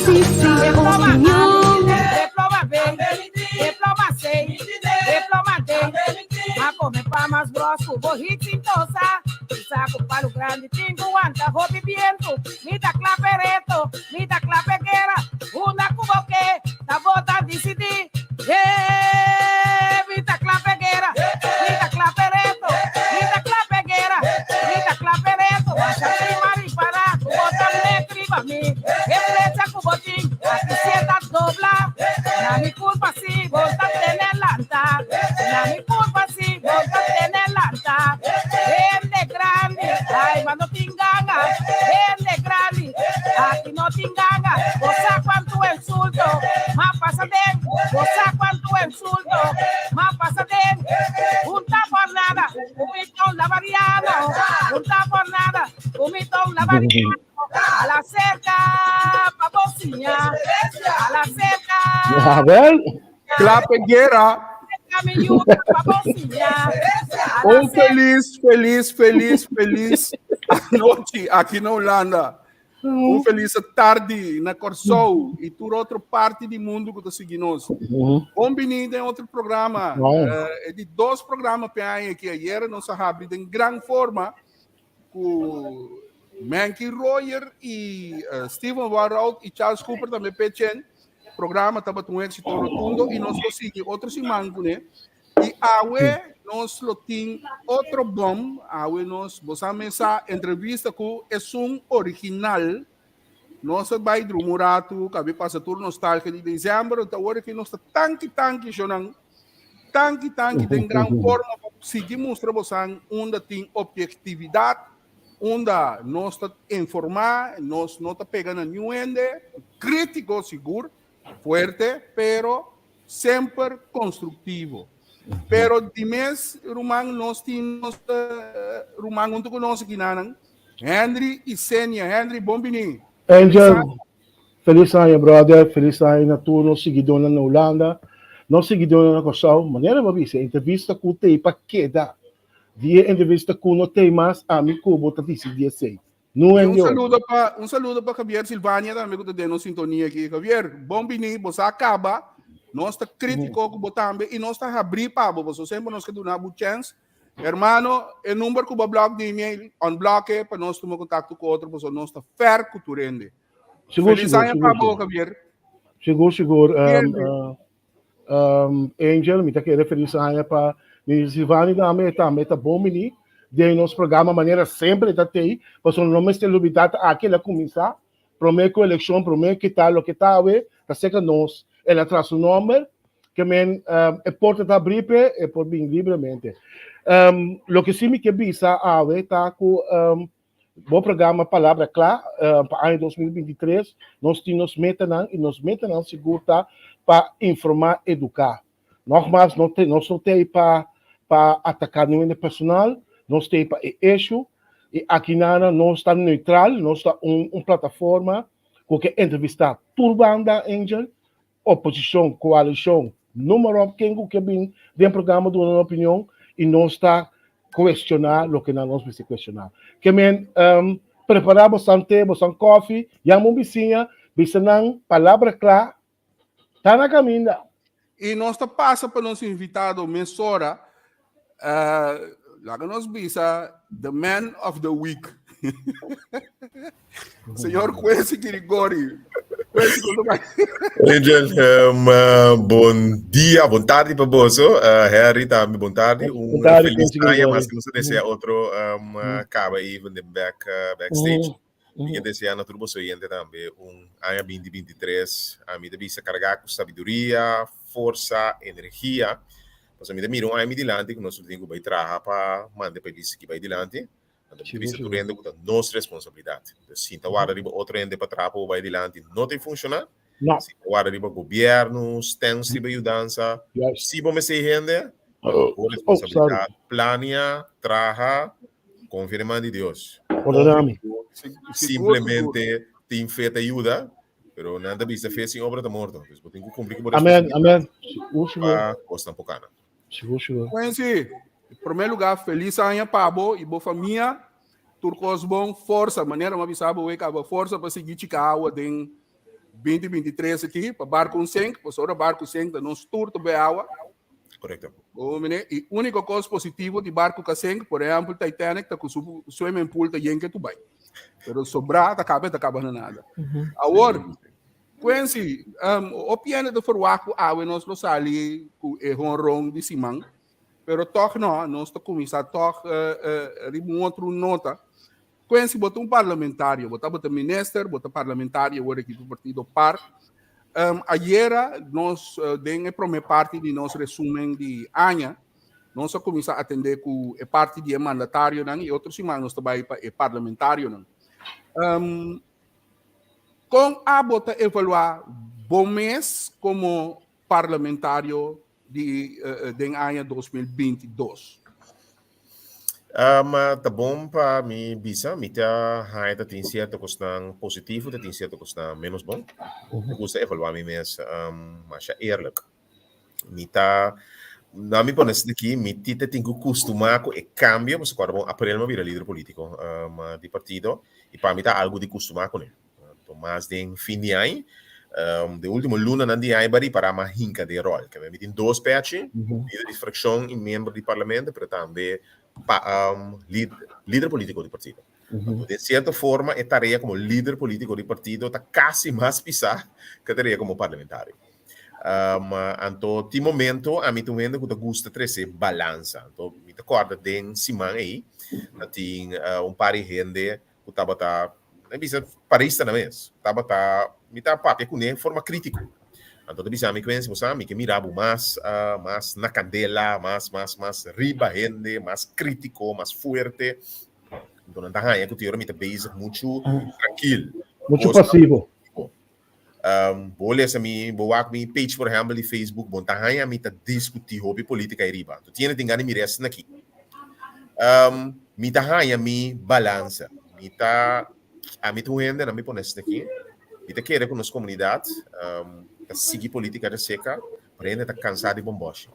Diploma A, diploma B, diploma C, diploma D. Ma come pa mas bros ku bo hit sintosa. Isa ku palu grandi tin ku wanta hopi bientu. Mi ta kla p'e reto, mi ta kla p'e guera. Unda ku bo ke, ta bo ta disidí. Hey, mi ta kla p'e guera, mi ta kla p'e reto, mi ta kla p'e guera, mi ta kla p'e reto. Basha prima ripará ku bo ta met riba mi. E flecha ku bo tin, aki sienta dobla. Na mi kurpa si bo ta tene lanta. Na mi kurpa si bo ta tene lanta. Hende grandi, ai ma no tin ganga. Hende grandi, aki no tin ganga. Bo sa kuantu insulto m'a pasa den. Bo sa kuantu insulto m'a pasa den. Un ta por nada, ku mi ton la variano. Un ta por nada, ku mi ton la variano. A la cerca pa bo siña. A la cerca. A ver. Klape guera. Un felis, felis, felis, felis anochi aki na Hulanda. Un felis tardi na Kòrsou i tur otro parti di mundu ku ta sigui nos. Bon bini den otro programa. E di dos programa pe aña aki. Ayera nos a habri den gran forma ku Menky Royer i Steven Warrout i Charles Cooper tambe pechen. Programa tabata un éxito rotundo i nos lo sigui otro siman kuné. I awe nos lo tin otro bom. Awe nos bo sa mesa entrevista ku esun original. Nos a bai drumi un ratu, kabe pasa tur nostalgia di december. Anto awor aki nos ta tanki tanki shonan. Tanki tanki den gran forma pa sigui mustra bosan unda tin objektividat, unda nos ta informá, nos no ta pega na niun hende, krítiko sigur, fuerte, pero semper konstruktivo. Pero di mes, ruman, nos tin nos ruman huntu ku nos aki nanan, Henry i Senia. Henry, bon bini. Angel, felis aña brother, felis aña na tur nos siguidónan na Hulanda, nos siguidónan na Kòrsou. Manera bo a bisa, e entrevista ku t'ei pa keda. Di e entrevista ku no t'ei mas, ami ku bo ta disidí esei. Nu en un saludo pa un saludo pa Javier Silvania tambe ku ta den nos sintonia aki. Javier, bon bini, bo sa kaba. Nos ta kritiko ku bo tambe i nos ta habrí pa bo, pasobra semper nos ke duna bo chèns. Hermano, e number ku bo blòk di email, unblock e pa nos tuma kontakto ku otro, pasobra nos ta fèr ku tur hende. Sigur, Felis sigur, aña sigur, pa bo, sigur. Javier. Sigur, sigur. Bien. Angel, mi ta kere felis aña pa mi Silvani tambe, e tambe ta bon bini den nos programa manera semper e ta tei, pasobra no mester lubida ta aki el a kuminsá, promé ku elekshon, promé ku ta loke ta awe, ta serka nos, el a traha su nòmber, ke men e porta ta abrí p'e, e por bin libremente. Loke si mi ke bisa awe ta ku Bo programa Palabra Kla pa aña 2023, nos tin nos metanan i nos metanan sigur ta pa informá, eduká. Nogmaals, no te, nos no t'ei pa pa ataká niun hende personal, nos t'ei pa e issue i akinana nos ta neutral, nos ta un un plataforma ku ke entrevistá tur banda, Angel, oposishon, koalishon, noem maar op, ken ku ke bin den programa duna nan opinion i nos ta kuestioná loke nan nos mester kuestioná. Ke men um, prepará bosan te, bosan kòfi, yama un bisiña, bisa nan palabra kla, ta na kaminda. I nos ta pasa pa nos invitado mesora, uh, laga nos bisa the man of the week. Señor Quincy Girigori. Quincy, ¿cómo va? Angel, bon dia, bon tarde para boso. Harry tambe, bon tarde. Un Bon tarde, feliz Quincy aña, Girigori. mas que nos desea otro caba even de back, backstage. Mi ke desea na tur boso oyente tambe un aña 2023. Ami ta bisa carga cu sabiduria, forsa, energia. Pasobra mi ta mira un aña mi dilanti cu nos tur tin cu bay traha pa manda e pais aki bay dilanti. Anto mi ta bisa tur hende cu ta nos responsabilidad. Entonces, si ta warda riba otro hende pa traha pa bo bay dilanti no ta funciona. No. Si ta warda riba gobierno, stens riba yudansa. Si bo mester hende, Oh, bo responsabilidad. Plania, traha, confia den man di Dios. Perdonami. Simplemente tin fe ta yuda, pero nan ta bisa fe sin obra ta morto. Dus bo tin cu cumpli cu bo Amen, responsabilidad amen. Sigur, sigur. pa cosnan por cana. Sigur, sigur. Quincy, en primer lugar, feliz aña pa bo y bo famia. Tur cos bon, forza. Manera mi a bisa bo, wake up, forza pa sigui chica awa den 2023 aki pa barku un sink, pasobra barku sink ta nos tur ta bay awa. Korekto. Bo mene, i úniko kos positivo di barku ka sink, por ehèmpel Titanic, ta ku su swimming pool ta yen ke tu bai. Pero sobrá ta kaba, e ta kaba na nada. Awor, Quincy, um, hopi hende ta verwacht ku awe nos lo sali ku e honron di siman, pero tòg no, nos ta kuminsá tòg uh, uh, riba un otro nota. Quincy, bo ta un parlamentario, bo tabata minister, bo ta parlamentario awor aki pa partido par. Um, ayera nos uh, den e prome parti di nos resumen di aña, nos a kuminsá atendé ku e parti di e mandatarionan i otro siman nos ta bai pa e parlamentarionan. Um, kon abo ta evaluá bo mes komo parlamentario di uh, den aña 2022? Um, ta bon pa mi bisa, mi ta haña ta tin cierto cosnan positivo, ta tin cierto cosnan menos bon. Mi gusta evaluá mi mes masha eerlijk. Mi ta, na mi pone aki, mi ti ta tin ku kustumá ku e kambio, pasobra kòrda bon, aprel mi a bira lider polítiko um, di partido, i pa mi ta algu di kustumá kuné. Anto mas den fin di aña, um, de último lunanan di aña ba ripará m'a hinka den ròl. Ke mi tin dos pèchi, lider di frakshon i miembro di parlamento, pero tambe pa, um, lider, lider polítiko di partido. Anto den sierto forma e tarea komo lider polítiko di partido ta kasi mas pisá ku e tarea komo parlamentario. Um, anto tin momento ami ta un hende ku ta gusta trese balansa. Anto mi ta kòrda den siman ei ta tin uh, un par di hende ku tabata, mi bisa parista na mes, tabata, mi ta papia kuné forma krítiko. Anto ta bisa mi Quincy, bo sa, mi ke mira bo mas, mas na kandela, mas, mas, mas riba hende, mas krítiko, mas fuerte. Anto nan ta haña ku te ora mi ta bezig muchu trankil. Muchu pasivo. Bo lesa mi, bo wak mi page por ehèmpel di Facebook, bo no ta haña mi ta diskutí hopi polítika ei riba. Anto tiene tin gana di mira esnan aki. Mi ta haña mi balansa. Mi ta, ami ta un hende, nan mi pone esnan aki, mi ta kere ku nos komunidat ta sigui polítika de seka, pero hende ta kansá di bòmbòshi.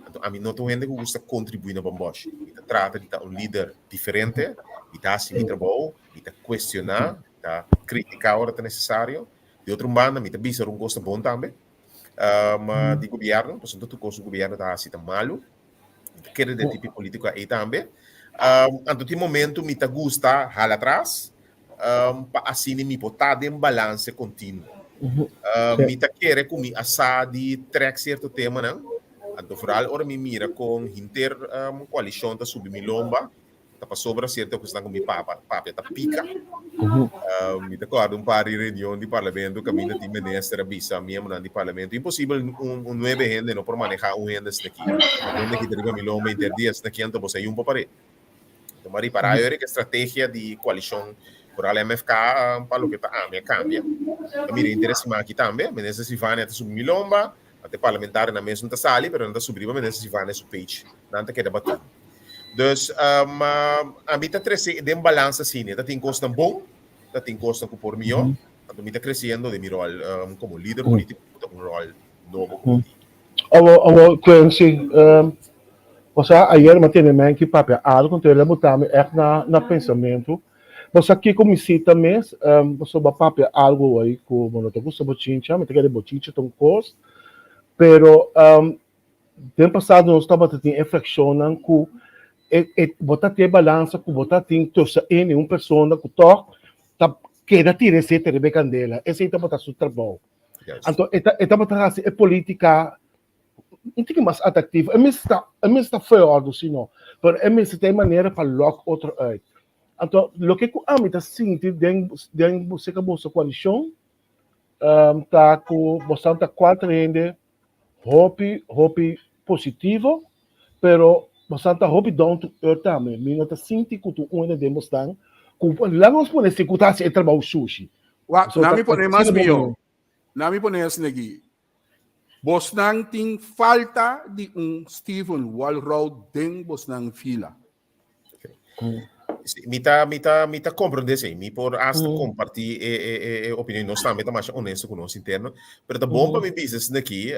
Anto ami no ta un hende ku gusta kontribuí na bòmbòshi. Mi ta trata di ta un lider diferente, mi ta hasi mi trabou, mi ta kuestioná, mi ta kritiká ora ta nesesario. Di otro un banda mi ta bisa ora un kos ta bon tambe di gobièrnu, pasobra no tur kos ku gobièrnu ta hasi ta malu. Mi ta kere den tipo di polítika ei tambe. Anto tin momento mi ta gusta hala atras pa asina mi por ta den balanse kontinuo. Mi ta kere ku mi a sa di trèk sierto temanan, anto vooral ora mi mira kon henter koalishon ta subi mi lomba, ta pasobra sierto kosnan ku mi papa papia ta pika. Mi ta kòrda un par di reunion di parlamento kaminda tin minister a bisa miembronan di parlamento, imposibel un nuebe hende no por manehá un hende asina aki. Hende aki ta riba mi lomba henter dia asina aki, anto boso a yun pa par'é. Anto m'a ripará ayora ku e strategia di koalishon Koral MFK pa loke ta ami a kambia. Ta mira interes siman aki tambe. Minister Silvania ta subi mi lomba, ante parlamentarionan mes no ta sali, pero nan ta subi riba Minister Silvania su page. Nan ta keda bati. Dus ami ta trese den balansa asina. Ta tin kosnan bon, ta tin kosnan ku por mihó. Anto mi ta kresiendo den mi ròl komo lider polítiko, ku ta un ròl nobo ku mi tin. Awo, awo, Quincy, bo sa ayer mi a tene men ki papia algo, enton el a bota mi ègt na na pensamentu. Bo sa kiko mi sita mes, pasobra bo a papia algo awor ku bo no ta gusta bochincha, mi ta kere bochincha ta un kos, pero den pasado nos tabata tin e frakshonnan ku e e bo ta tin e balansa ku bo ta tin tussen ene un persona ku tòg ta keda tira esei riba e kandela, esei tabata su trabou. Anto e ta e tabata hasi e politica un tiki mas atractivo. E mester ta e mester ta fuer si no, pero e mester ta e manera pa lok otro uit. Anto loke ku ami ta sinti den den serka boso koalishon ta ku boso ta kuater hende hopi hopi positivo, pero boso ta hopi down to earth tambe. Mi no ta sinti ku tur un hende den bosnan ku laga nos pone si ku ta hasi e trabou sushi. Wak, na mi pone mas mihó. Na mi pone asina aki. Bosnan tin falta di un Steven Walroud den bosnan fila. Mi ta, mi ta, mi ta comprende esei. Mi por hasta comparti e, e, e, e opinion. Nos tambe ta masha honesto ku nos interno. Pero ta bon pa mi bisa asina aki,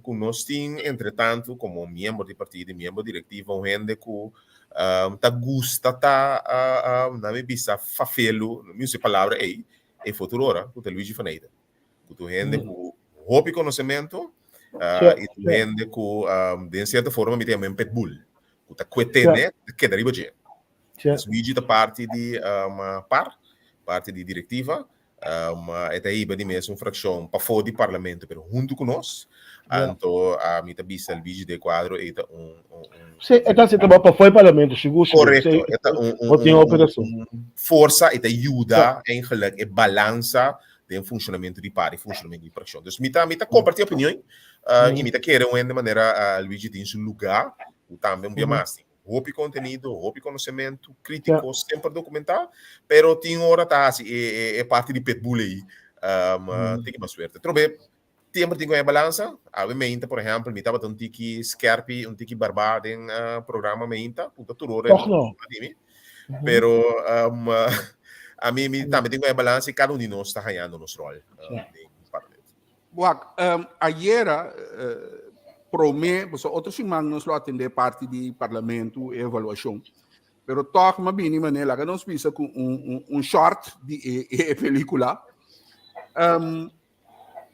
ku nos tin entretanto komo miembro di partido i miembro directivo un hende ku ta gusta ta, na mi bisa fafelu, mi usa e palabra ei, e futuro ora, ku ta Luigi van Eijden. Ku tur hende ku hopi konosementu i tur hende ku den sierto forma mi ta yama un pitbull, ku ta kue tene, ta keda riba dje. Luigi ta parti di par, parti di direktiva. E ta hiba di mes un frakshon pafó di parlamento, pero huntu ku nos. Anto mi ta bisa Luigi de Cuadro e ta un Sí, e ta hasi trabou pafó di parlamento, sigur, sigur. Korekto, e ta un Bo tin hopi rason. un forsa, e ta yuda eigenlijk e balansa den funshonamentu di par i funshonamentu di frakshon. Dus mi ta mi ta kompartí opinion i mi ta kere un hende manera Luigi tin su lugá, ku tambe un bia mas tin hopi kontenido, hopi konosementu, krítiko, semper dokumentá, pero tin ora ta hasi e e parti di pitbull ei tin mas suerte. Trobe Temper tin ku e balansa. Awe meinta, por ehèmpel, mi tabata un tiki skèrpi, un tiki barbá den programa meinta, ku ta tur ora Tòg no. di mi. Pero ami mi tambe tin ku e balansa i kada un di nos ta hañando nos ròl den parlamento. Wak, ayera promé, pasobra otro siman nos lo atendé parti di parlamento, e evaluashon. Pero tòg m'a bini manera laga nos bisa ku un short di e pelíkula.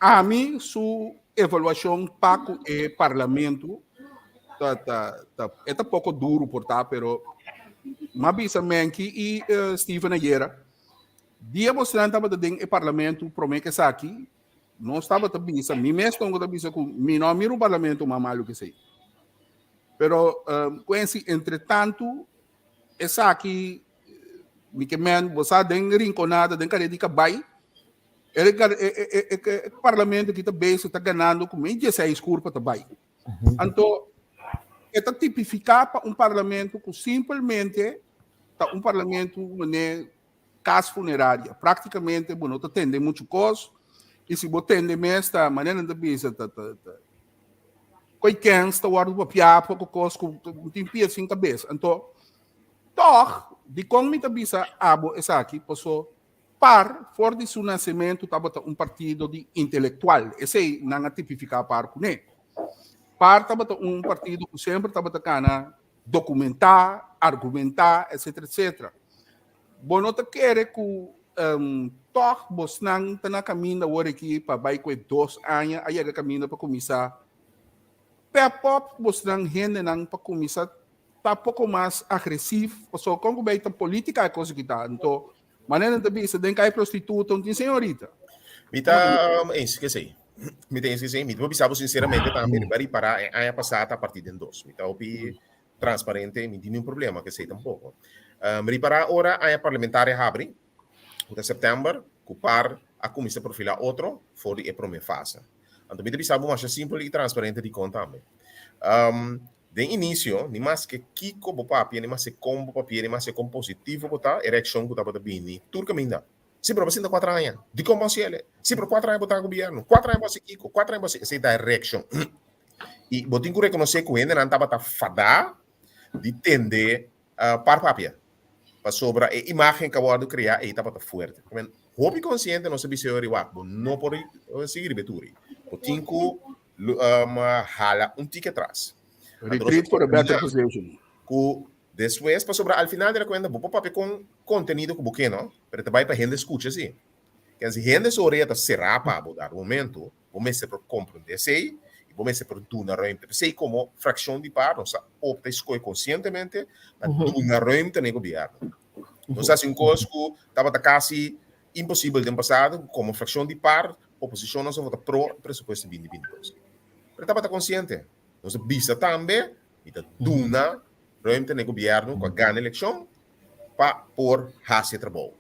Ami su evaluashon pa ku e parlamento ta ta ta e ta poko duru por ta pero m'a bisa Menki i Steven ayera dia bosnan tabata den e parlamento prome ku esaki nos tabata bisa mi mes tongo ta bisa ku mi no a mira un parlamento mas malu ku esei pero kuensi entre tantu esaki mi ke men bo sa den Rinconada den Kare di Kabai E, e, e, e parlamento ki ta bezig ta ganando ku men 16 kurpa ta bai. Anto, e ta tipifiká pa un parlamento ku simpelmente ta un parlamento mané kas funeraria. Práktikamente bo no ta tende muchu kos i si bo tende mes ta manera nan ta bisa ta ta ta koi kens ta wòrdu papiá poko kos ku tin pia sin kabes. Anto, tòg dikon mi ta bisa abo esaki? Paso Par, for di su nasementu tabata un partido di intelektual, esei nan a tipifiká par kuné. Par tabata un partido ku semper tabata kana dokumentá, argumentá, etsetera, etsetera. Bo no ta kere ku tòg bosnan ta na kaminda awor aki pa bai ku e dos aña a yega kaminda pa kuminsá pep op bosnan hendenan pa kuminsá ta poko mas agresief, pasobra kon ku bai ta polítika e kos aki ta, anto Manera nan ta bisa, den kai prostituta un tin señorita. Mi ta eens ku esei. Mi ta eens ku esei. Mi ta por bisa bo sinceramente tambe, riba ripará e aña pasá ta partí den dos. Mi ta hopi transparente, mi tin niun problema ku esei tampoko. Ripará ora aña parlamentario habri, ku ta sèptèmber, ku par a kuminsá profilá otro for di e promé fase. Anto mi ta bisa bo masha simpel i transparente dikon tambe. Den inisio, ni maske kiko bo papia, ni maske kon bo papia, ni maske kon positivo bo ta, e reakshon ku tabata bini tur kaminda. Si, pero bo sinta kuater aña. Dikon bo hasi el? Si, pero kuater aña bo ta na gobièrnu. Kuater aña bo hasi kiko? Kuater aña bo hasi. Esei ta e reakshon. I bo tin ku rekonosé ku hendenan tabata fadá di tende par papia. Pasobra e imágen ku a wòrdu kreá ei tabata fuerte. Hopi konsiente nos a bisa e ora, Wak, bo no por sigui riba e tur ei. Bo tin ku hala un tiki atras. Retreat for a better position. Ku despues, pasobra al final de la kuenta bo por papia kon kontenido ku bo ke no, pero ta bai pa hende skucha si. Ken si hende su orea ta será pa bo dado momento, bo mester por komprondé esei i bo mester por duna ruimte. P'esei komo frakshon di par nos a opta i skohe konsientemente pa duna ruimte na e gobièrnu. Nos a hasi un kos ku tabata kasi imposibel den pasado, ku komo frakshon di par oposishon nos a vota pro e presupuesto di binti binti dos. Pero tabata konsiente. Nos a bisa tambe mi ta duna ruimte na e gobièrnu ku a gana elekshon pa por hasi e trabou.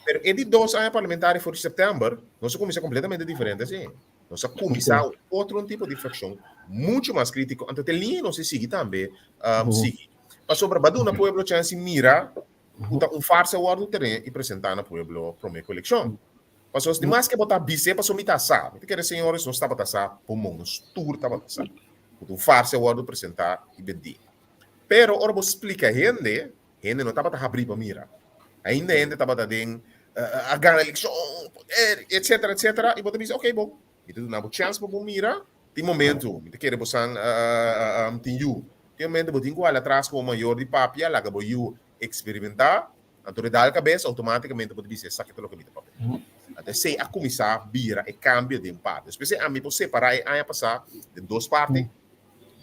Pero e di dos aña parlamentario for di sèptèmber nos a kuminsá kompletamente diferente así. Nos a kuminsá un otro tipo di frakshon muchu mas krítiko. Anto te liña nos a sigui tambe sigui. Pasobra ba duna pueblo chèns di mira ku ta un farsa wòrdu tene i presentá na pueblo promé ku elekshon. Pasobra di mas ke bo ta bis'é pasobra mi ta sa. Mi ta kere señores nos tabata sa pomon, nos tur tabata sa ku ta un farsa wòrdu presentá i bendí. Pero ora bo splika hende, hende no tabata habrí pa mira. Ainda hende tabata den a gana elekshon, poder, etcetera, etcetera, i bo ta bisa, ok bon, mi ta duna bo chèns pa bo mira. Tin momento, mi ta kere bo san tin yu. Tin momento bo tin ku hala atras komo mayor di papia, laga bo yu eksperimentá, anto de dal kabes, outomátikamente bo ta bisa esaki ta loke mi ta papia. Anto esei a kuminsá bira e kambio den parti. Despues ami por separá e aña pasá den dos parti,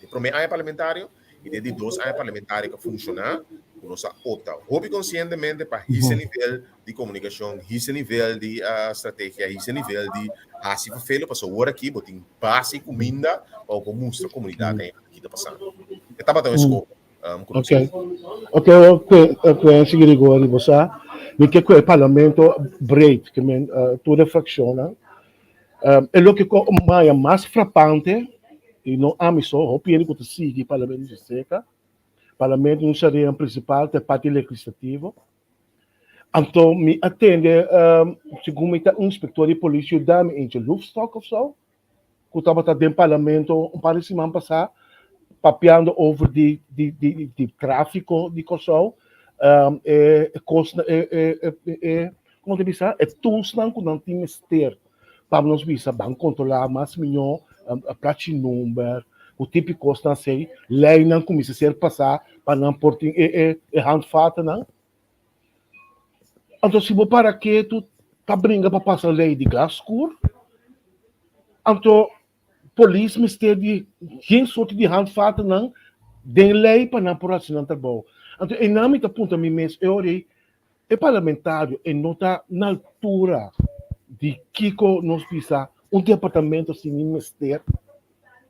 e promé aña parlamentario i den di dos aña parlamentario ku a funshoná, ku nos a opta hopi konsientemente pa hisa e nivel di komunikashon, hisa e nivel di strategia, hisa e nivel di hasi ferfelo, pasobra awor aki bo tin base i kuminda pa bo por mustra komunidat ki ta pasando. E tabata un eskoho ku nos Ok, ok, ok, ok, Gregory, bo sa, mi ke ku e parlamento breed, ke men tur e frakshonnan. E loke ku maya mas frapante, i no ami so, hopi hende ku ta sigui parlamento di serka, parlamento un sharean prinsipal ta e parti legislativo. Anto mi a tende, segun mi ta un inspektor di polis yuda mi eentje Loefstok of so, ku tabata den parlamento un par di siman pasá papiando over di di di di tráfiko di Kòrsou, e e kosnan e e e e komo ta bisa e toolsnan ku nan tin mester pa nos bisa ban kontrolá mas mihó plachi number ku tipo di kosnan asei, leinan ku mester ser pasá pa nan por tin e e e handvatennan. Anto si bo para ketu ta bringa pa pasa lei di glas skur, anto polis mester di geen sorti di handvatennan den lei pa nan por hasi nan trabou. Anto einan mi ta puntra mi mes e ora ei, e parlamentario e no ta na altura di kiko nos bisa un departamento asina mester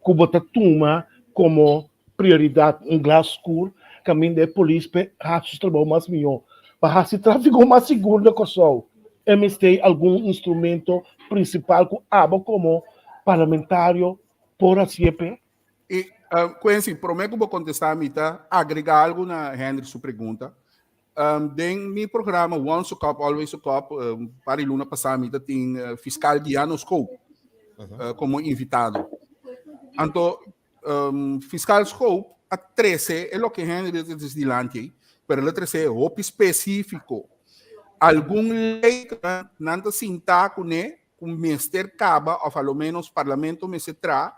ku bo ta tuma komo prioridat un glas skur kaminda e polis pe hasi su trabou mas mihó, pa hasi tráfiko mas sigur na Kòrsou. E mester algun instrumento prinsipal ku abo komo parlamentario por hasié p'e? I, Quincy, promé ku bo kontestá mi ta agregá algu na Henry su pregunta. Den mi programa Once a Cop, Always a Cop, un par di luna pasá mi ta tin fiskal Guiano Schoop komo invitado. Anto Fiscal Schoop a trece e loke Henry ta trece dilanti ei, pero el a trece hopi specifico. Algun ley nan ta sinta cune cu mester caba of a lo menos parlamento mester tra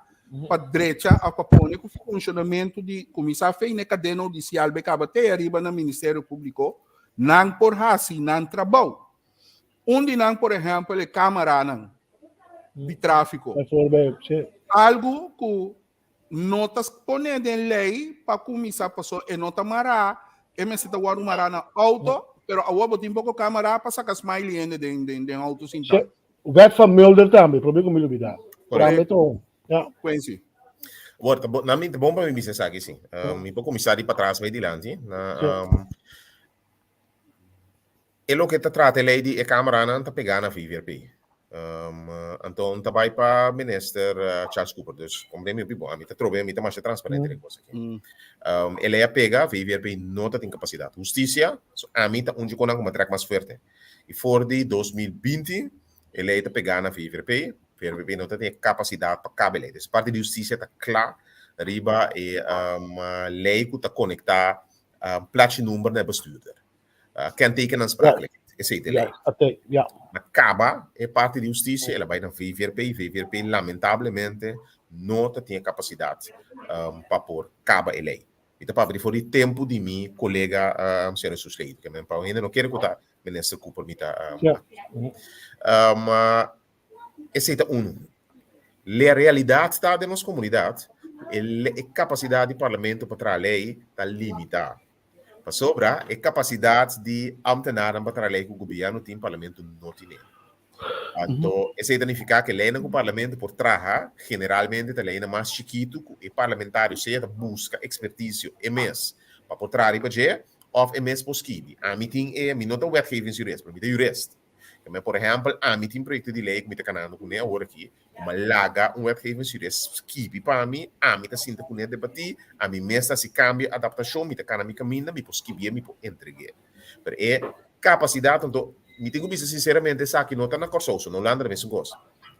pa drecha of pa pone cu funcionamento di cuminsa fei na e cadena hudicial be caba te ariba na Ministerio Publico, nan por haci nan trabou. Un di nan, por ehempel, e camaranan di tráfico. Bijvoorbeeld, sí. Algo ku no ta pone den lei pa kuminsá paso e no ta mará, e mester ta wòrdu mará na outo, pero awor bo tin poko kamara pa saka smiley hende den den den outo sintá. Sí. Wet van Mulder tambe, probeer ku mi lubidá. Tambe Correcto. ta un. Ja. Quincy. Word, ta bo, na mi ta bon pa mi bisa esaki, sí. Mi por kuminsá di patras bai dilanti. Na, Sí. E loke ta trata e lei di e kameranan ta pegá na VVRP. Anto ta bai pa minister Charles Cooper. Dus komprende mi hopi bon. Ami ta trobe, mi ta masha transparente den kos aki. E lei a pega, VVRP no ta tin kapasidat. Hustisia, so ami ta un dje konan ku mi a trek mas fuerte. I for di 2020 e lei ta pegá na VVRP. VVRP no ta tin e kapasidat pa kaba e lei. Dus parti di hustisia ta kla riba e lei ku ta konektá plachi number na e bestuurder. Kenteken aansprakelijkheid. Esei ta e lei. Ja, ja. Na kaba e parti di hustisia, el a bai na VVRP. VVRP lamentablemente no ta tin e kapasidat pa por kaba e lei. Mi ta papia di for di tempu di mi kolega señor Jesus Leito. Ke men pa un hende no kere ku ta minister Cooper mi ta Esei ta unu. Le realidat ta den nos komunidat ku e kapasidat di parlamento pa traha lei ta limitá. Pasobra e kapasidat di ámtenarnan pa traha lei ku gobièrnu tin, parlamento no tine. Anto esei ta nifiká ku e leinan ku parlamento por traha generalmente ta leinan mas chikitu ku e parlamentario sea ta buska ekspertisio e mes pa por traha riba dje òf e mes por skibi. Ami tin e, mi no ta wetgevingsjurist, pero mi ta jurist. Keme por ehèmpel, ami tin proyekto di lei ku mi ta kanando kuné awor aki, ku mi a laga un wetgevingsjurist skibi pa mi, ami ta sinta kuné debatí, ami mes ta hasi kambio, adaptashon, mi ta kana mi kaminda, mi por skibié, mi por entreg'é. Pero e kapasidat anto, mi tin ku bisa sinseramente esaki no ta na Kòrsou so, na Hulanda ta mesun kos.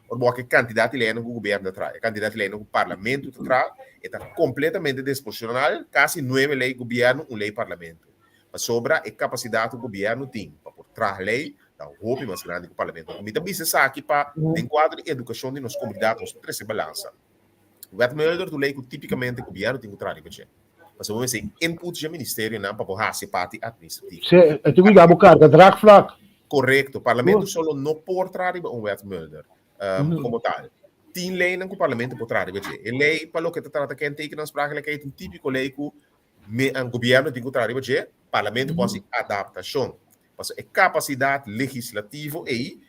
Ora bo wak e kantidat di leinan ku gobièrnu ta traha, e kantidat di leinan ku parlamento ta traha, e ta kompletamente desproporshonal, kasi nuebe lei gobièrnu, un lei parlamento. Pasobra e kapasidat ku gobièrnu tin pa por traha lei ta hopi mas grandi ku parlamento. Mi ta bisa esaki pa den kuadro di edukashon di nos komunidat nos por trese balansa. Wet Mulder ta un lei ku tipikamente gobièrnu tin ku traha riba dje. Pasobra bo mester input dje ministerionan pa por hasi e parti administrativo. Sí, e tin ku yuda bo karga draagvlak. Korekto, Parlamento solo no por traha riba un wet Mulder, komo tal. Tin leinan ku Parlamento por traha riba dje. E lei pa loke ta trata kentekenaansprakelijkheid un típiko lei ku me gobièrnu tin ku traha riba dje, Parlamento por hasi adaptashon. Pasobra e kapasidat legislativo ei,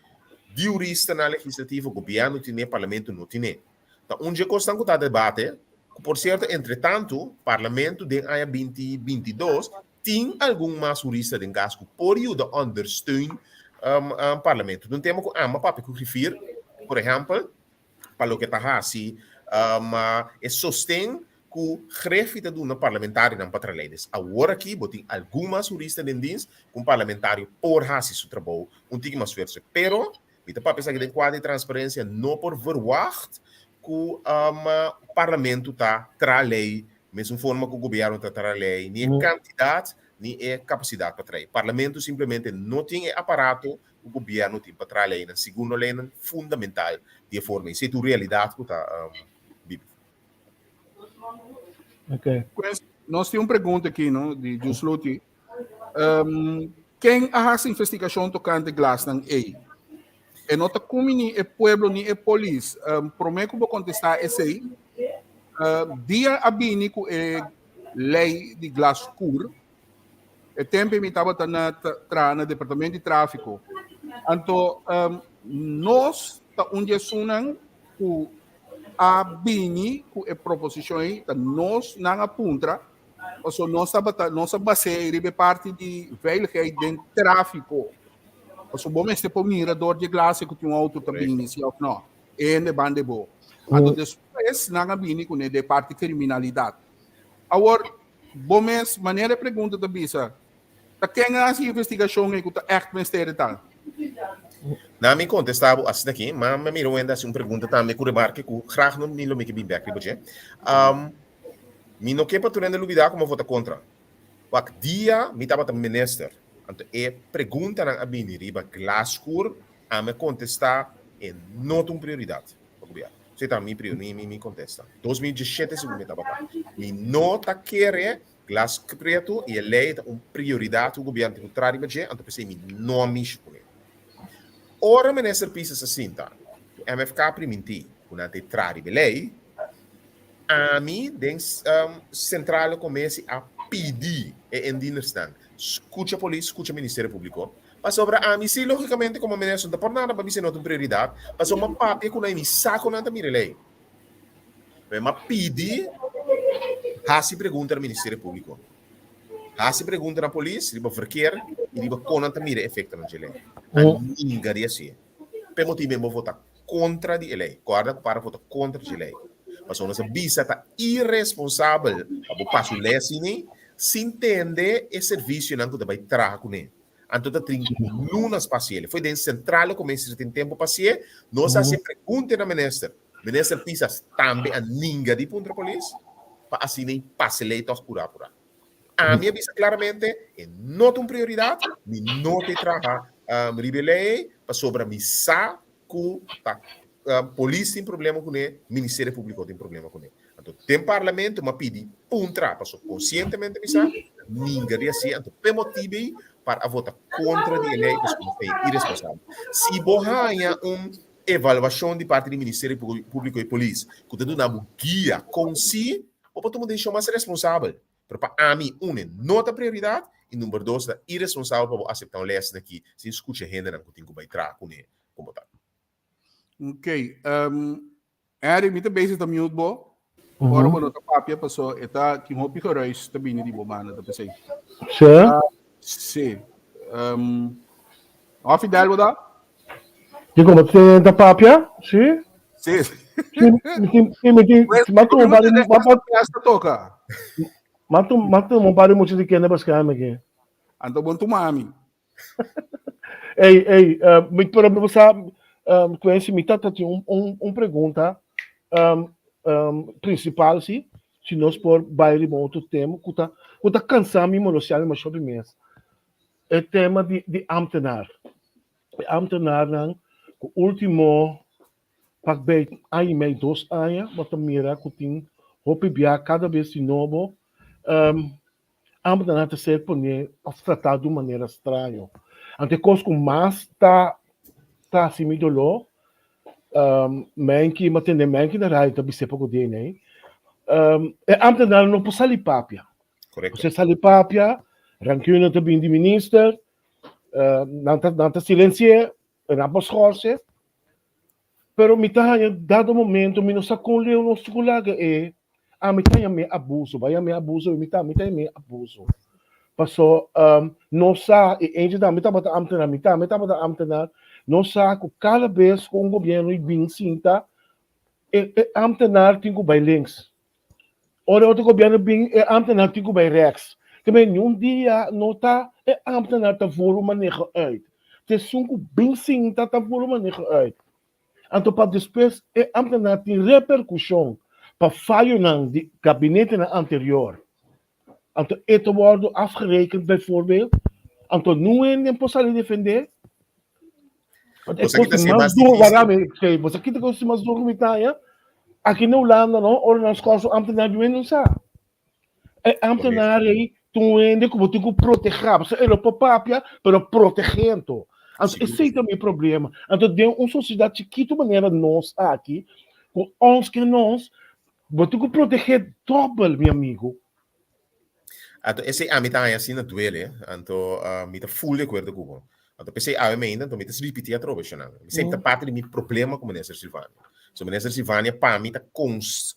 di huristanan legislativo, gobièrnu tine, Parlamento no tine. Ta un dje kosnan ku ta debate, ku por sierto entretantu Parlamento den aña 2022 tin algun mas hurista den kas ku por yuda ondersteun Parlamento. Ta un tema ku ama papia ku griffier, por ehèmpel, pa loke ta hasi e sosten ku Griffie ta duna parlamentarionan pa traha lei. Des awor aki bo tin algun mas hurista den dins ku un parlamentario por hasi su trabou un tiki mas fuerte. Pero Mi ta papia esaki den kuadro di transparencia, no por verwacht ku parlamento ta traha ley mesun forma ku gobierno ta traha ley, ni e kantidat ni e kapasidat pa traha. Parlamento simplemente no tin e aparato ku gobierno tin pa traha leynan, segun no leynan fundamental di e forma. Esei ta un realidat ku ta biba. Okay. Pues, nos tin un pregunta aki, no, di Jusluti. Ken a hasi investigashon tokante glasnan ei? E no ta kumi ni e pueblo ni e polis. Promé ku bo kontestá esei, dia a bini ku e lei di glas skur, e tempu mi tabata na traha na departamento di tráfiko. Anto nos ta un di esunnan ku a bini ku e proposishon ei, ta nos nan a puntra. Paso nos tabata, nos a bas'é riba e parti di veiligheid den tráfiko. Paso bo mester por mira dor di e glasi ku tin un outo ta bini, si òf no. E hende banda bo. Anto despues nan a bini kuné den e parti kriminalidat. Awor, bo mes, manera e pregunta ta bisa, ta ken a hasi investigashon ei ku ta ègt mester e tal? Na mi kontestá bo asina aki, ma mi a mira un hende hasi un pregunta tambe ku remarke ku graag no mi lo mi ke bin bèk riba dje. Mi no ke pa tur hende lubidá ku mi a vota kontra. Wak dia mi tabata minister, anto e preguntanan a bini riba glaskur, ami a kontestá e no ta un prioridat pa gobièrnu. Esei ta mi mi mi kontesta. 2017 segun mi tabata. Mi no ta kere glas pretu i e lei ta un prioridat ku gobièrnu tin ku traha riba dje, anto p'esei mi no a mishi kuné. Ora minister Pisas a sinta ku MFK primintí ku nan ta e traha riba e lei, Ami den Centrale Commissie a pidi e indienersnan scucha polis, scucha Ministerio Publico, pasobra ami si logicamente como minister no ta por nada pa bisa no ta un prioridad, pasobra mi a papia cu nan y mi sa cu nan ta mira e ley. Pero mi a pidi haci pregunta na Ministerio Publico, haci pregunta na polis riba verkeer y riba con nan ta mira e efectonan dje ley. A ninga di haci'e. P'e motibu bo vota kontra di e lei. Kòrda ku para vota kontra di e lei. Pasobra nos a bisa ta iresponsabel pa bo pasa un lei asina sin tende e servisionan ku ta bai traha kuné. Anto ta tin lunas pa hasiel. Foi den Centrale Commissie tin tempu pa hasié. Nos a hasi pregunta na minister. Minister Pisas tambe a ninga di puntra polis pa asina pasa e lei tòg purá purá. Ami a bisa claramente, e no ta un prioridad, mi no te traha riba e ley pasobra mi sa cu ta polis tin problema cune, Ministerio Publico tin problema cune. Anto den Parlamento m'a pidi puntra, pasobra conscientemente mi sa, ninga di haci, anto p'e motibo ey par a vota contra di e ley pasobra nos ta iresponsabel. Si bo haya un evaluacion di parti di Ministerio Publico y Polis cu ta duna bo guia con si, Bo por tuma un desishon mas responsabel. Pero pa ami, une, no ta prioridat, i number dos, ta iresponsabel pa bo aseptá un lès aki sin skucha hendenan ku tin ku bai traha kuné komo tal. Ok. Harry, mi ta bezig ta mute bo. Ora bo no ta papia, paso e ta tin hopi geruis ta bini di bo banda, ta p'esei. Sí? Sí. Oh, Fidel, bo ta? Di como tin ta papia? Sí? Sí. Sí, mi tin, sí, mi tin, Pues, ma tu un par de, ma, ma, Esta toca. ma tu, ma tu un par de mucha di kende beschermen aquí. Anto bon tu mami. Ey, ey, mi, pero mi sa, Quincy, mi tata tin un, un, un pregunta, principal, sí, si nos por bai riba otro tema, ku ta, ku ta cansa mi molestiá mi masha hopi mes. E tema di, di ambtenaar. E ambtenaarnan ku último pak bij aña i mei, dos aña, bo ta mira ku tin hopi bia kada bes di nobo, ambtenaar ta ser poné òf tratá di un manera straño. Anto e kos ku mas ta ta hasi mi doló, um, menki, mi a tende menki na radio ta bis'é poko dia nei, um, e ambtenaar no por sali papia. Correcto. Você sali papia, rancune ta bin di minister, uh, nan ta, nan ta silenci'é, nan por schorse. Pero mi ta haña dado momento mi no sa kon leu nos ku laga e ami ta haña mi abuso, bai haña mi abuso, mi ta mi ta haña mi abuso. Paso um, nos sa, i eentje tambe tabata ambtenaar, mi tambe tabata ambtenaar, nos sa ku kada bes ku un gobierno bin sinta, e, e ambtenaar tin ku bai links. Ora otro gobierno bin, e ambtenaar tin ku bai rechts. Te men niun dia no ta e ambtenaar ta voer un maneho uit. Te esun ku bin sinta ta voer un maneho uit. Anto pa despues e ambtenaar tin reperkushon pa fayonan di gabinetenan anterior. Anto e ta wòrdu afgerekend bijvoorbeeld. Anto nu hende por sali defendé. Want e Bosa kita kos si mas mas duro, difícil. wara mi, sí, bosa kita kos mas duro mi taña. Aki na Hulanda no, ora nan skòrs un ambtenaar di hende no sa. E ambtenaar ei ta un hende ku bo tin ku protehá, pasobra e lo por papia, pero proteh'é anto. Anto Sigur. esei ta mi problema. Anto den un sosiedat chikitu manera nos aki, ku ons ke nos, Bo tin ku protegé dòbel, mi amigu. Anto esei ami ta haña asina duele, anto mi ta ful di akuerdo ku bo. Anto p'esei awe mi ainda, anto mi ta ripití atrobe eshonan. Esei ta parti di mi problema ku Minister Silvania. So Minister Silvania pa mi ta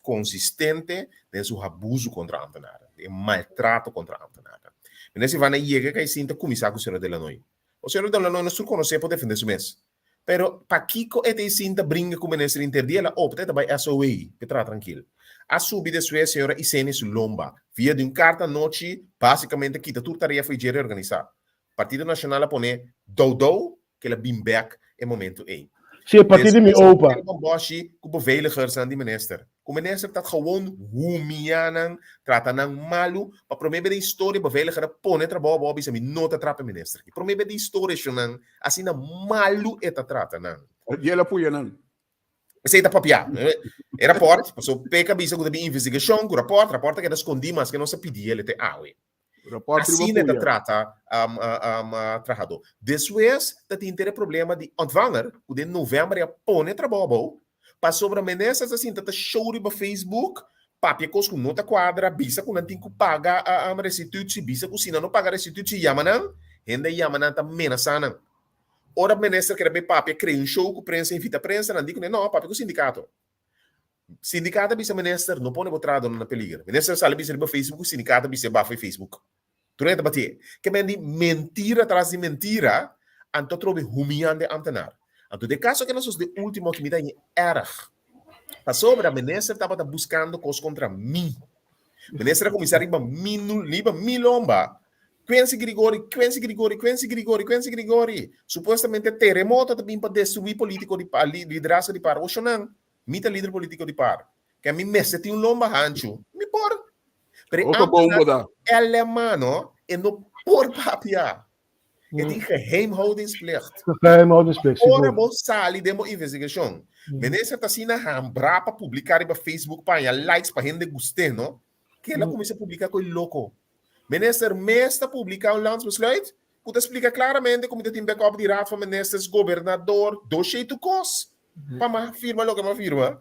konsistente den su abuso kontra ambtenaren, den e maltrato kontra ambtenaren. Minister Silvania yega kai sinta kuminsá ku señor Delanoy. O señor Delanoy nos tur konosé por defendé su mes. Pero pakiko e ta e sinta bringa ku minister inter dia el a opta e ta bai SOA pe traha trankil. A subi despues señora Isenia su lomba via di un karta anochi basikamente kita tur tarea fo'i dje reorganisá. Partido Nashonal a pone dou dou ku el a bin bèk e momentu ei. Si e partido di mi Despues a opa. pone bomboshi ku beveiligers-nan di minister. Ku minister ta gewoon humiyá nan, trata nan malu. Pa promé bes den historia beveiliger a pone trabou abou a bisa mi no ta trapa e minister aki. Promé bes den historia shonnan asina malu e ta trata nan. Y el a puya nan. Esei ta papia. E raport, paso PK a bisa ku ta bin investigashon ku raport, raport a keda skondí maske nos a pidi el te awe. Raport riba Asina ta puya. trata trahadó. Despues ta tin ter e problema di ontvanger ku den novèmber e a pone trabou abou pasobra minister ta sinta ta show riba Facebook papia kos ku no ta kuadra, bisa ku nan tin ku paga restitutie, bisa ku si nan no paga restitutie yama nan, hende yama nan ta menasá nan. Ora minister kere bai papia krea un show ku prensa invita prensa nan di kuné no papia ku sindikato. Sindikato a bisa minister no pone bo trahadonan na peliger. Minister a sali bisa riba Facebook ku sindikato a bis'é bafa e Facebook. Tur hende ta batié. Ke men di mentira tras di mentira, anto atrobe humiando e ambtenaar. Anto den kaso ke nos sosode ultimo aki mi ta haña erg. Pasobra minister tabata buskando kos kontra mi. Minister a kuminsá riba mi riba mi lomba. Quincy Grigori, Quincy Grigori, Quincy Grigori, Quincy Grigori. Supuestamente teremoto ta bin pa destruí polítiko di par, liderazgo di par. Oshonan, mi ta lider polítiko di par. Ke mi mester tin un lomba hanchu. Mi por. Pero e Otro bombo ambtenaar da. LMA, no, e no por papia. E tin geheimhoudingsplicht. Geheimhoudingsplicht, Ora sigur. bo sali den bo investigashon, minister ta asina hambrá pa publiká riba Facebook pa haña likes pa hende gust'é, no? Ke el a kuminsá publiká ko'i loko. Minister mes ta publiká un landsbesluit ku ta splika klaramente ku mi ta tin backup di Raad van Ministers, gobernador, doshé tur kos pa mi a firma loke mi a firma.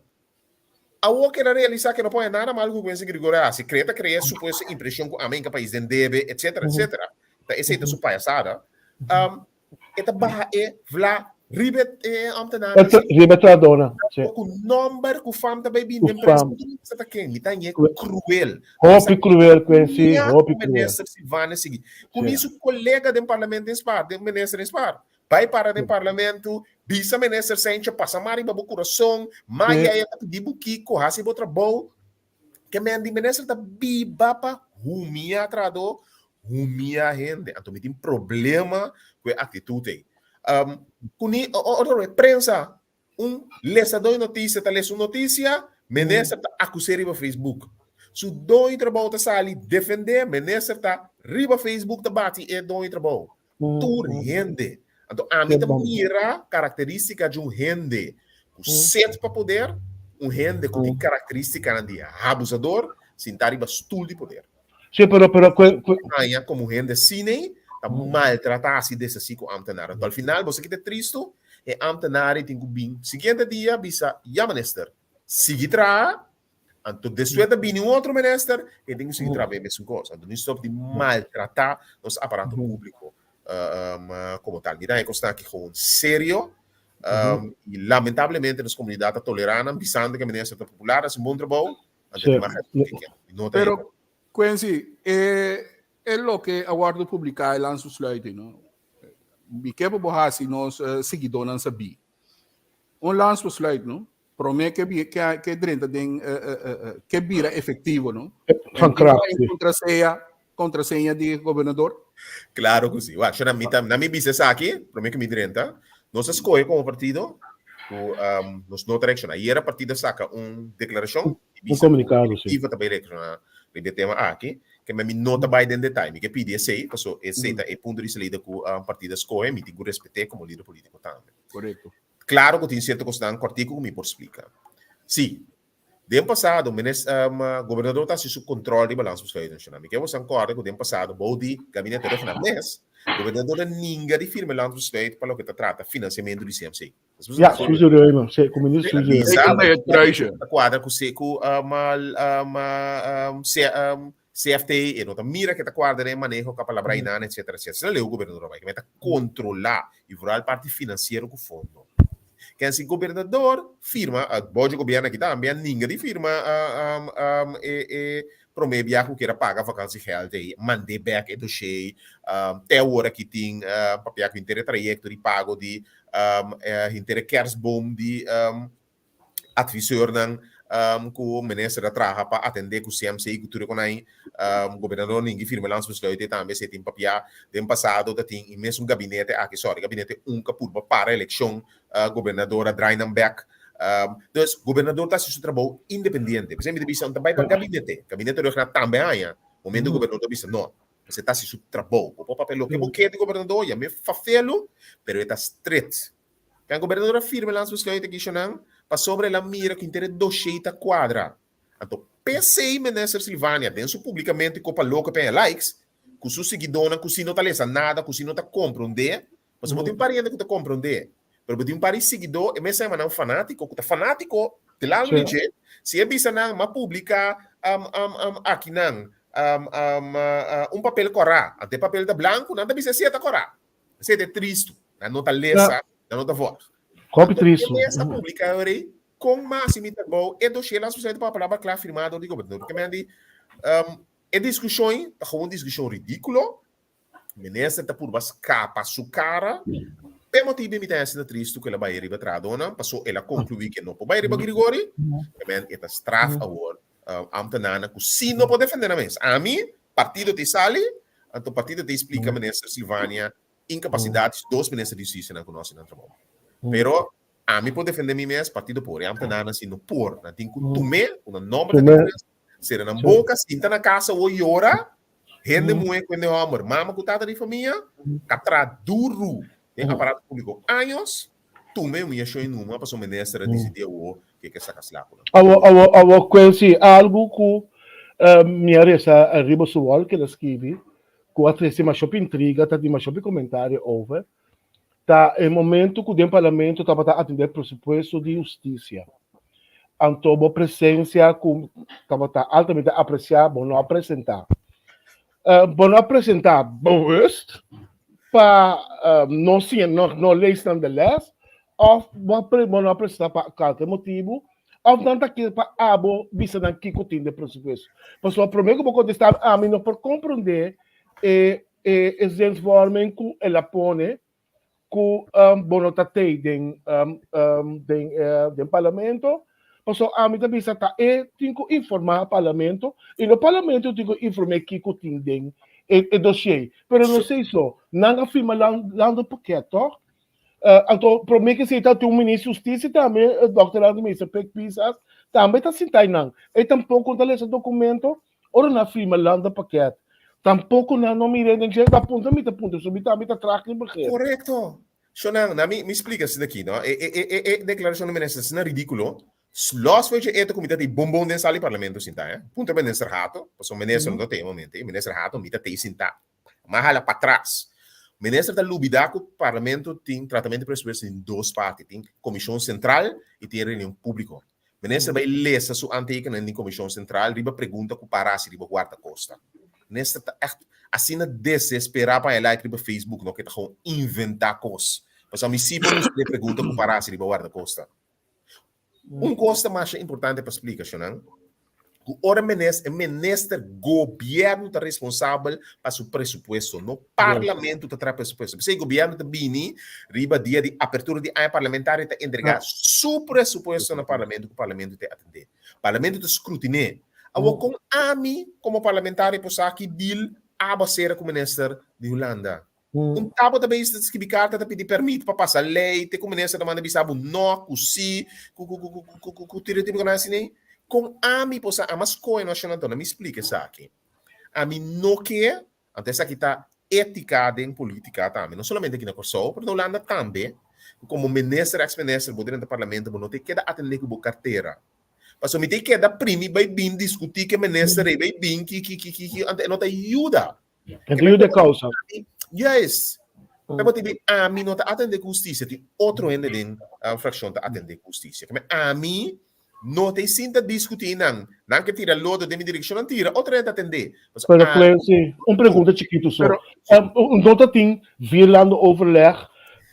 Awor ku el a realisá ku e no por haña nada mal ku Quincy Gregorio a hasi, krea ta krea supuesto impreshon ku ami a hinka pais den debe, etcetera, etcetera. Ta esei ta su payasada. E ta baha e vla riba e ambtenaar. Riba e trahadónan, si. Ku nòmber ku fam ta bai bini Ku den prensa, fam. tur hende ta ken. Mi ta hañ'é kruel. Hopi kruel, Quincy, hopi kruel. Minister Silvania sigui. Ku ni su kolega den parlamento den spaar, den minister den spaar. Bai para den parlamento, bisa minister Sencho pasa mas riba bo kurason, mas yaya ta pidi bo kiko, hasi bo trabou. Ke men di minister ta biba pa humia trahadó, humia hende. Anto mi tin problema ku e aktitut ei. Um, ku ni, otro vez, prensa, un lesadó di notisia ta lesa un notisia, minister ta akus'é riba Facebook. Su doño di trabou ta sali defendé, minister ta riba Facebook ta bati e doño di trabou. Tur hende. Anto ami ta mira karakterístika di un hende ku set pa poder, un hende ku tin karakterístikanan di abusador, sintá riba stul di poder. Sí, pero, pero, Haña komo hende asina ei, Ta maltratá hasi desasí ku ámtenar. Anto al final bo sa kita tristu, e ámtenar ei tin ku bin siguiente dia bisa, ya minister, sigui traha, anto despues ta bini un otro minister, e tin ku sigui traha pa e mesun kos. Anto nos stòp di maltratá nos aparato públiko komo tal. Mi ta haña kosnan aki gewoon serio i lamentablemente nos komunidat ta tolerá nan bisando ku e minister ta popular, hasi un bon trabou, anto e tin mas hèt ku ke. Pero Quincy, e E loke a wòrdu publiká e landsbesluit no. Mi ke pa bo hasi nos siguidónan sabí. Un landsbesluit no, promé ke ke drenta den ke bira efektivo no. Van kracht, sí. Kontraseña, kontraseña di gobernador? Klaro ku sí. Wak, shona mi ta, na mi bisa esaki, promé ku mi drenta, nos a skohe komo partido ku nos no ta reakshoná. Ayera partido a saka un deklarashon i Un bisa ku komunikado, sí. direktiva ta bai reakshoná riba e tema aki. Ke mi no ta bai den detaye. Mi ke pidi esei, paso esei ta e punto di salida ku partido a skohe, mi tin ku respet'é komo lider polítiko tambe. Korekto. Klaro ku tin sierto kosnan kòrtiku ku mi por splika. Sí, den pasado minis gobernador ta hasi su kontròl di balans besluit nashonal. Mi ke boso kòrda ku den pasado bou di gabinete Rhuggenaath mes, gobernador a ninga di firma e landsbesluit pa loke ta trata finansiamentu di CMC. Ja, Suzy Römer, sí, ku minister Suzy Römer. Ta kuadra ku se ku CFT e no ta mira ke ta kuadra den maneho ka palabra einan etcetera etcetera. Asina leu gobernador a bai, ke ta kontrolá i vooral parti finansiero ku fondo. Ken si gobernador firma, bou dje gobierno aki tambe a ninga di firma e Prome bia ku kier a paga vakansiegeld ei, mand'é bèk e doshé. Te awor aki tin papia ku henter e trayekto di pago di henter e kerstboom di adviseurnan ku minister a traha pa atendé ku CMC ku tur e konai. Gobernador Ningi firma e landsbesluit ei tambe, esei tin papia. Den pasado ta tin e mesun gabinete aki, sorry, gabinete unka purba para elekshon, gobernador a draai nan bèk. Dus, gobernador ta hasi su trabou independiente. P'esei mi ta bisa, no ta bai pa gabinete. Gabinete Rhuggenaath tambe haña. Momento gobernador ta bisa, no, esei ta hasi su trabou. Bo por papia loke bo ke di gobernador, yam'é fafelu, pero e ta stret. Kan gobernador a firma e landsbesluit aki, Shonan? Pasobra el a mira ku henter e doshé ta kuadra. Anto, p'esei Minister Silvania, den su publikamentu i kopa loko pa haña likes, ku su siguidónan ku si no ta lesa nada, ku si no ta komprondé, Pasobra bo tin un par di hende ku ta komprondé, pero bo tin un par di siguidó, e mes yama nan fanátiko, ku ta fanátiko te lado di dje, si e bisa nan, m'a publiká akinan un papel kòrá, anto e papel ta blanku, nan ta bisa esei ta kòrá. Esei ta e tristu. Nan no ta lesa, nan no ta vòlg. Hopi tristu. E mes a publiká e ora ei, kon mas si mi ta bou e doshé las presente pa palabra kla firmá dor di gobernador. Ke men di, e diskushon ei ta gewoon un diskushon ridíkulo, Minister ta purba skapa su kara. P'e motibu mi ta asina tristu ku el a bai riba trahadónan, paso el a konkluí ku e no por bai riba Grigori. Amen, e ta straf awor ambtenarnan ku sí no por defendé nan mes. Ami, partido ta sali, anto partido ta splika minister Silvania inkapasidat di su dos minister di hustisianan ku no hasi nan trabou. Pero ami por defendé mi mes, partido por. E ambtenarnan sí no por. Nan tin ku tum'é ku nan nòmber ta diferente, sera nan boka, sinta na kas awor yora. Hende muhé ku hende hòmber, mama ku tata di famia, ta traha duru den aparato públiko años, tuma e humiashon i numa pasobra minister a disidí awor ku e ke saka sla ku nan. Awor, awor, awor Quincy, algu ku mi a resa riba su wòl ku el a skibi, ku a trese mashopi intriga, ta tin mashopi komentario over, ta e momento ku den parlamento tabata atendé presupuesto di hustisia. Anto bo presensia ku tabata altamente apresiá, bo no a presentá. Bo no a presentá bewust pa no siña, no no lees nan de les, òf bo a bo no a presentá pa kualke motibu, òf nan ta kere pa abo bisa nan kiko tin den presupuesto. Pasobra promé ku bo kontestá ami no por komprondé e E e zinsvorming ku el a pone ku bo no ta tei den den den parlamento, pasobra ami ta bisa ta e tin ku informá parlamento i no parlamento tin ku inform'é kiko tin den e e dossier. Pero no esei so, nan a firma landenpakket tòg? Anto promé ke esei ta tin un minister di hustisia tambe, dòkter Andy Minister Pik Pisas tambe ta sinta einan. E tampoko no ta lesa dokumento. Ora nan firma landenpakket, tampoko nan no mira den dje, ta puntra mi ta puntra, so mi tambe ta traag den begrip. Korekto. Shonang, na mi mi splika asina aki, no? E e e e deklarashon di minister asina ridikulo. Los for dje eto ku mi ta tei bon bon den sala di parlamento sintá, eh. Puntra minister Hato, pasobra minister no ta tei e momento ei, minister Hato mi ta tei sintá. Mi a hala patras. Minister ta lubida ku Parlamento tin tratamentu di presupuesto den dos parti, tin Komishon Sentral i tin reunion públiko. Minister bai lesa su aantekeningen den Komishon Sentral riba pregunta ku para hasi riba Guardakosta. Minister ta ègt asina desesperá pa haña like riba Facebook no ke ta gewoon inventá kos. Pasobra mi sí por mustra e pregunta ku para hasi riba Guardakosta. Un kos ta masha importante pa splika, shonnan, ku ora e minister, gobièrnu ta responsabel pa su presupuesto, no parlamento ta traha presupuesto. P'esei gobièrnu ta bini riba dia di apertura di aña parlamentario ta entregá su presupuesto na parlamento ku parlamento ta atendé. Parlamento ta skrutin'é. Awor kon ami komo parlamentario por sa ki deal abo a sera ku minister di Hulanda? Un tabo ta bezig ta skibi karta ta pidi permit pa pasa lei te ku minister ta manda bisa bo no ku si ku ku ku ku ku ku tira tipo kos asina ei. Kon ami por sa ama skohe no shon anto na mi splika esaki. Ami no ke anto esaki ta etika den politika tambe no solamente aki na Kòrsou pero na Hulanda tambe ku komo minister ex minister bo drenta parlamento bo no te keda atende ku bo kartera pasobra mi te keda primi bai bin diskuti ku e minister ei bai bin ki ki ki ki anto e no ta yuda. E ta yuda e causa. Juist. Pero tibi ami no ta atende ku hustisia, tin otro hende den fraccion ta atende ku hustisia. Keme ami no ta sinta diskuti nan. Nan ke tira lodo den mi direkshon, nan tira, otro hende ta atende. Pero Clancy, un pregunta chikitu so. No ta tin vierlanden overleg,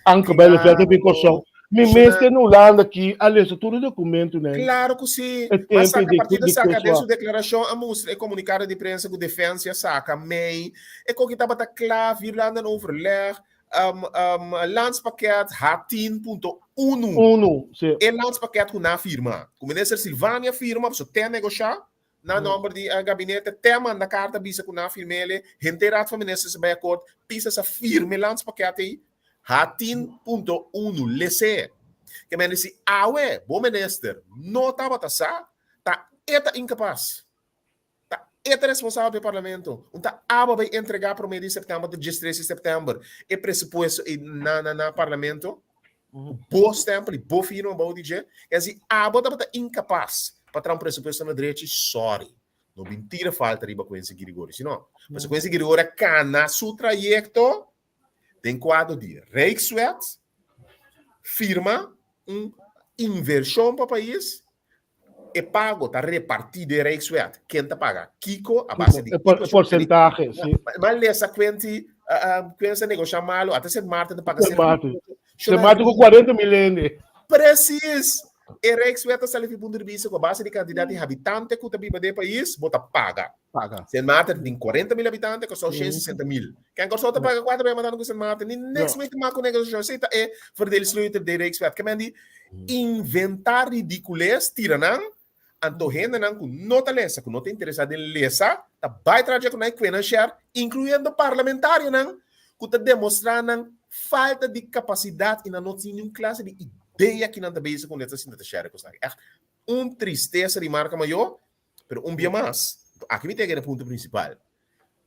Anke Bijleveld den Kòrsou. Mi mes ta na Hulanda aki a lesa tur e dokumentunan. Klaro ku si. Mas saka partido saka den su deklarashon a mustra e komunikado di prensa ku Defensia saka mei. E koki tabata kla, vierlanden overleg, landspakket H10.1. Unu, si. E landspakket ku nan a firma. Ku minister Silvania firma, pasobra te a negoshá na nòmber di gabinete, te a manda karta bisa ku nan a firm'é. Henter Raad van Ministers a bai akort, Pisas a firma e landspakket ei. H10.1 Les'é. Ke mende si awe bo minister no tabata sa, ta e ta inkapas. Ta e ta responsabel pa e parlamento. Un ta abo bai entregá promé di sèptèmber te diestres di sèptèmber e presupuesto ei na na na parlamento. Ku bo stèmpel i bo firma bou di dje. Ke si abo tabata inkapas pa traha un presupuesto na drechi, sorry. No bin tira falta riba Quincy Girigorie, si no. Pasobra Quincy Girigorie a kana su trayekto Den kuadro di Rijkswet firma un invershon pa pais, e pago ta repartí den Rijkswet. Ken ta paga kiko a base di E porsentahe, si. Mas lesa kuenti kuen sa negoshá malu, ata Sint Maarten ta paga Sint Maarten. Sint Maarten ku 40 mil hende. Precies! E Rijkswet ta sali fi punto di bista ku a base di kantidat di habitante ku ta biba den e pais, bo ta paga. Paga. Sint Maarten tin 40 mil habitante, Kòrsou 160 mil. Ken Kòrsou ta paga kuater bes mas tantu ku Sint Maarten? Ni niks mee te maken ku negosiashon. Esei ta e verdeelsleutel den Rijkswet. Ke men di inventá ridikules, tira nan, anto hendenan ku no ta lesa, ku no ta interesá den lesa, ta bai tras dje ku nan e kue nan share, inkluyendo parlamentarionan ku ta demostrá nan falta di kapasidat i nan no tin niun klase di idea ki nan ta bezig ku nan ta sinta ta share e kosnan aki. Ègt un tristesa di marka mayó. Pero un bia mas, aki mi ta yega na e punto prinsipal.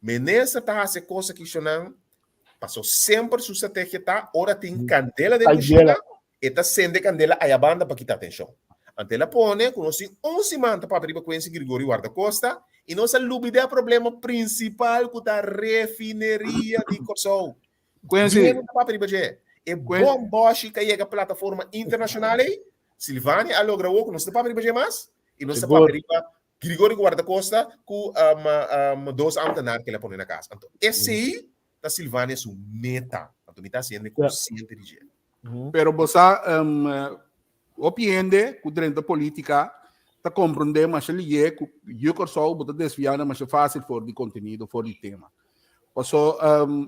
Minister ta hasi e kos aki shonnan, paso semper su strategia ta ora tin kandela den kushina, e ta sende kandela aya banda pa kita atenshon. Anto el a pone ku nos tin un siman ta papia riba Quincy Gregorio Wardakosta i nos a lubida e problema prinsipal ku ta refineria di Kòrsou. Quincy. Niun hende ta papia riba dje. E bomboshi ku a yega plataforma internashonal ei, Silvania a logra awor ku nos ta papia riba dje mas. I nos ta papia riba Grigori Guardacosta ku dos ambtenaar ku el a pone na kas. Anto esei ta Silvania su meta. Anto mi ta hasi hende konsiente di dje. Pero bo sa, hopi hende ku drenta politika ta komprondé masha lié ku yu Kòrsou bo ta desviá nan masha fásil for di kontenido, for di tema. Paso,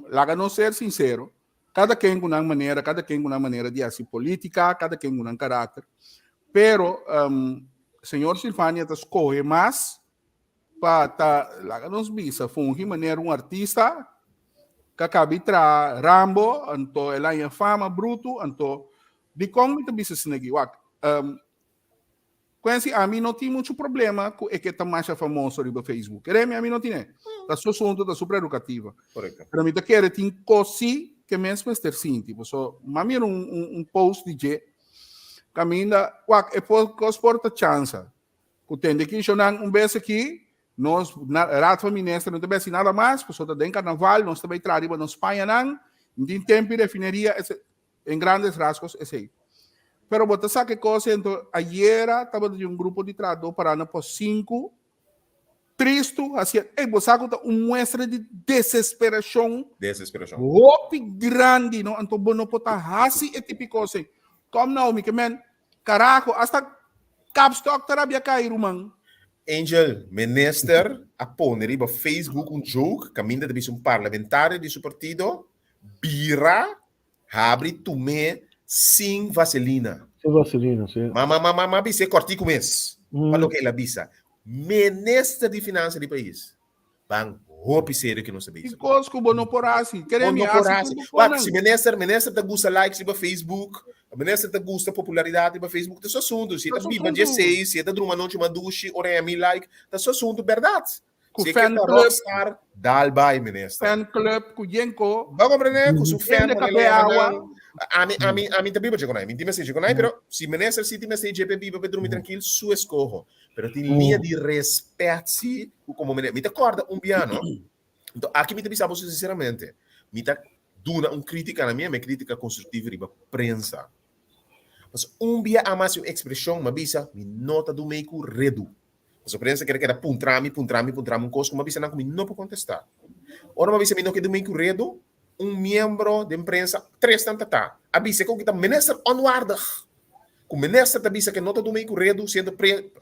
laga nos ser sinsero, Kada ken ku nan manera, kada ken ku nan manera di hasi politika, kada ken ku nan karakter. Pero um, señor Silvania ta skohe mas pa ta, laga nos bisa, fungi manera un artista ka kabi tra Rambo, anto el haña fama brutu, anto dikon mi ta bisa asina aki? Wak, um, Quincy, ami no tin mucho problema ku e ke ta masha famoso riba Facebook. Kere mi, ami no tine. Ta su asunto, ta su prerogativa. Correcto. Pero mi ta kere tin kos si ke mens mester sinti. Paso, m'a mira un, un, un post di dje, kaminda, wak, e por, kos por ta chansa. Ku tende ki shonnan un bes aki, nos, na, Raad van Minister no ta besi nada mas, paso ta den karnaval, nos ta bai traha riba nos pañanan, Tin tempo refineria, en grandes rasgos esei. Pero bo ta sa ke kos ento ayera tabata tin un grupo di trahadó pará na pos sinku tristu hacia ey bo sa ku ta un muestra di desesperashon Desesperashon. hopi grandi no anto bo no por ta hasi e tipo kos ei. Kom nou mi ke men karaho hasta kapstok ta rabia kai ruman. Angel, minister a pone riba Facebook un joke kaminda ta bisa un parlamentario di su partido bira habri tumé sin vaselina. Sin vaselina, sí. Ma ma ma ma ma bis'é kòrtiku mes pa loke el a bisa. Minister di finansa di pais. Ban hopi serio ke nos ta bisa. Tin kos ku bo no por hasi. Kere Bo mi no por hasi hasi. tur bo Wak, konan. si minister, minister ta gusta likes riba Facebook, minister ta gusta popularidat riba Facebook, ta su asuntu. Si e Ta ta su biba dje asuntu. seis, si e ta druma anochi madushi, ora e mi like, ta su asuntu, bèrdat. Ku Si e ke fan ta club. rockstar, dal bai, minister. Fan club ku yenko. Bo comprende? Ku su fan, Hende manera kape yama awa. nan. Ami, ami, ami ta biba dje konai. Mi tin mester dje konai, pero si minister si tin mester dje pe biba pe drumi trankil, su eskoho. Pero tin liña di respet si, ku komo minister. Mi ta kòrda un bia, no? Enton, aki mi ta bisa boso sinceramente, mi ta duna un kritika na mi, mi kritika konstruktivo riba prensa. Pasobra un bia a mas un ekspreshon, mi a bisa, mi no ta dumei ku redu. Pasobra prensa kere keda puntra mi, puntra mi, puntra mi un kos ku mi a bisa nan ku mi no por kontestá. Ora mi a bisa mi no ke dumei ku redu, un miembro den prensa, tres nan ta ta, a bisa ku ta minister onwaardig. Ku minister ta bisa ke no ta dumei ku redu siendo pre,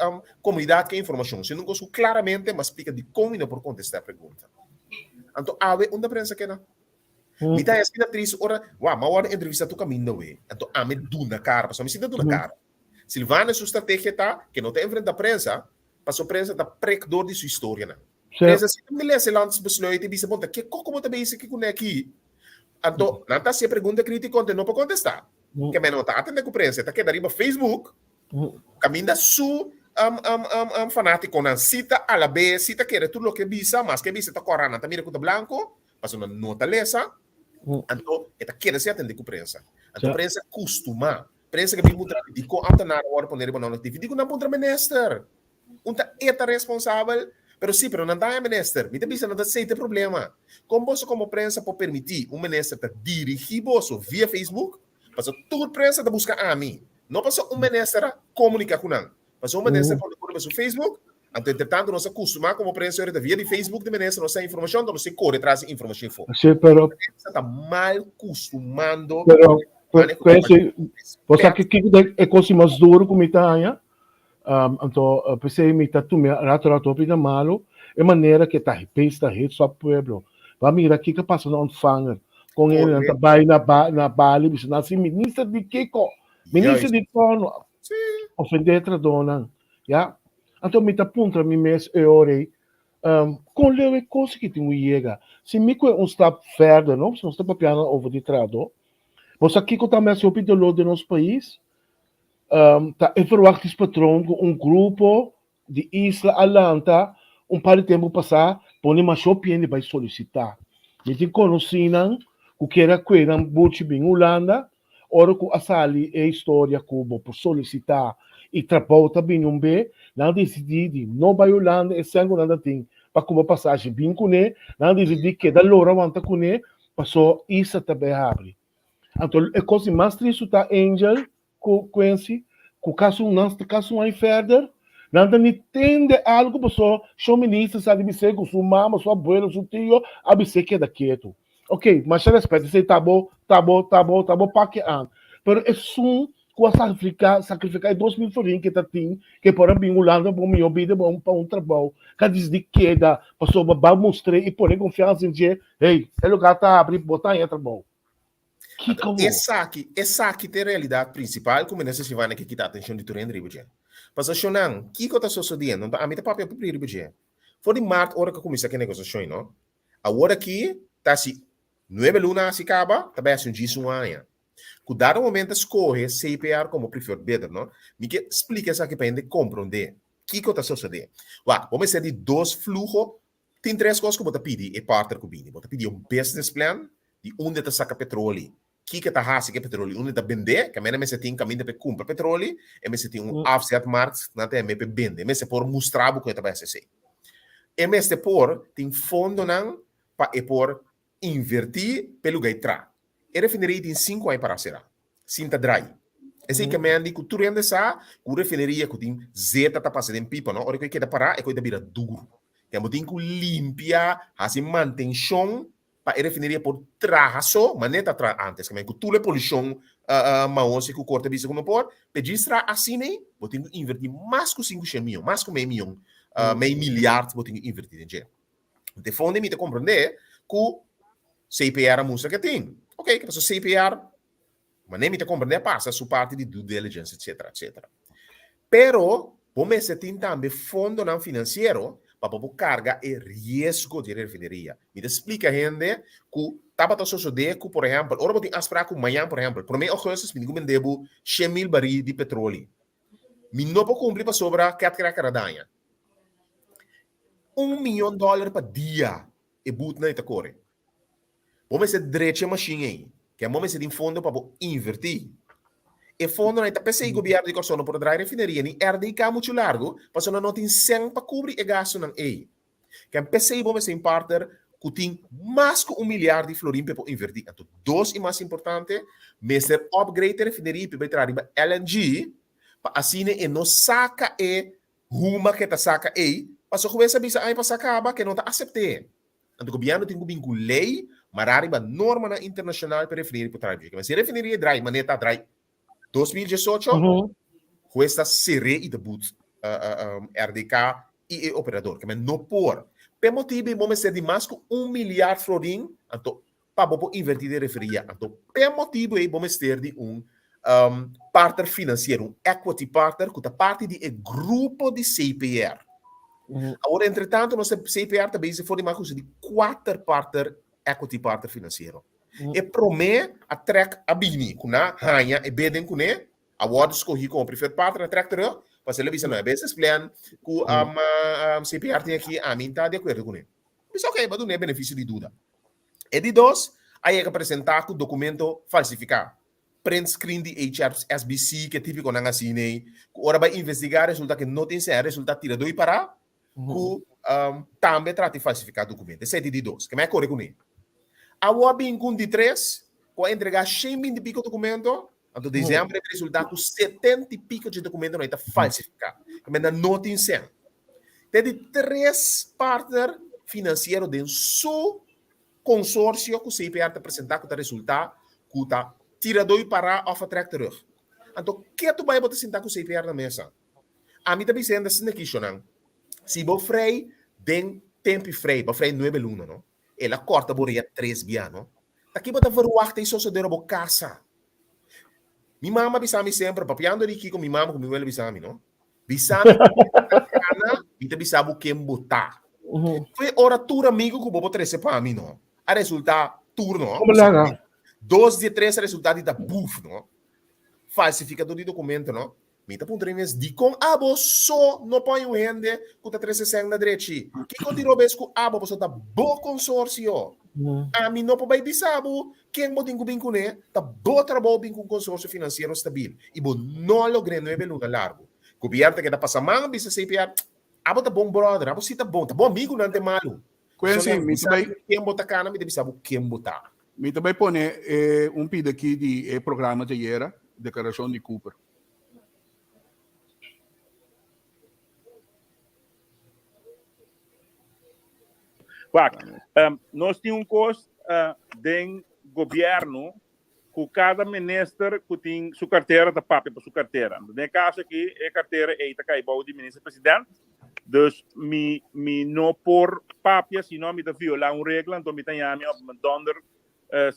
komunidat ke informashon, siendo un kos ku klaramente mi a splika dikon mi no por kontestá e pregunta. Anto awe unda prensa keda? Mi ta asina tristu ora, wak, mi a wòrdu entrevistá tur kaminda awe, anto ami duna kara, pasobra mi sinta duna kara. Silvano su strategia ta ke no ta enfrenta prensa, paso prensa ta prek dor di su historianan. Prensa si ta lesa e landsbesluit i bisa bon ta ke koko bo ta bezig ki kuné aki? Anto nan ta hasi e pregunta kritiko anto e no por kontestá. Ke men no ta atende ku prensa, e ta keda riba Facebook kaminda su fanatikonan si ta alab'é, si ta kere tur loke e bisa, maske e bisa ta kòrá nan ta mira ku ta blanko, pasobra nan no ta lesa, anto e ta keda sin atende ku prensa. Anto prensa kustumá. Prensa ke bin puntra mi dikon ambtenaar a wòrdu pone riba non-actief? Dikon nan puntra minister? Un ta e ta responsabel? Pero si, pero nan ta haña minister. Mi ta bisa nan ta seita e problema. Kon boso komo prensa por permití un minister ta dirigí boso via Facebook? Pasobra tur prensa ta buska ami. No pasobra un minister a komuniká ku nan. Pasobra un minister pone riba su Facebook, anto entretanto nos a kustumá komo prensa ora ta via di Facebook di minister nos haña informashon, anto nos tin kore tras di informashon afó. Sí, pero Prensa ta mal kustumando. Pero, pero, bo sa kiko ta e kos mas duro ku mi ta haña? Anto p'esei mi ta tuma rato rato hopi na malu e manera ku e ta pes ta hit su pueblo. Bo a mira kiko a pasa na Ontvanger, kon e nan ta bai na na Bali bisa nan si minister di kiko, minister di tono, ofende e trahadónan, ya. Anto mi ta puntra mi mes e ora ei, kon leu e kos aki tin ku yega? Si mi kohe un stap verder, no, nos ta papiando over di trahadó, bo sa kiko ta mester hopi doló den nos pais? Ta e verwachtingspatroon ku un grupo di isla a lanta un par di tempu pasá pone masha hopi hende bai solisitá. Mi tin konosínan ku kier a kue nan buchi bin Hulanda ora ku a sali e historia ku bo por solisitá i trabou ta bini un be, nan a disidí di no bai Hulanda e sèn ku nan ta tin pa kumpra pasashi bin kuné, nan a disidí keda lora wanta kuné paso isla ta bai habri. Anto e kos di mas tristu ta Angel ku Quincy ku kasi un nan ta kasi un aña verder nan ta ni tende algu paso sho minister sa di bis'é ku su mama su abuelo su tio a bis'é keda ketu. Ok masha respet esei ta bo ta bo ta bo ta bo paki an pero esun ku a sakrifika sakrifika e 2000 florin ke ta tin ke por a bin Hulanda pa un mihó bida pa un pa un trabou ka disidi keda pasobra bo a mustr'é i pone konfiansa den dje hey e lugar ta habri bo ta haña trabou. Kiko Anto esaki, esaki ta e realidat prinsipal ku Minister Silvania ke kita atenshon di tur hende riba dje. Pasobra shonnan, kiko ta sosodiendo? Anto ami ta papia pupri riba dje. For di mart ora ku a kuminsá ku e negosiashon, no? Awor aki ta hasi nuebe luna hasi kaba, ta bai hasi un djis un aña. Ku dado momento a skohe CPR komo preferred bidder, no? Mi ke splika esaki pa hende komprondé kiko ta sosodé. Wak, bo mester di dos fluho. Tin tres kos ku bo ta pidi e partner ku bini. Bo ta pidi un business plan di unda e ta saka petroli, kiko e ta hasi ku e petroli, unda e ta bend'é, kaminda e mester tin kaminda pa e kumpra petroli, e mester tin un afzetmarkt nan ta hem'é pa e bende. E mester por mustra bo ku e ta bai hasi esei. E mester por tin fondonan pa e por invertí pa e luga e tra. E refineria tin 5 aña para será. Sin ta drai. Esei ke men di ku tur hende sa ku refineria ku tin zeta ta pasa den pipa, no? Ora ku e keda pará, e koi ta bira duru. Ke bo tin ku limpia, hasi mantenshon pa e refineria por traha so, manera ta traha antes. Ke men ku tur e polushon maosi ku korte bisa ku no por, pe djis traha asina ei, bo tin ku invertí mas ku 500 mion, mas ku mei mion, mei miliard bo tin ku invertí den dje. De fondo mi ta komprendé ku CPR a mustra ke tin. Ok, ke paso CPR, manera mi ta komprendé a pasa su parti di due diligence, etcetera, etcetera. Pero bo mester tin tambe fondonan finansiero pa bo por karga e riesgo di e refineria. Mi ta splika hende ku tabata sosodé ku, por ehèmpel, ora bo tin afsprak ku mañan, por ehèmpel, promé ougùstus mi tin ku bende bo 100,000 barí di petroli. Mi no por kumpli pasobra Ketkrekker a daña. Un miyon dòler pa dia e butnan ei ta kore. Bo mester drecha e mashin ei, ke bo mester tin fondo pa bo invertí. E fondonan ei ta p'esei gobièrnu di Kòrsou no por a drai refineria ni RDK muchu largu, pasobra nan no tin sèn pa kubri e gastunan ei. Ke p'esei bo mester tin partner ku tin mas ku un miliar di florin pa e por invertí. Anto dos i mas importante, mester upgrade e refineria pa e bai traha riba LNG pa asina e no saka e Huma ke ta saka ei, paso hues a bisa aña pasá kaba ke no ta asept'é. Anto gobièrnu tin ku bin ku lei mará riba normanan internashonal pa e refineria por traha. Dje si e refineria drai manera ta drai 2018, hues ta ser'é i ta but RDK i e operador. Ke men no por. P'e motibu ei bo mester di mas ku un miliard florin anto pa bo por invertí den refineria. Anto p'e motibu ei bo mester di un partner finansiero, un equity partner ku ta parti di e grupo di CPR. Awor, entretanto, nos CPR ta bezig for di mas ku di kuater partner, equity partner finansiero. E promé a trèk a bini ku nan haña e beden kuné, a wòrdu skohí komo preferred partner, a trèk terug, pasobra el a bisa no, e business plan ku CPR tin aki, ami ta di akuerdo kuné. Bisa ok, bo a duna e benefisio di duda. E di dos a yega presentá ku dokumento falsifiká, print screen di HSBC, ke típikonan asin'ei, ku ora bai investigá resulta ke no tin sèn, resulta tiradó i pará, ku tambe trata di falsifiká dokumento. Esei ta e di dos, ke mi a kore kuné. Awor a bin ku un di tres, ku a entregá shen binti piko dokumento, anto desèmber a resultá ku setenta i piko dje dokumentonan ei ta falsifiká, ke menda no tin sèn. Ta e di tres partner finansiero den su konsorsio ku CPR ta presentá ku ta resultá ku ta tiradó i pará òf a trèk terug. Anto ketu bai bo ta sintá ku CPR na mesa? Ami ta bisa hende asina aki, Shonan, si bo frei den tempu i frei, bo frei nuebe luna, no? El a kòrta bo rea tres bia, no? Ta ki bo ta verwachta i sosodé ora bo kasa? Mi mama a bisa mi semper, papiando di kiko mi mama ku mi wela bisa mi, no? Bisa mi ken bo ta gana, mi ta bisa bo ken bo ta. Foi ora tur amigo ku bo bo trese pa mi, no? A resulta tur, no? Dos di e tres a resulta di ta buf, no? Falsifikador di dokumento, no? Mi ta puntra mi mes, dikon abo so no pon un hende ku ta trese sèn na drechi? Kiko di robes ku abo pasobra ta bo konsorsio? Ami no por bai bisa bo ken bo tin ku bin kuné, ta bo trabou bin ku un konsorsio finansiero stabil i bo no a logr'é nuebe luna largu. Gobièrnu ta keda pasa man bisa CPR, abo ta bon bròder, abo si ta bon, ta bo amigunan ta e malu. Quincy, mi ta bai. Ken bo ta kana, mi ta bisa bo ken bo ta. Mi ta bai pone e un pida aki di e programa djayera, Deklarashon di Cooper. Wak, nos tin un kos den gobièrnu ku kada minister ku tin su kartera ta papia pa su kartera. Den e kaso aki e kartera ei ta kai bou di minister president, dus mi mi no por papia sino mi ta violá un regla, anto mi ta yami òf mi dònder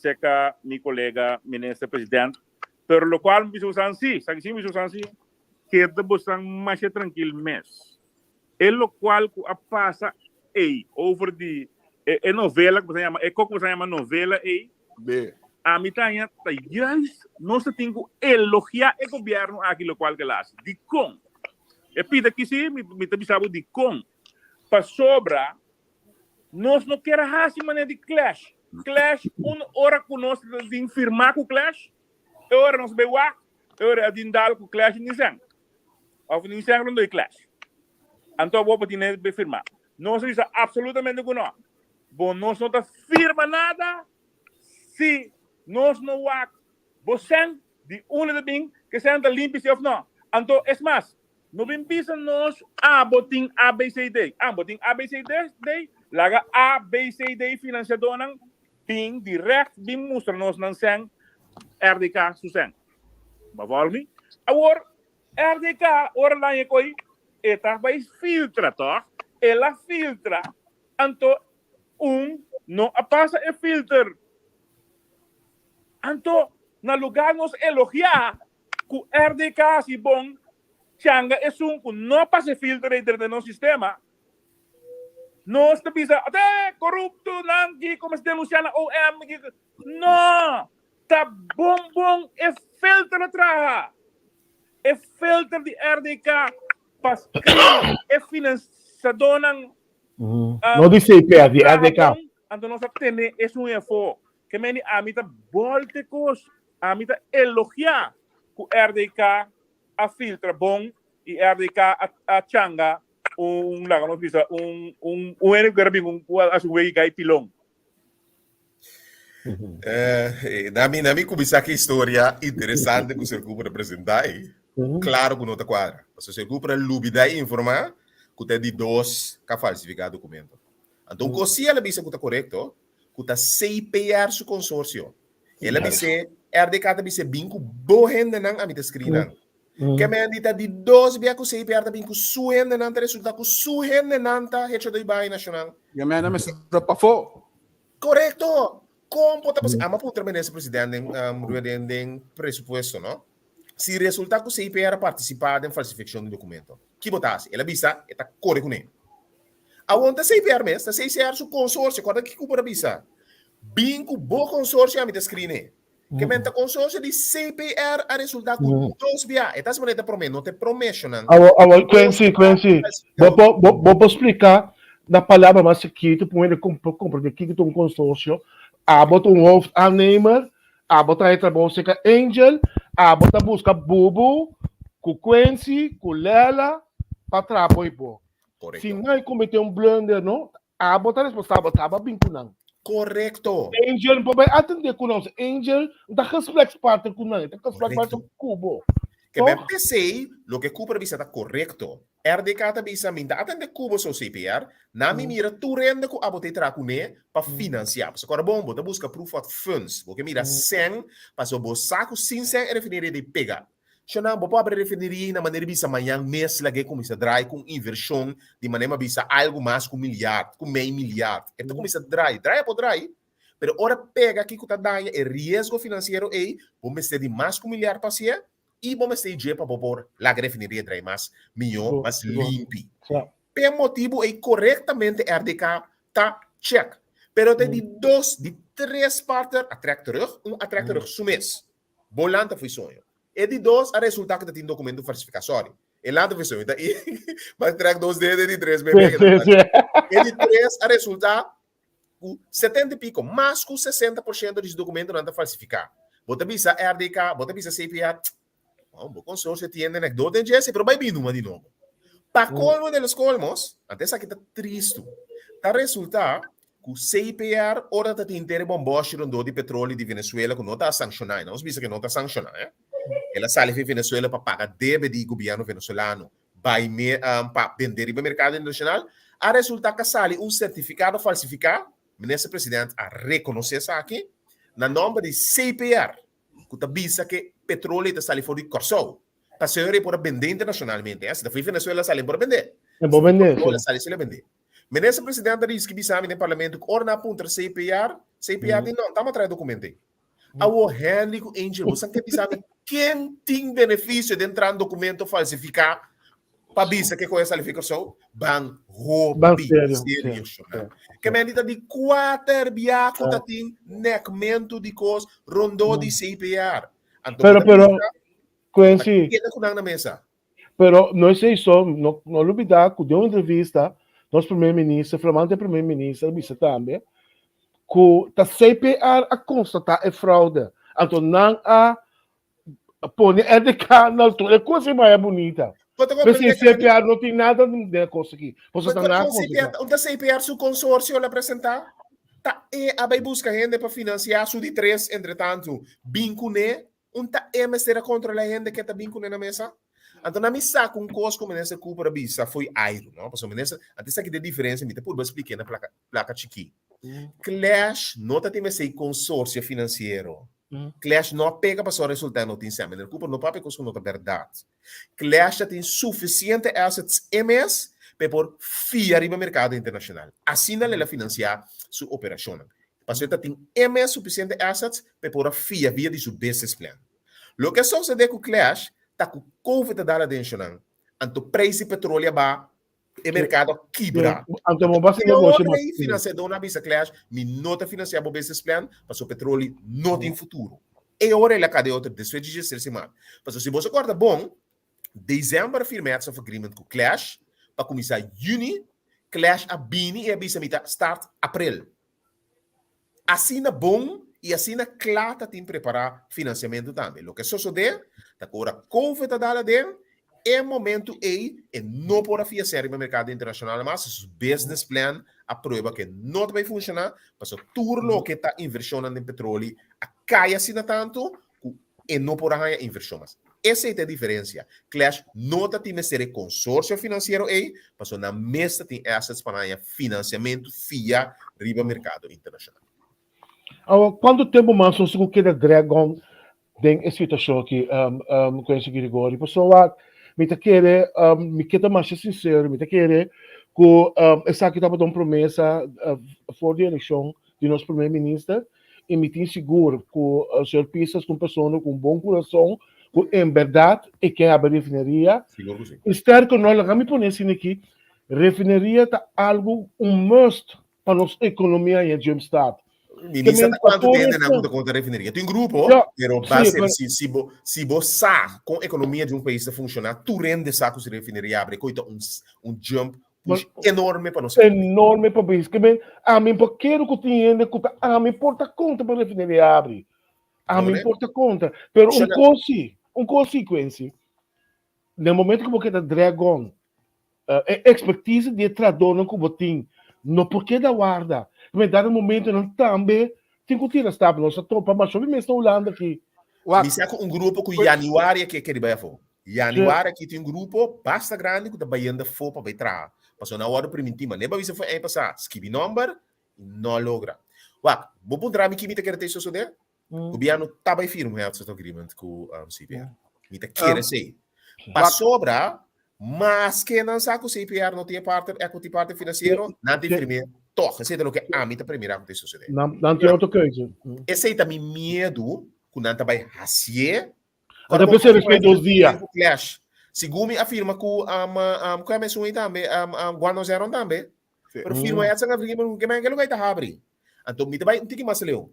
serka mi kolega minister president. Pero lokual mi bisa bosan si, sa ki si mi bisa bosan si, keda bosan masha trankil mes. E lokual ku a pasa ei over di e e novela ku boso a yama e kos ku boso a yama novela ei, B. ami ta haña ta juist nos ta tin ku elogiá e gobièrnu aki lokual ku el a hasi. Dikon? E pida aki si mi mi ta bisa bo dikon. Pasobra nos no kier a hasi manera di clash. Clash un ora ku nos ta tin firmá ku clash, e ora nos bai wak, e ora a tin dal ku clash ni sèn. Of ni sèn rondó e clash. Anto abo bo tin be firma. Nos a bisa absolutamente ku no. Bo nos no ta firma nada si. Nos no wak bo sèn di unda ta bin, ke sèn ta limpi si òf nò. Anto, es mas, no bin bisa nos abo tin ABCD. Abo tin ABCD, laga ABCD finansiadónan bin dirèkt bin mustra nos nan sèn, RDK su sèn. Bo a vòlg mi? Awor, RDK ora laña koi e ta bai filtra tòg? El a filtra, anto un no a pasa e filter. Anto na lugar nos elogia ku RDK hasi bon, changa esun ku no a pasa e filter ei drenta nos sistema, nos ta bisa, Ate, korupto nan kiko mester denunsia na OM. Kiko. No! Ta bon bon e filter a traha. E filter di RDK pa screen e finansiadónan. No di CPR, di RDK. Anto nos a tene esun efo. Ke meni ami ta bolte kos, ami ta elogiá ku RDK a filtra bon i RDK a changa un, laga nos bisa, un un un hende ku ker a bin un ku a hasi un wegi gai pilon. Eh, na mi kuminsá ku historia interesante ku Sir Cooper a presentá ei. Klaro ku no ta kuadra. Pasobra Sir Cooper a lubidá i informá ku ta di dos ka falsifiká dokumento. Anto un kos sí el a bisa ku ta korekto, ku ta CPR su konsorsio. El a bis'é, RDK ta bis'é bin ku bo hendenan ami ta skri nan. Ke men di ta di dos bia ku CPR ta bin ku su hendenan ta resultá ku su hendenan ta hecho doi bai nashonal. Ya men a mester ta pafó. Korekto! Kon por ta posibel? Amo a puntra minister president den um, den, den presupuesto, no? Si resulta ku CPR a partisipá den falsifikashon di dokumento, ki bo ta hasi? El a bisa, e ta kore kuné. Awor ta CPR mes, ta CCR su konsorsio, kòrda kiko por a bisa? Bin ku bo konsorsio ami ta skrini. Ke men ta konsorsio di CPR a resulta ku dos bia. E ta hasi manera ta promé, no ta e promé shonnan. Awor, awor, Quincy, Quincy, bo por, bo, bo por splika na palabra mas chikitu pa un hende por komprende kiko ta un konsorsio? Abo ta un hoofdaannemer, abo ta haña trabou serka Angel, abo ta buska Bubu ku Quincy ku Lela pa traha bo i bo. Korekto. Si nan kometé un blunder, no, abo ta responsabel, ta abo a bin ku nan. Korekto. Angel no por bai atendé ku nan, Angel no ta gesprekspartner ku nan, e ta gesprekspartner ku bo. Ke men p'esei, loke Cooper a bisa ta korekto. RDK ta bisa, Mi ta atendé ku bo so CPR, na mi mira tur hende ku abo ta e traha kuné pa finansiá. Pasobra kòrda bon, bo ta buska proof of funds, bo ke mira sèn, pasobra bo sa ku sin sèn e refineria ta e pega. Shona, bo por abri refineria na manera di bisa mañan mes lag'é kuminsá drai ku un invershon di manera mi a bisa algu mas ku milyard, ku mei milyard. E ta kuminsá drai. Drai a por drai, pero ora pega kiko ta daña e riesgo finansiero ei, bo mester di mas ku milyard pa hasié i bo mester di dje pa bo por laga refineria drai mas mihó, mas limpi. P'e motibu ei korektamente RDK ta chèk. Pero ta di dos, di tres partner a trèk terug, un a trèk terug su mes. Bo lanta fo'i soño. E di dos a resulta ku ta tin dokumento falsifiká. Sorry. E lanta fo'i soño. Ta i mas trèk dos dede e di tres bebe. E di tres a resulta ku setenta i piko, mas ku 60% di su dokumentonan ta falsifiká. Bo ta bisa RDK, bo ta bisa CPR, bon, bo konsorsio tin hende nek dor den djese, pero bai bini numa di nobo. Pa kolmo de los kolmos, anto esaki ta tristu, ta resulta Ku CPR ora ta tin tere bomboshi rondó di petroli di Venezuela ku no ta sankshoná, i nos bisa ku no ta sankshoná, eh. El a sali fi Venezuela pa paga debe di gobièrnu venezolano bai me pa bende riba merkado internashonal, a resultá ku a sali un sertifikado falsifiká, Minister President a rekonosé esaki, na nòmber di CPR, ku ta bisa ku e petroli ta sali for di Kòrsou. Pasobra e por a bende internashonalmente, eh. Si ta for di Venezuela sali e por a bende. E por bende, si. Si sali, si el a bende. Minister President a riski bisa mi den parlamento ku ora nan a puntra CPR, CPR di no, tama trae documento ei. Awo Henry ku Angel, bosan ke bisa mi ken tin beneficio den traha un documento falsifiká pa bisa ke koe a sali fi Kòrsou? Ban hopi serio shona. Ke men di ta di kuater bia ku ta tin nekmentu di kos rondó di CPR. Anto Pero, pero, Quincy. Keda ku nan na mesa. Pero no esei so, no, no lubida ku den un entrevista nos primer minister, flamante primer minister a bisa tambe ku ta CPR a konstatá e fraude. Anto nan a pone RDK na altura. E kos ei maya bunita. P'esei CPR no tin nada den e kos aki. Pasobra ta nan a konstatá. Unda CPR su konsorsio la presentá? Ta e a bai buska hende pa finansiá su di tres entretantu bin kuné? Un ta e mester a kontrolá hende ke ta bin kuné na mesa? Anto na mi sa ku un kos ku Minister Cooper a bisa fo'i airu, no? Pasobra Minister, anto esaki ta e diferensia, mi ta purba splik'é na plaka plaka chikí. Clash no ta tin mesei konsorsio finansiero. Clash no a pega pasobra resultá no tin sèn. Minister Cooper no papia kos ku no ta bèrdat. Clash ta tin sufisiente assets e mes pa e por fia riba merkado internashonal. Asina el a finansiá su operashonnan. Pasobra e ta tin e mes sufisiente assets pa e por a fia via di su business plan. Loke a sosodé ku Clash ta ku Covid a dal adenshonnan, anto preis di petroli a baha, e merkado a kibra. Anto bo basa negoshi mas. E finansiadónan a bisa Clash, mi no ta finansiá bo business plan pasobra petroli no tin futuro. E ora el a kade otro despues di diestres siman. Pasobra si boso kòrda bon, December a firma e heads of agreement ku Clash pa kuminsá yüni, Clash a bini i a bisa mi ta start aprel. Asina bon i asina kla ta tin prepará finansiamentu tambe. Loke sosodé ta ku ora Covid a dal aden, e momentu ei e no por a fia sèr riba merkado internashonal mas, su business plan a prueba ku e no ta bai funshoná, pasobra tur loke ta invershonnan den petroli a kai asina tantu ku e no por a haña invershon mas. Esei ta e diferensia. Clash no ta tin mester e konsorsio finansiero ei, pasobra nan mes ta tin assets pa haña finansiamentu fia riba merkado internashonal. Awor, kuantu tempu mas nos tin ku keda drag on den e situashon aki, Quincy Girigorie? Pasobra mi ta kere, mi ke ta masha sinsero, mi ta kere ku esaki tabata un promesa for di elekshon di nos primer minister y mi tin sigur cu señor Pisas ta un persona cu un bon curason cu en berdad e ke habri refineria. Sigur cu si. Y sterco no, laga mi pone asina aki, refineria ta algo un must pa nos economia en Jumpstart. Mi ni sa ta cuanto tende nan cu ta conta refineria. Tin grupo, pero ba ser si, si bo, si bo sa con economia di un pais ta funciona, tur hende sa cu si refineria abri, coy ta un, un jump push enorme pa nos economia. Enorme pa pais. Ke men, ami por kere ku tin hende ku ta ami por ta kontra pa refineria abri. Ami por ta kontra. Pero un kos si, un kos si, Quincy. Den momento ku bo keda drag on, e expertise di e trahadornan ku bo tin no por keda warda. Ke men, dado momentonan tambe tin ku tira stap. Nos a topa masha hopi mes na Hulanda aki. Mi sa ku un grupo ku januari aki a kere bai afó. Januari aki tin un grupo basta grandi ku ta bayendo afó pa bai traha. Pasobra nan a wòrdu primintí, ma neba bisa for aña pasá, skibi nòmber i no logra. Wak, bo puntra mi ki mi ta kere ta e sosodé? Gobièrnu ta bai firma un health agreement ku CPR. Mi ta kere esei. Pasobra, maske nan sa ku CPR no tin e parte, equity parte finansiero, nan tin firm'é tòg. Esei ta loke ami ta premirá ku ta e sosodé. Nan tin otro keuze. Esei ta mi miedu ku nan ta bai hasié. Ora bo pensé después dos dia. Clash. Segun mi a firma ku um, um, ku esun ei tambe, um, um, Guano Zeron tambe. Pero firma mm. etsan agreement ku kemen ke lugar ta habri. Anto mi ta bai un tiki mas leu.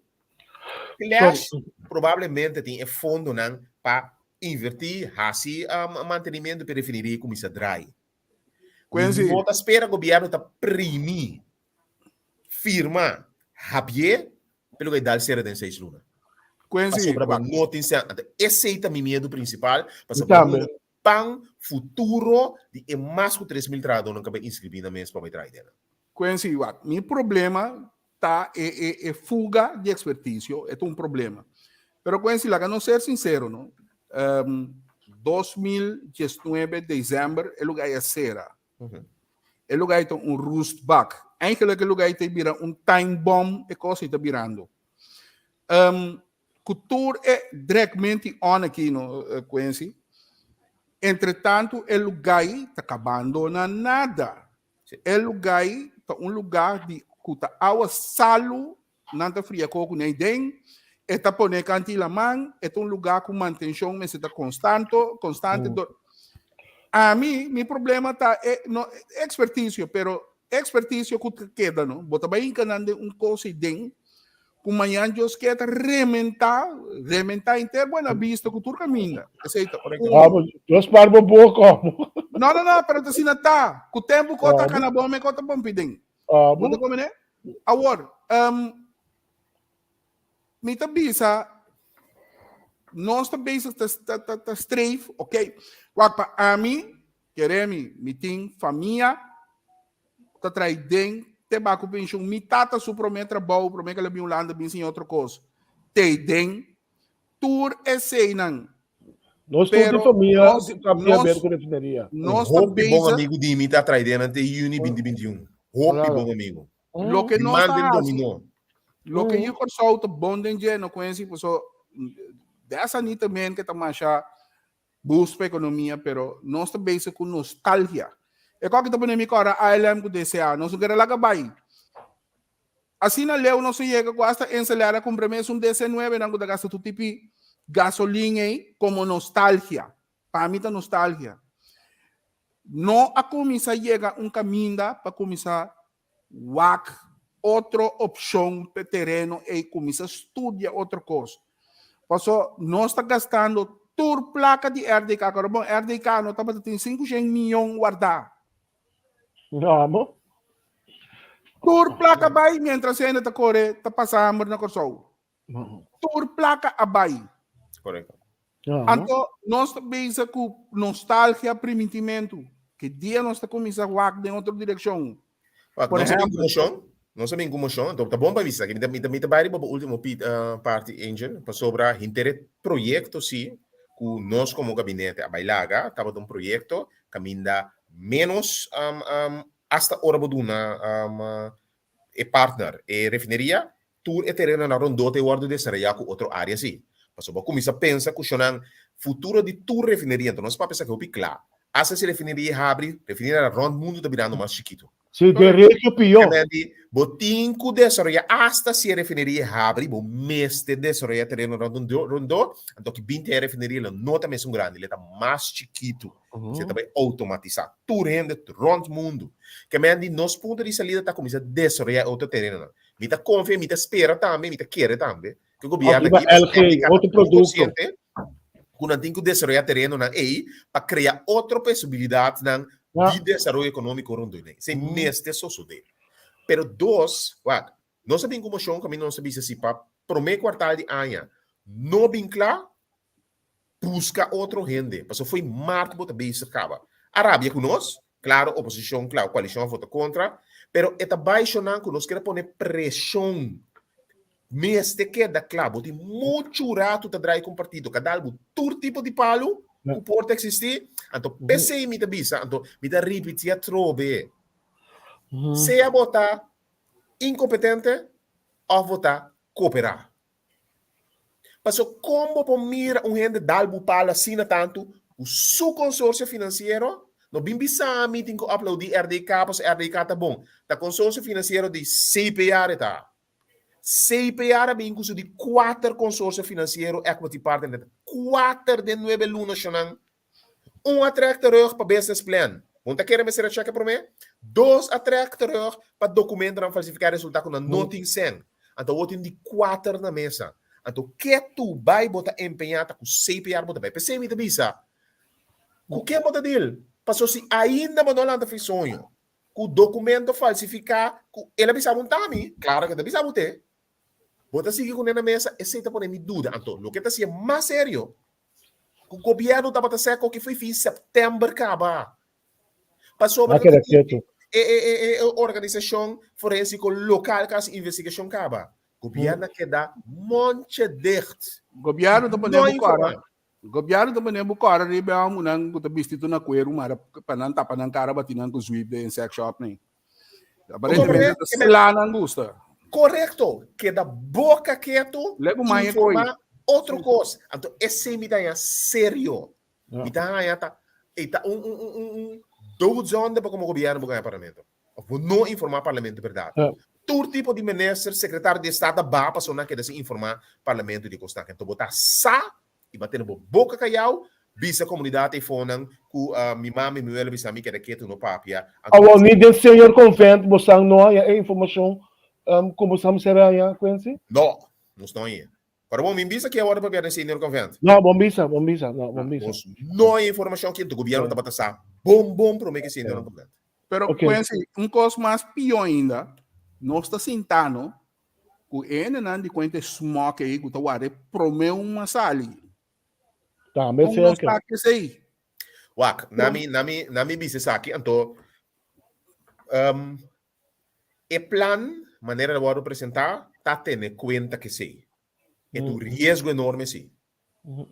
Clash probablemente tin e fondonan pa invertí, hasi um, mantenimiento pe refineria kuminsa draai. Quincy. No ta spera gobierno ta primi firma habié pero que dal cera den seis luna. Quincy. Pasobra bo no tin sen. Anto esei ta mi miedu principal, pasobra bo no pan futuro di e mas ku 3000 trahadónan ku a bai inskribí nan mes pa bai traha den. Quincy, wak, mi problema ta e e e fuga di experticio, e ta un problema. Pero Quincy, laga nos ser sincero, no? Um, 2019 december e lugar a cera. E lugar ta un roestbak. Eigenlijk e lugar ta bira un time bomb e cosa ta birando. Um, ku tur e drekmenti on aki no, eh, Quincy. Entretanto, e lugar ta kabando na nada. E lugar ta un lugar di ku ta awa salu nan ta fria koko nei den, e ta pone kanti laman, e ta un lugar ku mantenshon mester ta konstanto, konstante. Mm. Ami, mi problema ta e, no, experticio, pero experticio ku ta keda, no? Bo ta bai hinka nan den un kos ei den, ku mañan Dios ke ta rementá, rementá inter Buena Vista ku tur kaminda. Esei ta un. Ah, Dios par bo boka. No, no, no, pero ta asina ta. Ku tempu ko ta kana bon, me ko ta bon piden. Ah, Bo ta come ne? Awor, um, mi ta bisa, nos ta bezig ta, ta, ta, ta streef, ok. Wak pa ami, kere mi, mi tin famia, ta trai den te ba ku penshun. Mi tata su promé trabou, promé ku el a bin Hulanda bin siña otro kos, te den tur eseinan. Nos tur di famia ta bia ber ku refineria. Nos ta Hopi bon bezig. amigu di mi ta trae den nan te juni 2021. Hopi bon amigu. Loke Di nos man ta den hasi, dominó. loke Yu Kòrsou ta bon den dje, no kuensi paso desanitemen ke ta masha boost pa ekonomia, pero nos ta bezig ku nostalgia. E kòke ta pone mi kòrda ALM ku DCA, nos no kere laga bai. Asina leu nos a yega ku asta Enceler a kumpra mes un DC nuebe nan ku ta gasta tur tipi gasolin ei komo nostalgia. Pa mi ta nostalgia. No a kuminsá yega un kaminda pa kuminsá wak otro opshon p'e tereno ei, kuminsá studia otro kos. Paso nos ta gastando tur plaka di RDK. Kòrda bon, RDK no tabata tin 500 mion wardá. No, amo. Tur plaka bai mientras hende ta kore ta pasa hamber na Kòrsou. Tur plaka a bai. Korekto. Anto nos ta bezig ku nostalgia, primintimentu. Ki dia nos ta kuminsá wak den otro direkshon? Wak, Por nos a bin ehempel. ku moshon, nos a bin ku moshon, anto ta bon pa bisa, mi ta mi ta mi ta bai riba bo último pit parti Angel, pasobra henter e proyekto si ku nos komo gabinete a bai laga tabata un proyekto kaminda ménos asta ora bo duna e partner e refineria, tur e terenonan rondó ta e wòrdu desaroyá ku otro área si. Pasobra bo a kuminsá pensa ku shonnan futuro di tur refineria, anto nos papia esaki hopi kla, asta si refineria habri, refineria rònt mundu ta birando mas chikitu. Si derecho pió. Kementi, bo tin ku desaroyá asta si e refineria habri, bo mester desaroyá tereno rondó, rondó, anto ki binti e refineria lo no ta mesun grandi, lo ta mas chikitu. Se ta bai automatisá tur hende rònt mundu. Kementi, nos punto di salida ta kuminsá desaroyá e otro terenonan. Mi ta konfia, mi ta spera tambe, mi ta kere tambe ku e gobièrnu Arriba aki ta LG, apliká otro tur produkto. konsiente ku nan tin ku desaroyá terenonan ei pa krea otro posibilidatnan Ja. di desaroyo ekonómiko rondó ei. Esei mester sosodé. Pero dos, wak, nos a bin ku moshon kaminda nos a bisa si pa promé kuartal di aña no bin kla, Buska otro hende, pasobra fo'i mart bo ta bezig kaba. A rabia ku nos, klaro oposishon, klaro koalishon a vota kontra, pero e ta bai shonan ku nos kier a pone preshon. Mester keda kla, bo tin muchu ratu ta drai ku un partido, ka dal bo tur tipo di palu ku por ta eksistí, anto p'esei mi ta bisa, anto mi ta ripití atrobe, sea bo ta inkompetente òf bo ta koperá. Paso kon bo por mira un hende dal bo palo asina tantu ku su konsorsio finansiero? No bin bisa mi tin ku aplaudí RDK paso RDK ta bon. Ta konsorsio finansiero di CPR e ta. CPR a bin ku su di kuater konsorsio finansiero equity partner ta kuater den nuebe luna shonan. Un a trek terug pa business plan. Bo ta kere mester a cheke promé? Dos a trek terug pa dokumentonan falsifiká resultá ku nan no tin sèn. Anto awor tin di kuater na mesa. Anto ketu bai bo ta empeñá ta ku CPR bo ta bai. P'esei mi ta bisa, ku ken bo ta deal? Pasobra si ainda bo no lanta fi soño ku dokumento falsifiká ku el a bisa bo un ta mi, klaro ke ta bisa bo te, bo ta sigui kuné na mesa, esei ta pone mi duda. Anto loke ta hasié mas serio Ku gobierno tabata seko ki foi fin september kaba. Pasobra A keda ketu. e, e, e, e organisashon forensiko lokal ka hasi investigashon kaba. Gobierno a keda monche dicht. Gobierno ta pone No bo informa. kora. Gobierno ta pone bo kora riba e homonan ku ta bisti tur na kueru mara pa nan tapa nan kara bati nan ku zwiep den sex shop ni. Aparentemente ta sla nan gusta. Korekto, keda boka ketu, Lego maña koi. informa otro kos. Anto esei mi ta haña serio. Mi ta haña ta e ta un un un un un doodzonde pa komo gobierno bo gaña parlamento. Of bo no informa parlamento berdad. Tur tipo di minister, secretario di estado ta baha pasobra nan keda sin informa parlamento di e kosnan. Anto bo ta sa I bo a tene bo boka kayau, bisa komunidat eifonan ku mi mama i mi welo bisa mi keda ketu no papia. Anto Awor ni den Senior Convent bosan no haña e informashon ku bosan mester haña, Quincy? No, nos no haña. Ora bo min bisa ke awor ta papia den Senior Convent? No, bon bisa, bon bisa, no, bon bisa. Nos no haña informashon ki anto gobièrnu tabata sa bon bon promé ke Senior Convent. Pero Quincy, un kos mas pió ainda, nos ta sinta no Ku e hendenan di kuenta e smòk ei ku ta warda e promé un a sali. Tambe Kon nos serka. ta esei? Wak, na mi, na mi, na mi bisa esaki, anto, um, E plan, manera el a wòrdu presentá, ta tene kuenta ku esei. E ta un riesgo enorme sí.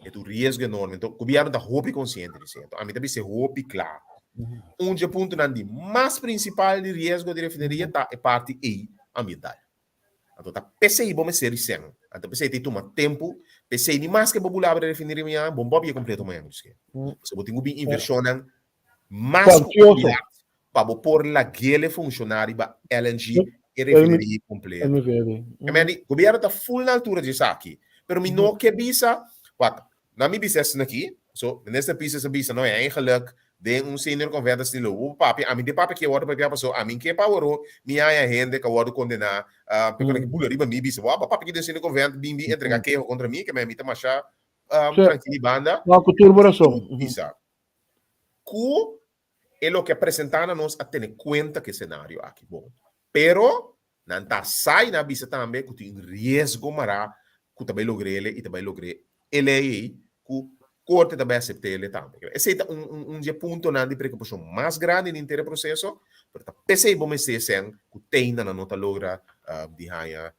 E ta un riesgo enorme. Enton, gobièrnu ta hopi konsiente di esei. Enton, ami ta bisa e hopi kla. Un dje puntonan di mas prinsipal di riesgo di refineria ta e parti ei ambiental. Anto ta p'esei bo mester di sèn. Anto p'esei ta tuma tempu. P'esei ni maske bo bula abri refineria mañana, bo no por bia kompleto mañana. Pasobra bo tin ku bin invershonnan mas ku un miljard pa bo por lag'ele funshoná riba LNG e refineria kompleto. E men di, gobièrnu ta ful na altura di esaki, pero mi no ke bisa, wak, na mi bisa esaki aki, so minister Pisas a bisa no eigenlijk den un senior convent asina lo bo papia, ami den papia ke wòrdu papia paso ami ke pa awor mi haña hende ku a wòrdu kondená, pero ke bula riba mi bisa, wou bo papia ki den senior convent bin bin entrega keho kontra mi, ke men mi ta masha trankil di banda. No, ku tur bo rason. Bisa. Ku e loke a presentá na nos a tene kuenta ku e senario aki bon. Pero nan ta sa i nan a bisa tambe ku tin un riesgo mará ku ta bai logr'ele i ta bai logr'é e lei ei ku korte ta bai asept'ele tambe. Esei ta un un di e puntonan di preokupashon mas grandi den henter e proseso, pero ta p'esei bo mester esei ku teinda nan no ta logra di haña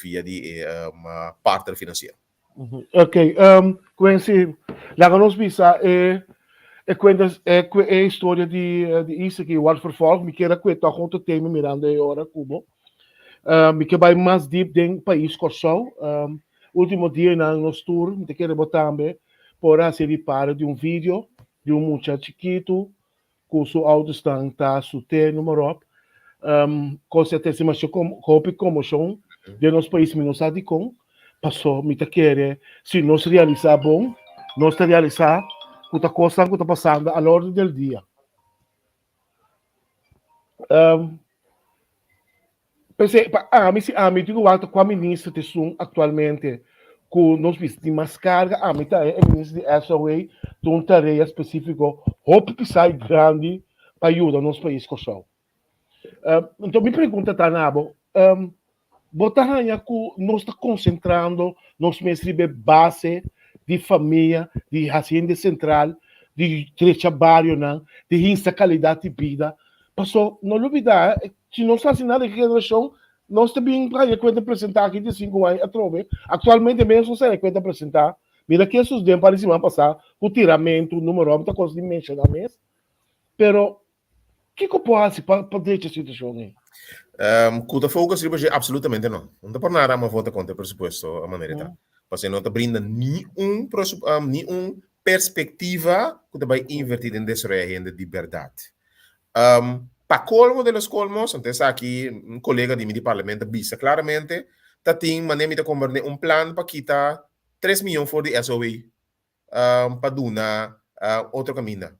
via di e partner finansiero. Ok, Quincy, laga nos bisa e e cuenta e e historia di di Isaac y wat vervolg. Mi kier a kue toch otro tema mirando e ora cubo. Mi ke bai mas diep den pais Kòrsou. Ultimo dianan nos tur, mi ta kere bo tambe, por a hasi riparo di un video di un mucha chikitu ku su ouders-nan ta sut'é noem op. Kos a trese masha hopi komoshon den nos pais, mi no sa dikon, paso mi ta kere si nos realisá bon, nos ta realisá ku ta kosnan ku ta pasando al orden del dia. P'esei, pa ami, si ami tin ku wak ta kua minister ta esun aktualmente ku nos bisa tin mas karga, ami ta e minister di SOA tin un tarea spesífiko hopi pisá i grandi pa yuda nos pais Kòrsou. Anto mi pregunta ta na bo, bo ta haña ku nos ta konsentrando nos mes riba e base di famia, di hasi hende sentral, di drecha barionan, di hinsa kalidat di bida? Paso no lubidá Si nos hasi nada di generashon, nos ta bin haña kuenta presentá aki di sinku aña atrobe. Aktualmente mes nos haña kuenta presentá. Mira ke sus den par di siman pasá ku tiramentu, numero, mi ta kos di menshoná mes. Pero kiko por hasi pa pa drecha e situashon ei? Ku ta focus riba dje? Absolutamente no. No ta por nada ama vota kontra e presupuesto a manera e ta. Pasobra no ta brinda ni un ni un perspektiva ku ta bai invertí den desaroyá hende di bèrdat. Pa colmo de los colmos, anto esaki un colega di mi di parlamento a bisa claramente, ta tin manera mi ta comprende un plan pa kita 3 miyon for di SOW pa duna otro caminda.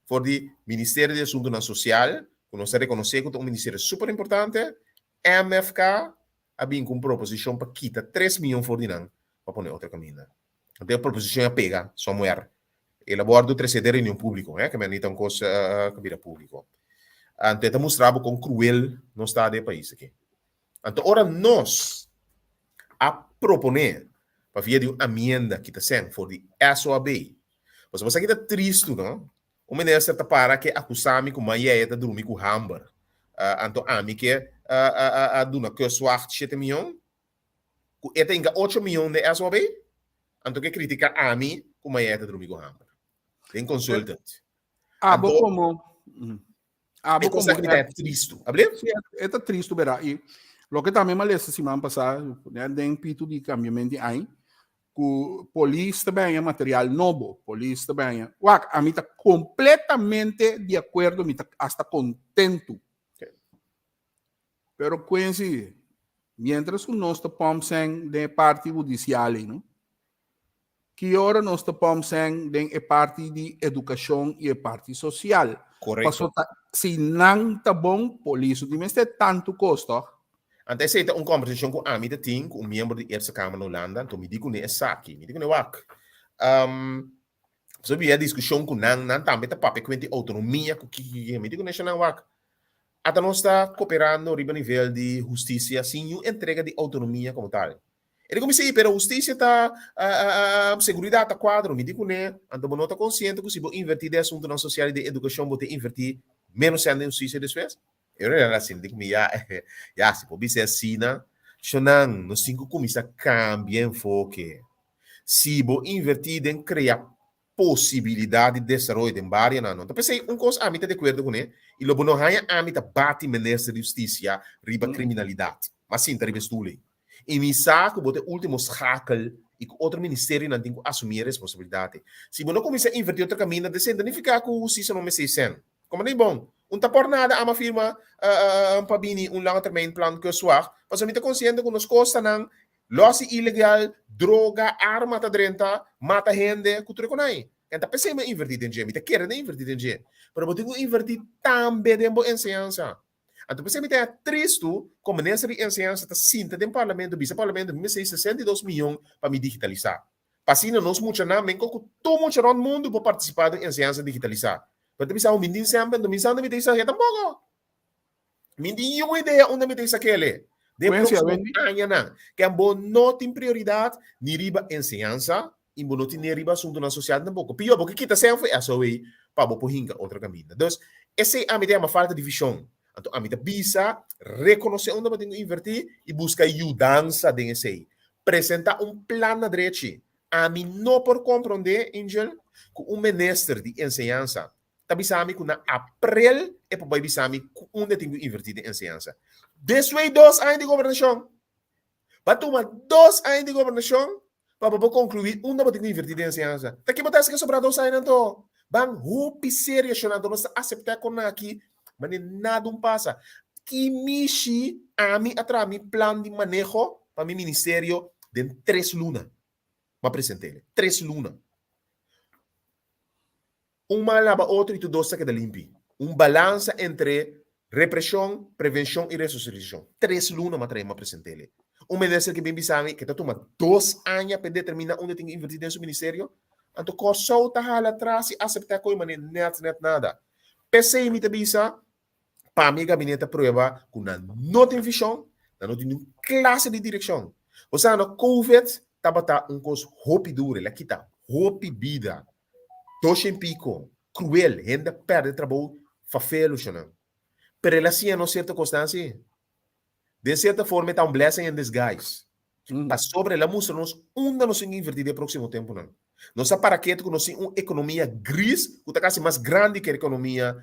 For di Ministerio di Asuntonan Social, cu nos ta reconoce cu ta un ministerio super importante, MFK a bin cu un proposicion pa kita 3 miyon for di nan pa pone otro caminda. Anto e proposicion a pega somewhere. El a wordo trece den reunion publico, eh, ke men ta un cos ke bira publico. Anto e ta mustra bo con cruel nos ta den e pais aki. Anto ora nos a propone pa via di un amienda kita sen for di SOAB, pasobra bo sa kita tristu, no? Un minister ta para ke acusa mi cu man yeye ta drumi cu hamber. Anto ami ke a duna kustwacht shete miyon. Ku e ta hinka ocho miyon den SOB, anto ke kritika ami ku mañana ta drumi ku hamber. Den consultant. Abo Anto, como abo e como cosa ki ta tristu. Abli? Sí, e ta tristu bera. I loke tambe m'a lesa siman pasá, den pitu di kambiamento di aña, ku polis ta baña material nobo, polis ta baña. Wak, ami ta kompletamente di akuerdo, mi ta hasta kontentu. Pero Quincy, mientras ku nos ta pòmp sèn den e parti hudisial ei, no? Ki ora nos ta pòmp sèn den e parti di edukashon i e parti sosial? Korekto. Paso ta, si nan ta bon, polis no tin mester tantu kos, tòg? Anto esei ta un kòmbersashon ku ami ta tin ku un miembro di Eerste Kamer na Hulanda, anto mi di kuné esaki, mi di kuné wak, pasobra mi a diskushon ku nan, nan tambe ta papia kuenti outonomia ku kiki kiki, mi di kuné shonnan wak, Ata nos ta koperando riba nivel di hustisia sin niun entrega di outonomia komo tal. E di ku mi si, pero hustisia ta seguridat ta kuadro. Mi di kuné, anto bo no ta konsiente ku si bo invertí den asuntunan sosial i den edukashon bo ta invertí ménos sèn den hustisia despues? E ora el a sinti ku mi ya, ya, si por bisa asina, shonnan, nos tin ku kuminsá kambia enfoke. Si bo invertí den krea posibilidat di desaroyo den barionan, no ta p'esei un kos ami ta di akuerdo kuné i lo bo no haña ami ta bati minister di hustisia riba kriminalidat. M'a sinta riba e stul ei. I mi sa ku bo ta e último schakel i ku otro ministerionan tin ku asumí e responsabilidat ei. Si bo no kuminsá invertí otro kaminda, ta esei ta nifiká ku hustisia no mester sèn. Komo ta bon? Un ta por nada ama firma pa bini un lange termijn plan kustwacht, pasobra mi ta konsiente ku nos kostanan losi ilegal, droga, arma ta drenta, mata hende, ku tur e konai. En ta p'esei mi a invertí den dje, mi ta kere den invertí den dje. Pero bo tin ku invertí tambe den bo enseñansa. Anto p'esei mi ta haña tristu ku minister di enseñansa ta sinta den parlamento, bisa parlamento mi mester 62 miyon pa mi digitalisá. Pa asina nos muchanan men ku tur mucha rònt mundu por partisipá den enseñansa digitalisá. Pero ta bisa mi tin semper, anto mi sa unda mi ta isa tampoko. Mi tin niun idea unda mi ta isa kele. Den próksimo añanan. Ken bo no tin prioridat ni riba enseñansa i bo no tin ni riba asuntunan sosial tampoko. Pió, bo ke kita sèn for SOA pa bo por hinka otro kaminda. Dus, esei ami ta yama falta di vishon. Anto ami ta bisa, rekonosé unda bo tin ku invertí i buska yudansa den esei. Presentá un plan na drechi. Ami no por komprondé, Angel, ku un minister di enseñansa ta bisa mi ku na aprel e por bai bisa mi ku unda e tin ku invertí den enseñansa. Despues dos aña di gobernashon. Ba tuma dos aña di gobernashon pa bo por konkluí unda bo tin ku invertí den enseñansa. Ta ke bo ta hasi ku e sobrá dos añanan anto? Ban hopi serio, shonnan, anto nos ta aseptá kon aki Mane nada un pasa. Ki mishi ami a traha mi plan di maneho pa mi ministerio den tres luna. M'a present'é. Tres luna. Un man laba otro i tur dos ta keda limpi. Un balansa entre represhon, prevenshon i resosialisashon. Tres luna m'a traha i m'a present'é. Un minister ke bin bisa mi ke ta tuma dos aña pa e determina unda tin ku inverti den su ministerio. Anto Kòrsou ta hala atras i aseptá koe manera nèt nèt nada. P'esei mi ta bisa, pa mi e gabinete a prueba ku nan no tin vishon, nan no tin niun klase di direkshon. Bo sa no, Covid tabata un kos hopi duru, el a kita hopi bida, doshen piko, kruel, hende a pèrdè trabou fafelu shonnan. Pero el a siña nos sierto kosnan si. Den sierto forma e ta un blessing in disguise. Pasobra el a mustra nos unda nos tin ku invertí den e próksimo tempunan. Nos a para ketu ku nos tin un ekonomia gris ku ta kasi mas grandi ku e ekonomia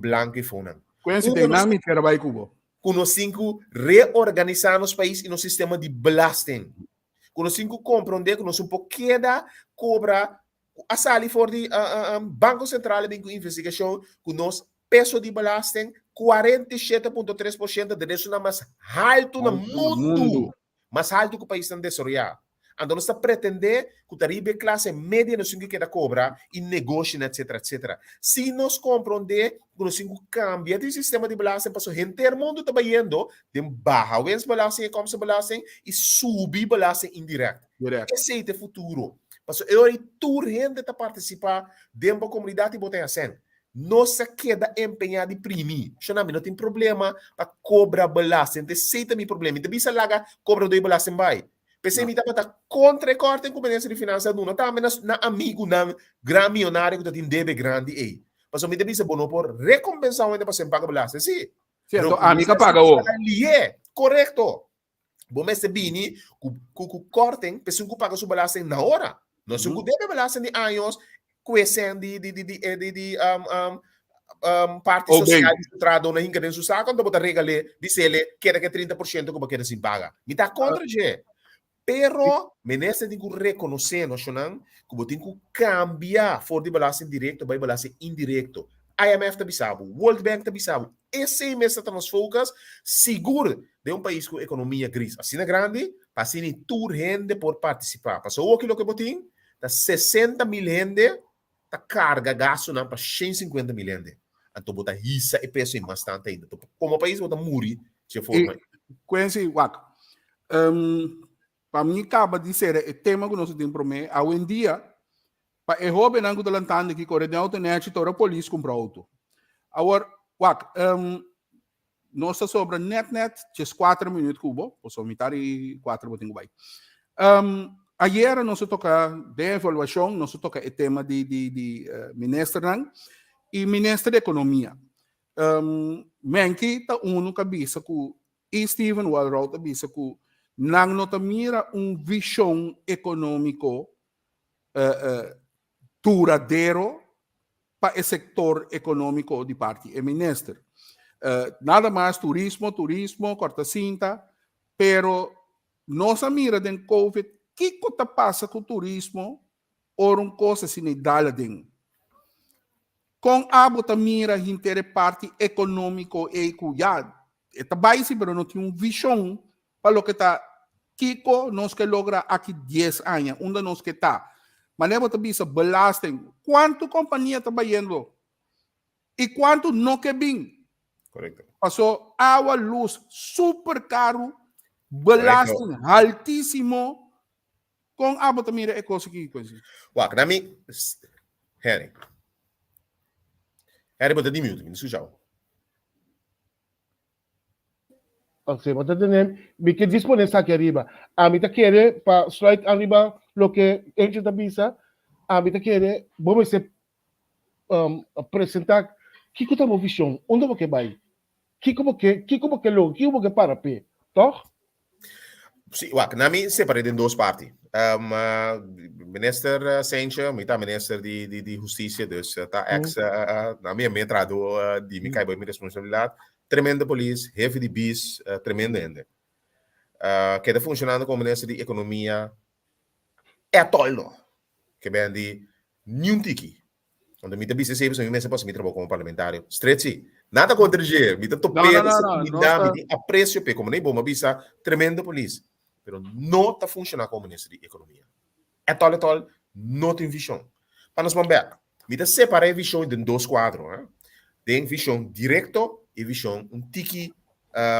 blanku i fonan. Quincy, den nan mi kier a bai ku bo. Ku nos tin ku reorganisá nos pais i nos sistema di belasting. Ku nos tin ku komprondé ku nos un por keda kobra ku a sali for di Banko Sentral a bin ku investigashon ku nos peso di belasting 47.3% ta esunnan mas haltu na mundu, mas haltu ku paisnan desaroyá. Anto nos ta pretendé ku ta riba e klase media nos tin ku keda kobra i negoshinan etsetera etsetera. Si nos komprondé ku nos tin ku kambia di sistema di belasting pasobra henter mundu ta bayendo den baha winstbelasting, inkomstenbelasting i subi belasting indirèkt. Esei ta e futuro. Pasobra e ora ei tur hende ta partisipá den bo komunidat i bo ta hasiendo. Nos a keda empeñá di primi. Shona, mi no tin problema pa kobra belasting. Esei ta mi problema. Mi ta bisa laga kobradó di belasting bai. P'esei mi tabata kontra e kòrte ku Minister di Finansa a duna tambe na na amigunan gran miyonario ku ta tin debe grandi ei. Pasobra mi ta bisa bo no por rekompensá un hende pasobra e paga belasting. Sí. Sierto, ami ka paga awor. Lié. Korekto. Bo mester bini ku ku ku korting pa esun ku paga su belasting na ora. No esun ku debe belasting di años ku e sèn di di di di eh, di di um, um, um, parti OB. sosial di su trahadó na hinka den su sako, anto bo ta regal'é, bis'é keda ku e 30% ku bo keda sin paga. Mi ta kontra dje. Pero minister tin ku rekonosé, no shonnan, ku bo tin ku kambia for di belasting direkto bai belasting indirekto. IMF ta bisa bo, World Bank ta bisa bo, esei mester ta nos focus, sigur den un pais ku ekonomia gris asina grandi, pa asina tur hende por partisipá. Pasobra awoki loke bo tin ta 60,000 hende ta karga gastunan pa 150,000 hende. Anto bo ta hisa e peso ei mas tantu ainda. Anto komo pais bo ta muri dje forma ei. Quincy, wak, pa mi kaba di sera e tema ku nos a tin promé, awendia pa e hóbennan ku ta lantando aki kore den outo nèchi ta ora polis kumpra outo. Awor, wak, nos ta sobra nèt nèt djes kuater minüt ku bo, pasobra mitar di kuater bo tin ku bai. Ayera nos a toka den evaluashon, nos a toka e tema di di di ministernan i minister di ekonomia. Um, Menki ta unu ka bisa ku i Steven Walroud a bisa ku nan no ta mira un vishon ekonómiko uh, uh, duradero pa e sektor ekonómiko di parti e minister. Uh, nada mas turismo, turismo, korta sinta, pero nos a mira den COVID kiko ta pasa ku turismo ora un kos asina e dal aden. Kon abo ta mira henter e parti ekonómiko ei ku ya e ta bai si pero no tin un vishon pa loke ta kiko nos ke logra aki dies aña, unda nos ke ta. Manera bo ta bisa belasting, kuantu kompania ta bayendo i kuantu no ke bin? Korekto. Paso awa, lus super karu, belasting haltísimo. Kon abo ta mira e kos aki, Quincy? Wak, na mi, Henry. Henry, bo ta di mute, mi no skucha bo. Ok, bo ta tene, mi ke dispone esaki ariba. Ami ta kere pa sluit ariba loke Angel ta bisa, ami ta kere bo mester um, presenta kiko ta bo vision, unda bo ke bai, kiko bo ke, kiko bo ke logra, kiko bo ke para p'e, tòg? Sí, wak, na mi separé den dos parti. Um, uh, minister Sentje, mi ta minister di, di, di Justicia, dus uh, ta ex, uh, na mi mi trado uh, di mi kai mi responsabilidad. Tremendo polis, jefe di bis, uh, tremendo hende. Uh, keda funcionando como minister di Economia, at all no. Ke ben di ni un tiki. Anto mi ta bisa esei pasobra mi mester pasa mi trabou komo parlamentario. Stret si. Nada kontra dje. Mi ta No, no, top'é, no, no. mi Nos da, mi ta. tin apresio p'e. Komo nei bo, mi a bisa tremendo polis. Pero no ta funshoná komo minister di ekonomia. Ètòl ètòl no tin vishon. Pa nos ban bèk. Mi ta separá e vishon den dos kuadro, ha. Den vishon direkto i vishon un tiki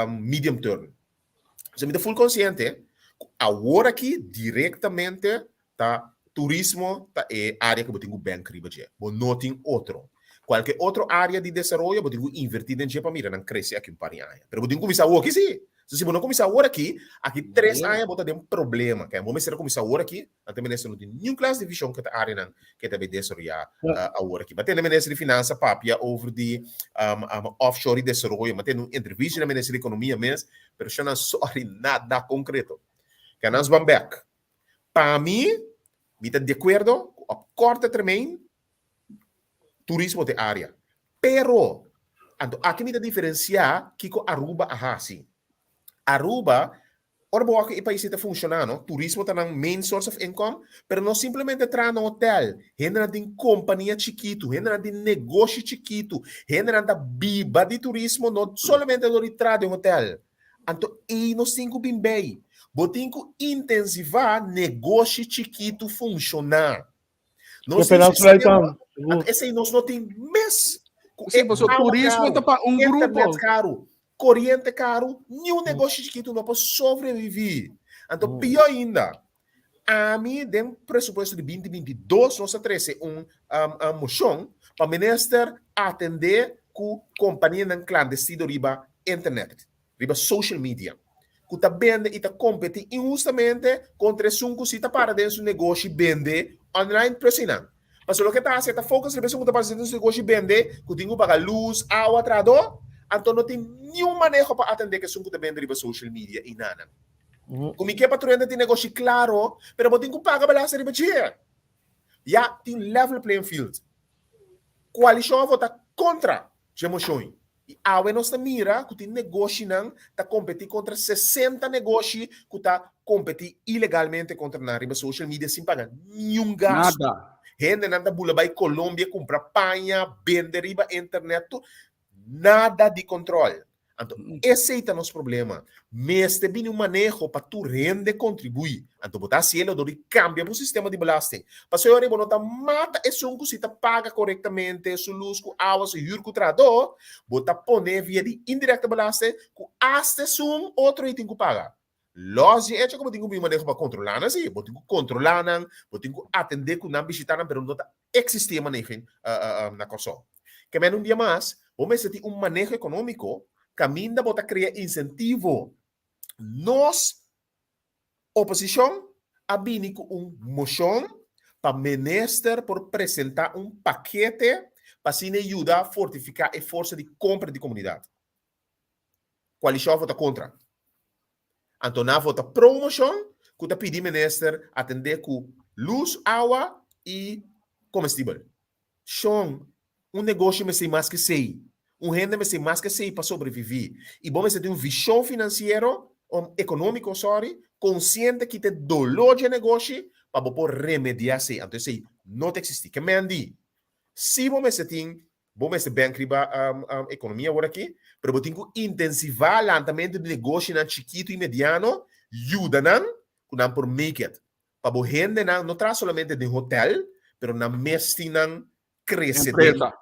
medium term. So mi ta full konsiente ku awor aki direktamente ta turismo ta e área ku bo tin ku bènk riba dje. Bo no tin otro. Kualke otro área di desaroyo bo tin ku invertí den dje pa mira nan krese aki un par di aña. Pero bo tin ku kuminsá awor aki sí. So si bo no kuminsá awor aki, aki tres aña bo ta den problema. Kèn bo mester a kuminsá awor aki, anto e minister no tin niun klas di vishon ku ta áreanan ke ta bay desaroyá awor aki. Bo a tende minister di Finansa papia over di offshore i desaroyo. Bo a tende un entrevista na minister di Ekonomia mes, pero shona sorry nada konkreto. Kèn nos ban bèk. Pa mi, mi ta di akuerdo ku op korte termijn turismo ta e área. Pero, anto aki mi ta diferensiá kiko Aruba a hasi. Aruba, ora bo wak e pais ei ta funshoná no, turismo ta nan main source of income, pero no simplemente traha na hotel. Hendenan tin kompania chikitu, hendenan tin negoshi chikitu, hendenan ta biba di turismo no solamente dor di traha den hotel. Anto ei nos tin ku bin bei. Bo tin ku intensivá negoshi chikitu funshoná. Nos tin sistema, anto esei nos no tin mes. Ku Sí, e pasobra awa turismo karu, ta pa un internet grupo. karu, koriente karu, niun negoshi chikitu no por sobreviví. Anto pió ainda, ami den presupuesto di 2022 nos a trese un um, moshon pa minister atendé ku kompanianan klandestino riba internet, riba social media, ku ta bende i ta kompetí inhustamente kontra esun ku si ta para den su negoshi bende online presinan. Pasobra loke ta hasi e ta focus riba esun ku ta para den su negoshi bende, ku tin ku paga lus, awa, trahadó, anto no tin niun maneho pa atendé ku esun ku ta bende riba social media i nanan. Ku mi ke pa tur hende tin negoshi klaro, pero bo tin ku paga belasting riba dje. Ya tin level playing field. Koalishon a vota kontra dje moshon ei. I awe nos ta mira ku tin negoshinan ta kompetí kontra 60 negoshi ku ta kompetí ilegalmente kontra nan riba social media sin paga niun gastu. Nada. Hendenan ta bula bai Colombia kumpra paña, bende riba internet, tur. Nada di kontrol. Anto esei ta nos problema. Mester bini un maneho pa tur hende kontribuí. Anto bo ta hasielo dor di kambia bo sistema di belasting. Pasobra ora bo no ta mata esun ku si ta paga korektamente su lus ku awa, su hür ku trahadó, bo ta pone via di indirekte belasting ku asta esun otro ei tin ku paga. Lòs di echo ku bo tin ku bini un maneho pa kontrolá nan si. Bo tin ku kontrolá nan, bo tin ku atendé ku nan, bishitá nan, pero no ta eksistí e maneho na Kòrsou. Ke men un dia mas, bo mester tin un maneho ekonómiko kaminda bo ta krea insentivo. Nos oposishon a bini ku un moshon pa minister por presentá un pakete. pa asina yuda fortifiká e forsa di kompra di komunidat. Koalishon a vota kontra. Anto nan a vota pro un moshon ku ta pidi minister atendé ku lus, awa i komestibel. Shon, un negoshi mester mas ke esei. Un hende mester mas ke esei pa sobreviví. I bo mester tin un vishon finansiero, ekonómiko, sorry, konsiente ki ta e doló dje negoshi pa bo por remediá esei. Anto esei no ta eksistí. Ke men di, si bo mester tin, bo mester bènk riba ekonomia awor aki, pero bo tin ku intensivá lantamentu di negoshinan chikitu i mediano, yuda nan ku nan por make it. Pa bo hendenan no traha solamente den hotel, pero nan mes tin nan crece den Empresa.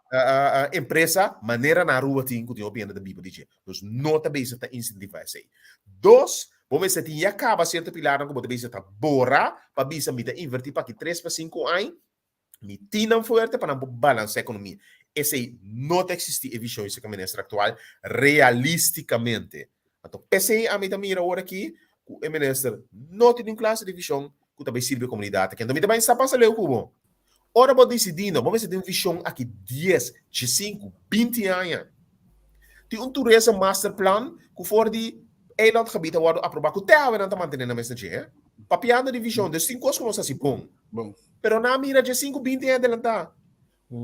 empresa manera na Aruba tin cu tin hopi hende ta biba di dje. Nos no ta bezig ta incentiva esey. Dos, bo mester tin ya caba cierto pilarnan cu bo ta bezig ta bora pa bisa mi ta inverti pa aki tres pa cinco aña, mi tin nan fuerte pa nan por balancea economia. Esey no ta existi e vision esey cu minister actual realisticamente. Anto p'esey ami ta mira awor aki cu e minister no tin un clase di vision cu ta bay sirbi e comunidad aki. Anto mi ta bay sa pasa leu cu bo. Ora bo disidí no, bo mester tin un vishon aki dies, diesinku, binti aña. Tin un Tourism Master Plan ku for di eilandgebied a wòrdu aprobá ku te awe nan ta mantené nan mes na dje, eh. Papiando di vishon, dus tin kos ku nos hasi bon. Bon. Pero nan a mira diesinku, binti aña adelantá.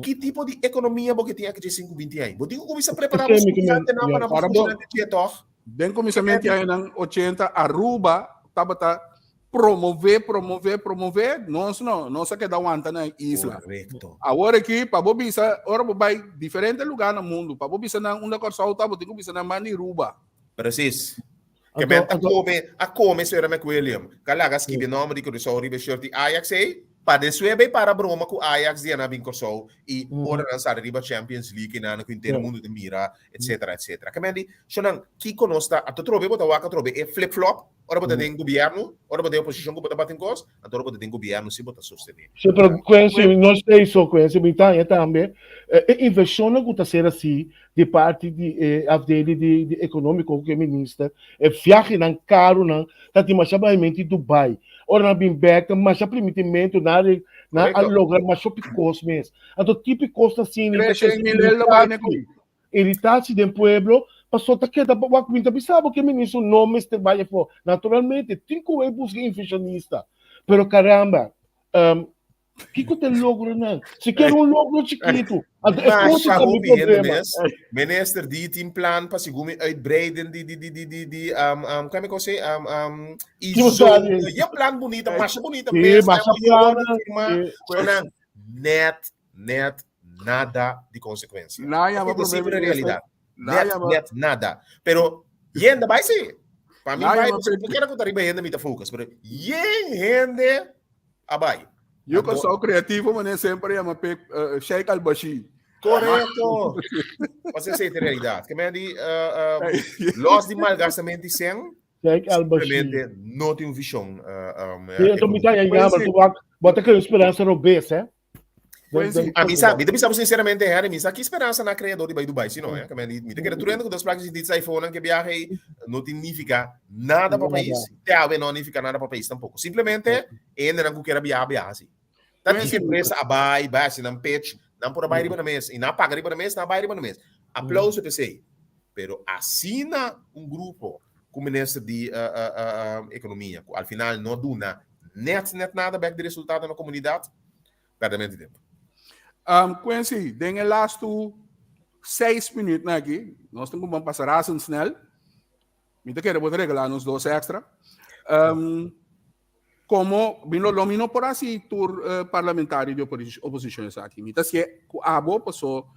Ki tipo di ekonomia bo ke tin aki diesinku, binti aña? Bo tin ku kuminsá prepará bo studiantenan pa nan por funshoná den dje, tòg? Den kuminsamentu di añanan ochenta, Aruba tabata promové, promové, promové, nos no, nos a keda wanta na e isla. Korekto. Awor aki, pa bo bisa, ora bo bai diferente lugá na mundu, pa bo bisa nan unda Kòrsou ta, bo tin ku bisa nan man di Aruba. Presis. Ke men ta kome, a kome señora McWilliam, ka laga skibi e nòmber di Kòrsou riba e shirt di Ajax ei, pa despues bai para broma ku Ajax di nan bin Kòrsou i ora nan sali riba Champions League i nan ku henter mundu ta mira, etcetera, etcetera. Ke men di, shonnan, kiko nos ta, a trobe bo ta wak atrobe e flip flop Ora bo ta den gobierno, ora bo den oposicion ku bo ta bati un kos, anto ora bo ta den gobierno si bo ta sostene. Sí, pero Quincy, no esei so, Quincy, mi ta haña tambe e inversionnan ku ta ser hasi di parti di e afdeling di di economico ku e minister, e viahenan karunan ta tin masha baimenti Dubai. Ora nan bin bek ta masha primitimentu, nan a nan a logra masha hopi kos mes. Anto tipo kos asina ta Kreshe kreshe mil el lo bai ne ku. Iritaci den pueblo, paso ta keda wak mi ta bisa bo ke ministro no mester bai afo. Naturalmente tin ku e buska inversionista, pero caramba, um, kiko ta e logronan? Sikiera un logro chikitu, anto e kosto Masha ta mi hopi hende problema. mes. Minister di tin plan pa segun mi uitbreiden di di di di di di um, um, kami kose um, um, Kiko sa izo. di? Je plan bunita, masha bunita Sí, mes, masha MOU wordo plan, firma. sí. Sonan net net nada di consecuencia. Na llama Esta primer simple minister. realidad. Na Net, llama. net nada. Pero yenda bai sí. Pa mí Na bai, llama porque no quiero contar riba hende mi ta focus, pero yen hende a bai. Yo Anto- sou creativo, mané semper llama pe eh, Sheikh Al-Bashir. Correcto. Mas esa es la realidad. Que me di, uh, uh, los di malgastamiento di sen, Sheikh Al-Bashir. simplemente no tin un vision. Uh, um, Sí, anto mi ta llama, tu wak, bo ta krea speransa robes, eh? Quincy, A mi sa, mi ta bisa bo sinceramente, Harry, mi sa ki speransa na crea dor di bai Dubai, si no, eh? Mi, mi ta kere tur hende ku dos plaka sinti sa iPhone ke viaje ei, no significa nada pa Nada. pais. Te awe no significa nada pa pais tampoco. Simplemente, e hendenan ku kier a biaha, biaha si. Ta tin Quincy, empresa a bai, bai hasi nan pitch, nan por a bai riba na mes, i nan a paga riba na mes, nan a bai riba na mes. Aplauso p'esei. Pero asina un grupo ku minister di uh, uh, uh, economia, ku al final no duna net net nada bek di resultado na komunidat, perdemento di tempo. Um, Quincy, den e laatste seis minuut na aki, nos tin ku ban pasa razendsnel. Mi ta kere bo ta regalá nos dos extra. Um, como mi no, lo mi no por hasi tur uh, parlamentario di oposicion esaki. Mi ta sie ku abo paso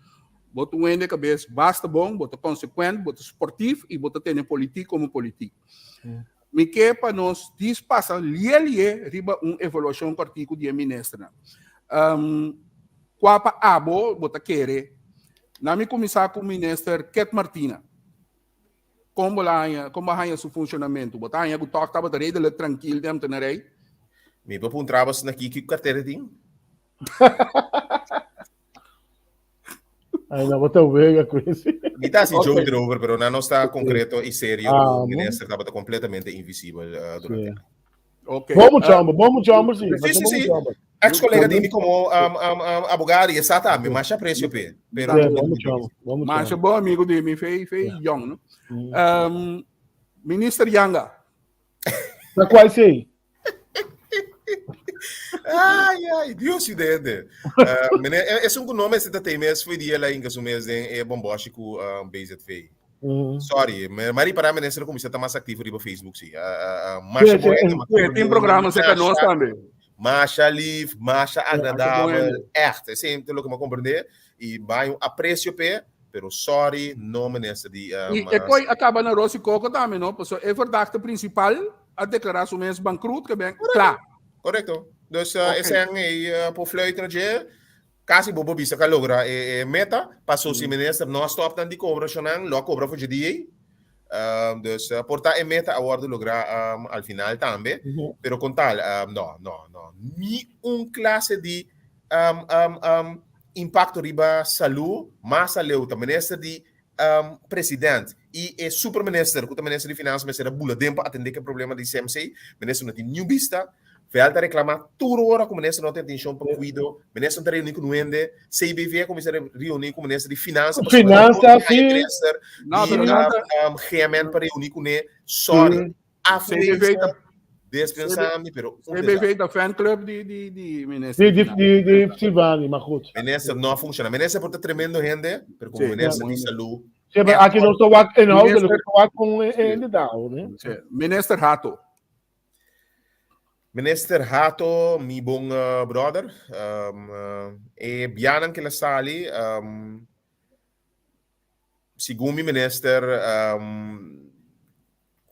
bo ta un hende kabes basta bon, bo ta consequent, bo ta sportief i bo ta tene politiek como politiek. Mi ke pa nos dis pasa lie lie riba un evaluashon kòrtiku di e ministernan. Um, kua pa abo bo ta kere? Na mi kuminsá ku minister Ket Martina. Kon bo la haña, kon bo a haña su funshonamentu? Bo ta haña ku tòg tabata redelijk trankil den ambtenarai? Mi por puntra bo asina ki ki kartera tin? Ay, no, bo ta wega, Quincy. Mi ta hasi Ok. joke erover, pero nan no sta concreto y serio. Ah, O minister tabata completamente invisibel uh, durante Sí. aña. Ok. Bom mucho homber, bom mucho homber, sí. Sí, sí, sí. Ex-colega di mi como abogado y esa tambe, masha aprecio pe. Pero Sí, bom mucho homber, bom mucho Masha homber. bom amigo di mi, fe, fe jong, no? Minister Janga. Na cual sí? Ai, ai, Dios si dende. Meneer, es un nome se ta mes foi dia la inga su mes den e bomboshi ku BZV. Sorry, mari para minister começa a mais ativo riba Facebook si. Masha Sí, sí. bueno, Sí, tin programa cerca nos tambe. Masha lief, masha agradabel, bueno. echt. Esei ta loke mi a comprende y bai un aprecio p'e, pero sorry, no minister di Y e koi a kaba na Rosy Coco tambe, no? Pasobra e verdachte principal a declara su mes bankrut, ke ben kla. Correcto. Dus Ok. esei ei por fluit na dje, casi bo por bisa ka logra e meta, paso si minister no a stop nan di cobra shonan, lo a cobra for dje dia ei. Dus por ta e meta a wordo logra al final tambe, pero con tal, no, no, no, ni un clase di impacto riba salud, mas aleu ta minister di president y e superminister cu ta minister di finanzas mester a bula den pa atende cu e problema di CMC, minister no tin niun bista. Veld ta reclama tur ora cu minister no tin atencion pa cuido, minister no ta reuni cu nuende, CBV a cuminsa reuni cu minister di finanza pasobra no Finanza, tin sí. minister No, di pero nan ta GMN pa reuni cune, sorry. CBV ta Dispensami, pero un CBV ta fan club di di di minister. Di di di di Silvani, maar goed. Minister no a funciona. Minister por ta tremendo hende, pero como Sí. minister di salud. Sí, maar aki nos ta wak inhoudelijk, Minister- ta wak con hende daar, né? Sí. Minister Hato. Minister Hato, mi bon brother. E bianan ke la sali, segun mi minister,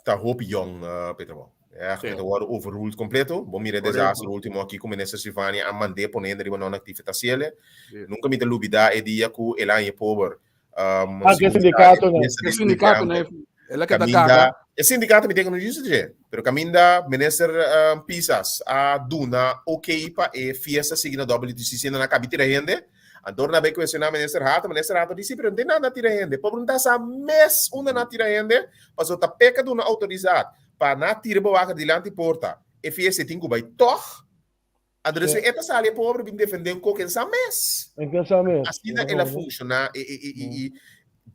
ta hopi jong, Peter Bo. Echt, Sí. ta word overruled completo. Bo mira e desastre ultimo aki ku minister Silvania a mand'é pone hende riba non-actief ta siele. Sí. Nunca mi ta lubida e dia ku el a haña pober. Ah, ke segun sindicato, e no? minister Ke di sindicato, Estudiante. no? El a keda Caminda, kaga. e sindicato mi tin ku no justo dje, pero caminda minister Pisas a duna ok pa e fiesta sigui na WTC siendo na kabi tira hende. Anto ora na bay cuestiona minister Hato, minister Hato di si, pero no tin nada na tira hende. Pobre no ta sa mes unda na tira hende, pasobra ta peka duna autoridad pa na tira bewaker dilanti porta. E fiesta tin ku bay tog. Anto despues e ta sali e pobre bin defende un koken sa mes. En ken sa mes. Asina el a funciona i, i, i, i, i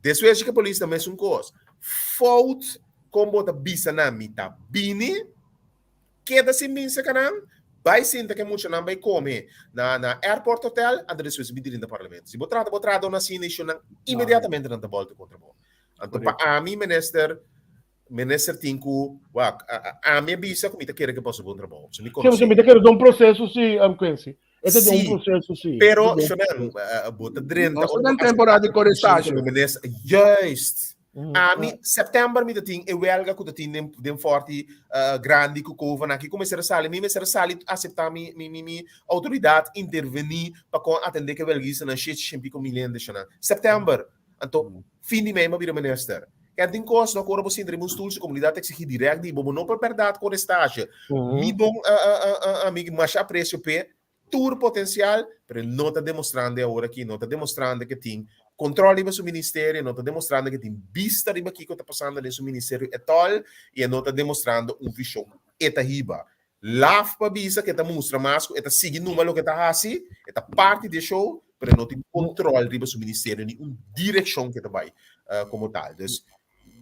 despues ke polis ta mes un kos. Fout kon bo ta bisa nan mi ta bini, keda sin bin seka nan, bai sinta ke muchanan bai kome na na airport hotel, anto despues bin diri na parlamento. Si bo trata bo trata un asina nan inmediatamente nan ta bolta kontra bo. Anto pa ami minister Minister tin ku wak, ami a bisa ku mi ta kere ku e por haci bon trabou. So mi Sí, konosé. mi ta kere den un proseso sí, Quincy. E ta den un Sí, proseso sí. Pero, E ta den un Shonan, proseso. bo ta drenta Nos ta ora den bo temporada di acepta funcion corestacio. como minister. Juist. Ami, Mm. september mi ta tin e welga ku ta tin den, den Forti grandi ku Kovan aki. Ku mester a sali, mi mester a sali acepta mi, mi, mi, mi autoridad interveni pa kon atende ku e welguistanan shit, shen pico mil hende, Shonan. September. Anto, fin di mei mi a bira minister. Ken tin kos no ku ora bo sinta riba un stul si komunidat ta eksigí dirèkt di bo, bo no por bèrdat kore stasje. Mi bon amigu masha apresio p'e, tur potensial, pero e no ta demostrando e awor aki, no ta demostrando ke tin kontrol riba su ministerio, no ta demostrando ke tin bista riba kiko ta pasando den su ministerio etòl, i e no ta demostrando un vishon e ta hiba. Laf pa bisa ku e ta mustra mas ku e ta sigui numa loke e ta hasi, e ta parti di e show, pero e no tin control riba su ministerio ni un direccion ku e ta bai como tal. Dus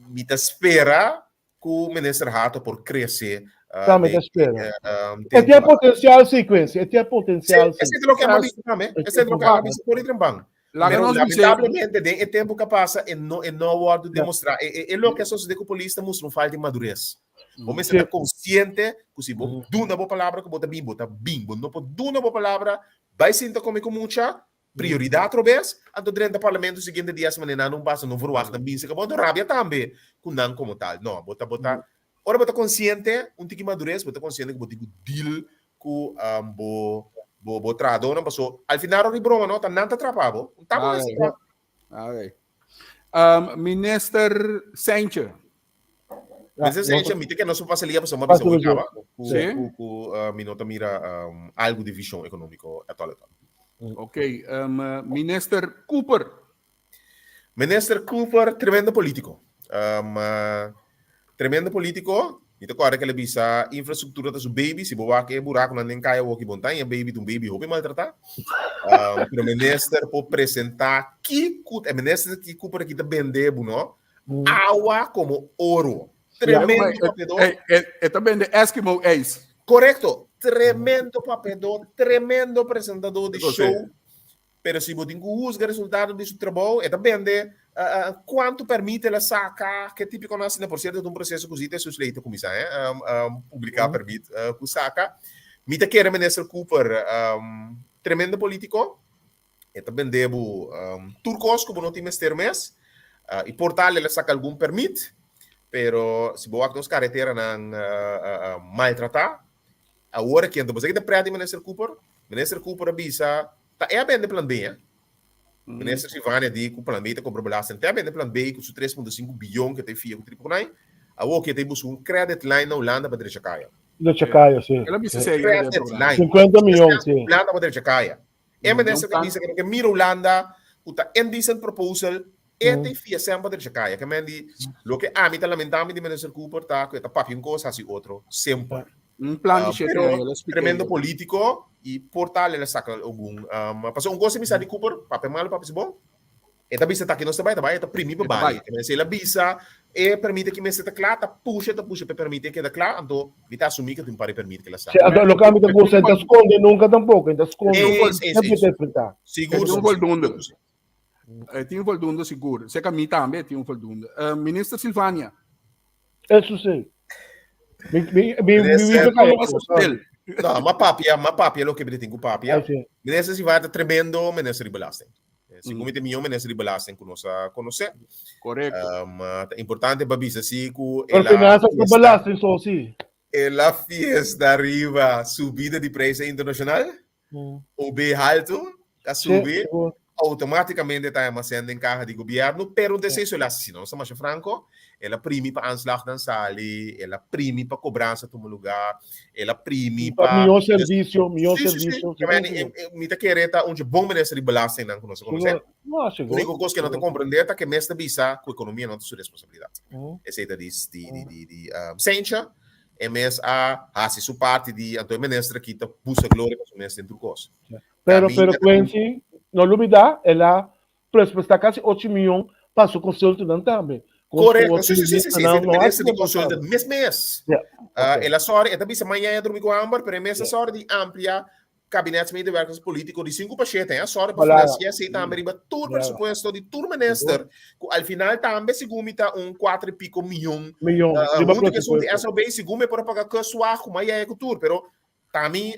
mi ta spera ku Minister Hato por crece Tambe ta den spera. e E tin tempo. potencial sí, Quincy, e tin potencial Sí, sí. esei ta loke a bisa tambe, esei ta loke a bisa por Trempan. Laga Pero nos bis'é. lamentablemente den e tempo ku a pasa e no e no a wòrdu demostrá. E e e loke a sosodé ku polis ta mustra un falta di madures. Bo mester ta konsiente ku si bo duna bo palabra ku bo ta bin, bo ta bin. Bo no por duna bo palabra, bai sinta kome ku mucha, prioridat robes, anto drenta parlamento siguiente dia asina manera nan no pasa, no verwagt nan bin seka bo, anto rabia tambe ku nan komo tal. No, bo ta bo ta ora bo ta konsiente, un tiki madures, bo ta konsiente ku bo tin ku deal ku bo bo bo trahadónan paso al final ora di broma no ta nan ta trapa bo. Un tabo mester Alright. Alright. Um, minister Sentje. Minister Sentje, mi te ke nos pasa lia paso ma bisa hoy kaba ku Sí. ku ku uh, mi no ta mira um, algo di vision económico at all at all. Ok, um, minister Cooper. Minister Cooper, tremendo político. Um, uh, tremendo político. Mi ta kòrda ku el a bisa infrastruktura ta su baby, si bo wak e burakunan den kaya woki bon ta i e baby ta un baby hopi maltratá. Pero minister por presentá kiko, e minister ki Cooper aki ta bende bo no, awa komo oro. Tremendo papiadó. E ta bende Eskimo ijs. Korekto, tremendo papiadó, tremendo presentadó di show. Pero si bo tin ku husga resultado di su trabou, e ta bende kuantu pèrmit el a saka, ke típikonan asina. Por sierto, ta un proseso ku si ta su lei ta kuminsá, eh, publiká pèrmit ku saka. Mi ta kere Minister Cooper, tremendo polítiko. E ta bende bo tur kos ku bo no tin mester mes. I por tal el a saka algun pèrmit, pero si bo wak nos kareteranan maltratá, Awor aki anto, bo sa ki ta pret di Minister Cooper? Minister Cooper a bisa, ta e a bende Plan B, eh? Minister Silvania di ku Plan B ta kobra belasting. Ta e a bende Plan B ku su 3.5 biyon ke ta e fia ku tripo kunai. Awor aki e ta buska un credit line na Hulanda pa drecha kaya. Drecha kaya, si. El a bisa esei den Credit programa. line. 50 miyon, si. Hulanda pa drecha kaya. E minister ta bisa ku no ke mira Hulanda ku ta indecent proposal, e ta e fia semper drecha kaya. Ke men di, loke ami ta lamentami di Minister Cooper ta ku e ta papia un kos hasi otro semper. Un plan di shete Pero aña, el a splika tremendo ey. polítiko i por tal el a saka algun. Pasobra un kos e bisa di Cooper, papia malu, papia si bon. E ta bisa taki nos ta bai, ta bai, e ta primi pa E ta bai. bai. Ke men si el a bisa e permite ki mester ta kla, ta pusha, ta pusha pa e permite keda kla, anto mi ta asumí ku tin un par di permit ku el a Sí, saka. anto loke ami ta gusta, e ta skonde nunka tampoko, e ta skonde. Es, es, Semper es. ta enfrentá. Sigur, E tin un sigur, voldoende. sigur, sigur. E tin un voldoende sigur. Seka mi tambe e tin un voldoende. Minister Silvania. Eso sí. Mi, mi, mi, mi, Minister, mi, mi, Stil. No, ma papia, ma papia loke mi tin ku papia. Ah, sí. Minister Silvania ta tremendo minister di belasting. Segun Mm. mi ta mihó minister di belasting ku nos a konosé. Korekto. Ta importante pa bisa si ku Pero el a finanzas ku fiesta, belasting so sí. el a fiesta riba subida di prijzen internacional. OB haltu, ta subi, automáticamente ta almacén den caha di gobierno, pero un eso el hace, si no, ta masha franco, el a primi pa aanslagnan sali, el a primi pa cobranza tuma lugar, el a primi Pa pa mihó servicio, mihó Sí, sí, sí. servicio. Ke men, mi ta kere ta un bon minister di belastingnan ku nos a konosé. No, sigur. Único kos ke no ta komprendé ta ke mes ta bisa ku ekonomia no ta su responsabilidat. Esei ta di di di di di Sencha. E mes a hasi su parti di anto e minister aki ta buska gloria pa su mes den tur kos. Pero, Caminda pero ta Quincy, no lubida, el a presupuesta casi ocho miyon pa su consultonan tambe. Con su Correcto, ocho sí, sí, sí, sí, sí, miyon, e no minister di haci consultant mes mes. Ja, Ah, ok. el a sorry, e ta bisa mañana drumi ku hamber, pero e mes a Ja. sorry di amplia kabinetsmedewerkers polítiko di sinku pa shete, eh, sorry pa Voilà. finansiá esei tambe riba tur Ja. presupuesto di tur minister, ku al final tambe segun mi ta un kuater i piko miyon. Miyon, riba Huntu ku esun di presupuesto. SOB segun mi por a paga kuswag ku mayaya ku tur, pero tami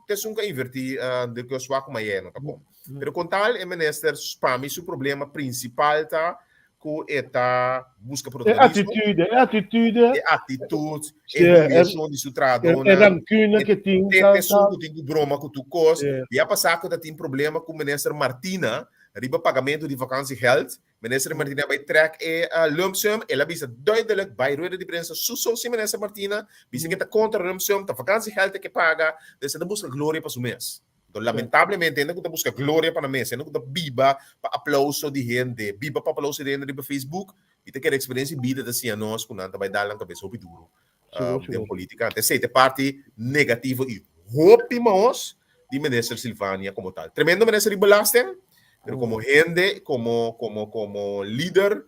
t'esun ku a invertí den kuswag ku mayaya no ta bon. Pero kon tal e minister pa mi su problema prinsipal ta ku e ta buska E protagonismo. atitude, e atitude. E aktitut, Sí, e e- humiliashon di su E, trahadónan. e rancune ke tin. Te Ta, esun ta, ku tin ku broma ku tur kos. Sí. Ya pasá ku ta tin problema ku minister Martina riba pagamentu di vakantiegeld. Minister Martina bai trek e lump sum. El a bisa duidelijk bai rueda di prensa su so si minister Martina bisa ke ta kontra lump sum, ta vakantiegeld e ke paga. Dus e ta buska gloria pa su mes. Enton lamentablemente hende ku ta buska gloria pa nan mes, hende ku ta biba pa aplauso di hende, biba pa aplauso di hende riba Facebook, mi ta kere eksperensia di bida ta siña nos ku nan ta bai dal nan kabes hopi duru den politika. Anto esei ta e parti negativo i hopi maos di minister Silvania komo tal. Tremendo minister di belasting, pero komo hende, komo komo komo lider,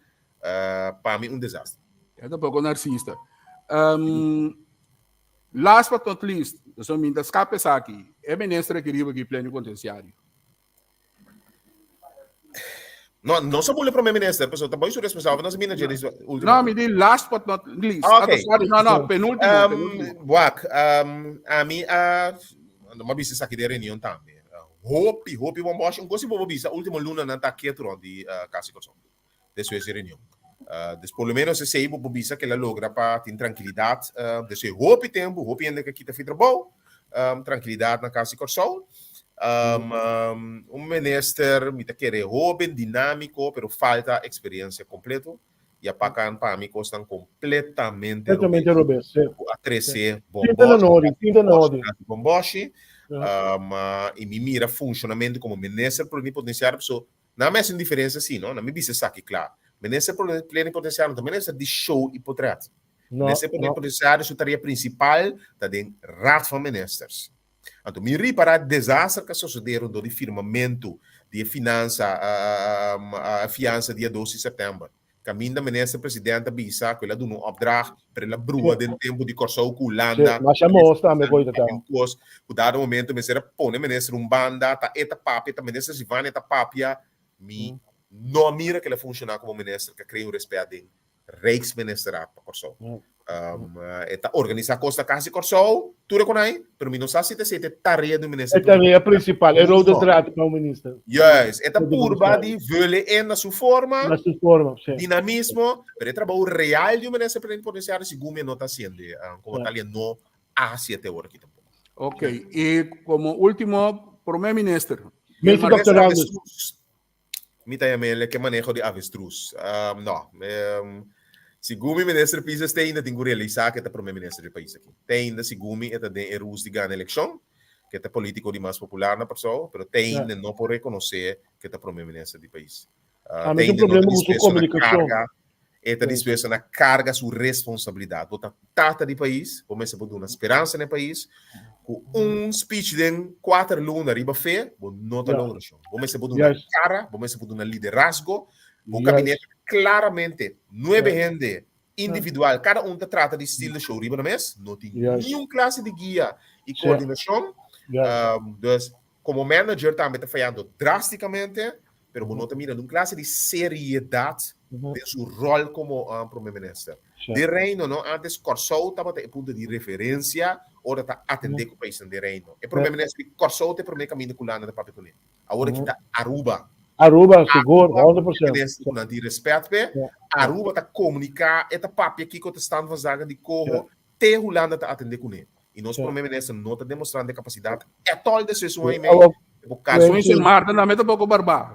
pa mi un desastre. E ta poko narsista. Last but not least, so mi ta skapa esaki, e minister aki riba ki plenipotenciario. No, no sa bule prome minister, pasobra ta boy su responsabel, no sa mina dje dis ultimo. No, mi di last but not least. Ah, ok. Sorry, no, no, penultimo, penultimo. Wak, ami a, no m'a bisa esaki den reunion tambe. Hopi, hopi bon boshi. Un kos si bo por bisa, ultimo luna nan ta ketu rond di Kasi Kòrsou. Despues di reunion. Dus por lo menos esei bo por bisa ke el a logra pa tin trankilidat. Despues hopi tempu, hopi hende ke kita fi trabou, trankilidat na Kas di Kòrsou. Un minister mi ta kere hoben, dinámiko, pero falta eksperensia kompleto. I a pakan pa mi kosnan kompletamente Completamente robes. robes, sí. Ku a trese Tinta na bomboshi, nodi, tinta na nodi. bomboshi. I mi mira funshonamentu komo minister plenipotenciario, pasobra Nan mi hasi un diferensia si no, nan mi bisa esaki kla. Minister plenipotenciario no ta minister di show i potret. No, Minister no. Plenipotenciario su tarea principal ta den Raad van Ministers. Anto mi ripara desaster ku a sosodé rondó di firmamentu di e finansa, fiansa dia dos di sèptèmber. Kaminda minister president a bisa ku el a duna un opdracht, pero el a brua den tempu di Kòrsou ku Hulanda. Masha mos tambe koe ta ta. Kos ku dado momento mester a pone minister un banda, ta e ta papia, ta minister Silvania ta papia. Mi no a mira ku el a funshoná komo minister ku a krea un rèspèt den Rijksministerraad pa Kòrsou. E ta organisá kos na kas di Kòrsou, tur e konai, pero mi no sa si ta esei ta e tarea di un minister. E tarea prinsipal, e rode draad pa un minister. Juist, e ta purba di vule in na su forma, Na su forma, si. dinamismo, pero e trabou real di un minister plenipotenciario segun mi e no ta hasiendo, komo tal e no a hasié te ora aki tampoko. Ok, i komo último, promé minister. Minister Dòkter Randers. Mi ta yam'el ke maneho di avestruz. No. Segun mi minister Pisas te ainda tin ku realisá ku e ta prome minister di pais aki. Te ainda segun mi e ta den e rus di gana elekshon, ku e ta polítiko di mas popular na Kòrsou, pero te ainda no por rekonosé ku e ta prome minister di pais. Te ainda no ta dispuesto na karga, e ta dispuesto na karga su responsabilidat. Bo ta tata di pais, bo mester por duna speransa na e pais. Ku un speech den kuater luna riba fe, bo no ta logra shon. Bo mester por duna kara, bo mester por duna liderazgo. Bo kabinete klaramente nuebe hende individual, kada un ta trata di steal the show riba nan mes. No tin niun klase di guia i koordinashon. Dus komo manager tambe ta fayando drástikamente. Pero bo no ta mira nun clase di seriedad den su rol como prome minister. Den Reino no, antes Kòrsou tabata e punto di referencia ora ta atende cu paisnan den Reino. E prome minister di Kòrsou ta e prome caminda cu Hulanda ta papia cune. Awor aki ta Aruba. Aruba, sigur, 100%. Minister cu nan tin respet p'e. Aruba ta comunica, e ta papia kico ta stand van zaken di coho, te Hulanda ta atende cune. Y nos prome minister no ta demostrando e capacidad at all despues un aña y medio. Bo caso. Soy Sint Maarten tambe ta poco barbá.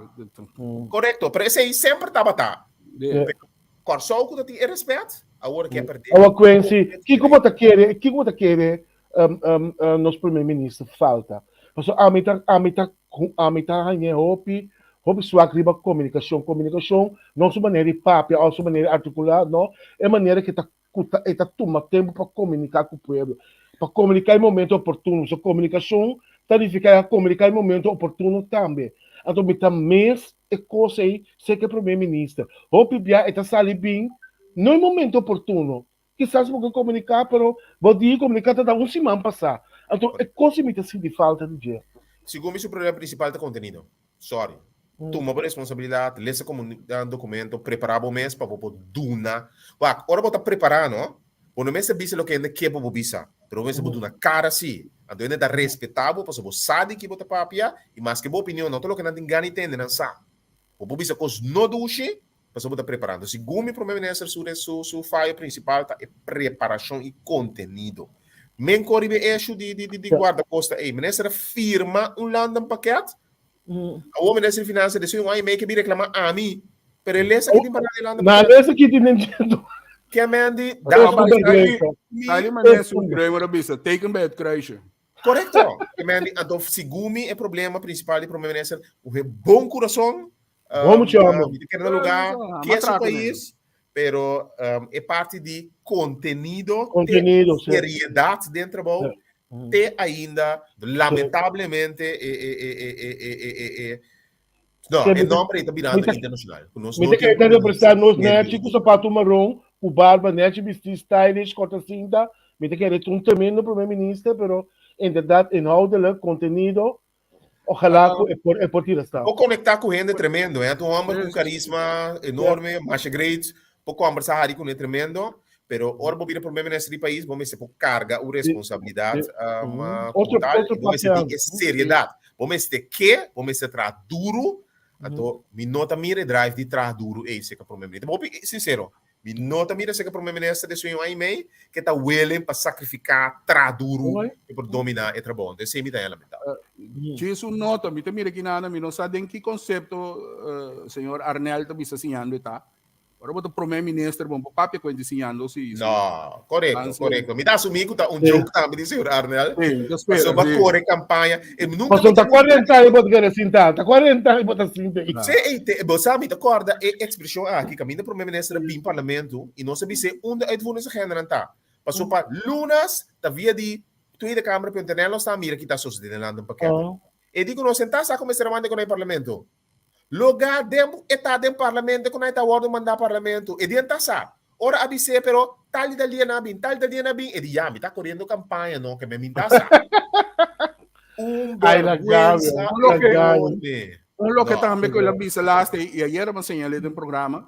Correcto, pero esey semper tabata. Pero Kòrsou ku ta tin e respet, awor ke a perdé. Awor Quincy, kiko bo ta kere, kiko bo ta kere nos primer minister falta? Pasobra ami ta, ami ta, ami ta hañ'é hopi, hopi swak riba komunikashon. Komunikashon no su manera di papia òf su manera di artikulá, no, e manera ke ta ku ta e ta tuma tempu pa komuniká ku pueblo, pa komuniká e momento oportuno. So komunikashon ta nifiká e komuniká e momento oportuno tambe. Anto mi ta mes e kos ei serka e prome minister. Hopi bia e ta sali bin no e momento oportuno. Kisas bo ke komuniká pero bo di komuniká ta da un siman pasá. Anto e kos ei mi ta sinti falta di dje. Segun mi su problema prinsipal ta kontenido. Sorry. Tuma bo responsabilidad, lesa documento, prepara bo mes pa bo por duna. Wak, ora bo ta prepara no, bo no mester bisa loke hende ke pa bo bisa, pero bo mester por duna cara si. Anto hende ta respeta bo pasobra bo sa di ki bo ta papia y maske bo opinion no ta loke nan tin gana di tende, nan sa. Bo por bisa cos no dushi pasobra bo ta preparando. Segun mi Prome Minister su su su fayo principal ta e preparacion y contenido. Men con riba e issue di di di guardacosta ey. Minister a firma un landenpakket Awor minister di finansa desi un aña y medio ke bin reclama ami, pero e lesa ki tin para adelante. Na lesa ki tin entiendo. Ke men di Tali manera su Bremer a bisa, teken bij het kruisje. Correcto. Ke men di anto segun mi e problema principal di prome minister, un he bon corazon. Bon mucho amo. Mi ta kere na lugar, ke su pais, pero e parti di contenido, contenido, seriedad den trabou, te ainda lamentablemente e e e e e e e e e no, e nomber ei ta birando internacional. Ku nos Mi no ta tin kere ta representá nos serio. nechi ku sapato maron, ku barba, nechi bistí stylish, korta sinta. Mi ta kere ta un tremendo primer minister, pero inderdaad inhoudelijk, contenido, ojalá ku e por e por tira stap. Por konektá ku hende tremendo, eh. Ta un hòmber ku karisma enorme, masha great. Por kombersá hari kuné tremendo, pero ora bo bira prome minister di pais, bo mester por karga un responsabilidat komo tal, i bo mester tin e seriedat. Bo mester ke, bo mester traha duru, anto mi no ta mira e drive di traha duru ei serka prome minister. Bo hopi sinsero, mi no ta mira serka prome minister den su un aña i mei ke ta willing pa sakrifiká, traha duru i por dominá e trabou. Anto esei mi ta lamentá. Djis un nota, mi ta mira aki nan, mi no sa den ki konsepto señor Arnel ta bisa siñando e ta. Ora bo ta prome minister, bon por papia ku hende siñando si. No, korekto, korekto. Mi ta asumí ku ta un joke tambe di señor Arnel. Sí, mi ta spera, Pasobra sí. kore kampaña. E nunka Pasobra mi ta ta 40 aña bo ta kere sinta, ta 40 aña bo ta sinta ei. Sí, ei, te, bo sa, mi ta kòrda e ekspreshon aki, kaminda prome minister a bin parlamento i nos a bis'é unda uitvoeringsagenda nan ta. Pasobra pa lunas ta via di Tweede Kamer punt nl nos ta mira ki ta sosodé den landenpakket. E di ku nos sentá sa ku mester a manda ku na e parlamento. Logá den e ta den parlamento ku nan ta wòrdu mandá parlamento. E di ta sa. Ora a bis'é pero tal di tal dia nan a bin, tal di tal dia nan a bin. E di ya, mi ta koriendo kampaña no, ke mi min ta sa. Un Ay, la bèrgwensa Gabi, Un loke, la Gabi. enorme. un loke No. tambe ku el a bisa laatste i ayera mi a señal'é den programa,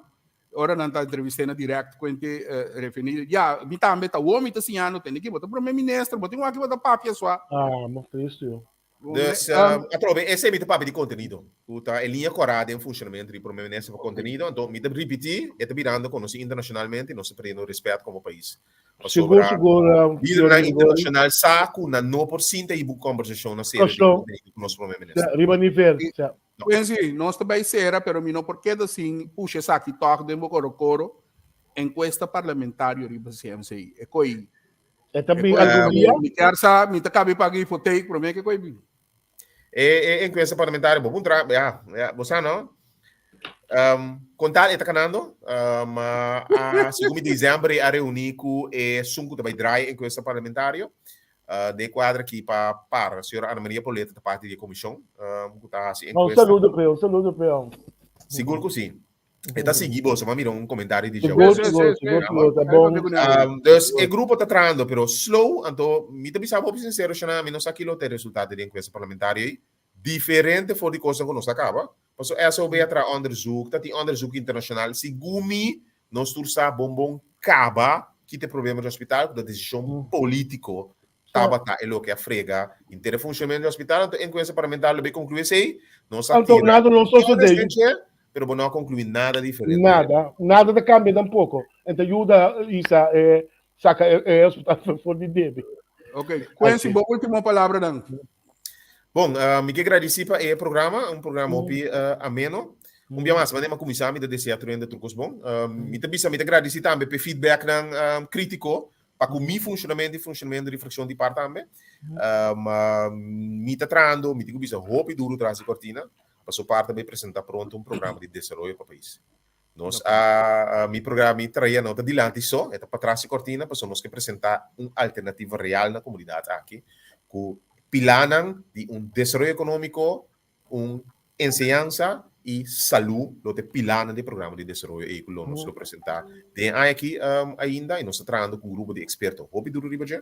ora nan ta entrevist'é na direct kuente referi, ya, mi tambe ta wou mi ta siñando tende ki bo ta prome minister, bo tin wak bo ta papia sua. Ah, mo tristu yo. Dus, um, atrobe, ese mi ta papia di contenido. Ku ta e linea kòrá den funcionamento di Prome Minister pa contenido. Anto, mi ta ripití, e ta birando konosí internacionalmente i nos ta perdiendo respet komo pais. Sigur, Pasobra sigur, lidernan señor Gregori. internacional sa ku nan no por sinta i bu kombersashon na serio di Kòrsou. contenido ku nos Prome Minister. Ja, riba nivel. Ja. No. Quincy, nos ta bai sera, pero mi no por keda sin pusha esaki tòg den bo korokoro, enkuesta parlamentario riba CMC. E koi E ta bin algun dia. Mi kier sa, mi ta kabi paga hipoteek, prome ke koi bin. E, e encuesta parlamentario, bo puntra, ja, ja, bo sa no? Um, con tal e ta kanando, um, a, a, segun mi december a reuni ku e sunku ta bai draai encuesta parlamentario. Uh, de cuadra ki pa par, señora Ana Maria Poleta ta parte di e comisión, um, ku ta hasi Un encuesta. saludo pe, un saludo pe. Sigur ku si. E ta sigui boso, ma mira un comentario di Sigur, Joe. sigur, sigur, sigur, ta bon. Dus e grupo ta trahando, pero slow, anto mi ta bisa hopi sincero, Shana, mi no sa kilo ta e resultado di encuesta parlamentario ei. Diferente for di cosnan cu nos a caba. Paso SOB a traha onderzoek, ta tin onderzoek internacional. Segun mi, nos tur sa bon bon caba ki ta e problema di hospital, cu ta decision politico tabata e loke a frega henter e funcionamento di hospital. Anto encuesta parlamentario lo bay conclui esey. Nos a Anto tira nada no sosode. pero bo no a conclui nada diferente. Nada, nada ta cambia tampoco. En ta yuda Isa eh, saca e, e hospital for di debe. Ok, Quincy, bo último palabra dan. Bon, uh, mi ke gradisi pa e programa, un programa hopi uh, ameno. Un bia mas, wanneer mi kuminsá, mi ta desea tur hende tur kos bon. Uh, mi ta bisa, mi ta gradisi tambe pe feedback nan um, kritiko pa ku mi funcionamento i funcionamento di fraccion di par tambe. Um, uh, mi ta trahando, mi tin ku bisa hopi duro tras di cortina, paso par ta bay presenta pronto un programa di desaroyo pa pais. Nos a, a mi programa, mi traia no ta dilanti so, e ta patras di cortina, paso nos ke presenta un alternativa real na comunidad aki, ku pilanan di un desaroyo economico, un enseñansa i salú lo ta e pilanan di e programa di desaroyo ei ku lo nos lo presentá den aña aki ainda i nos ta trahando ku un grupo di eksperto hopi duru riba dje.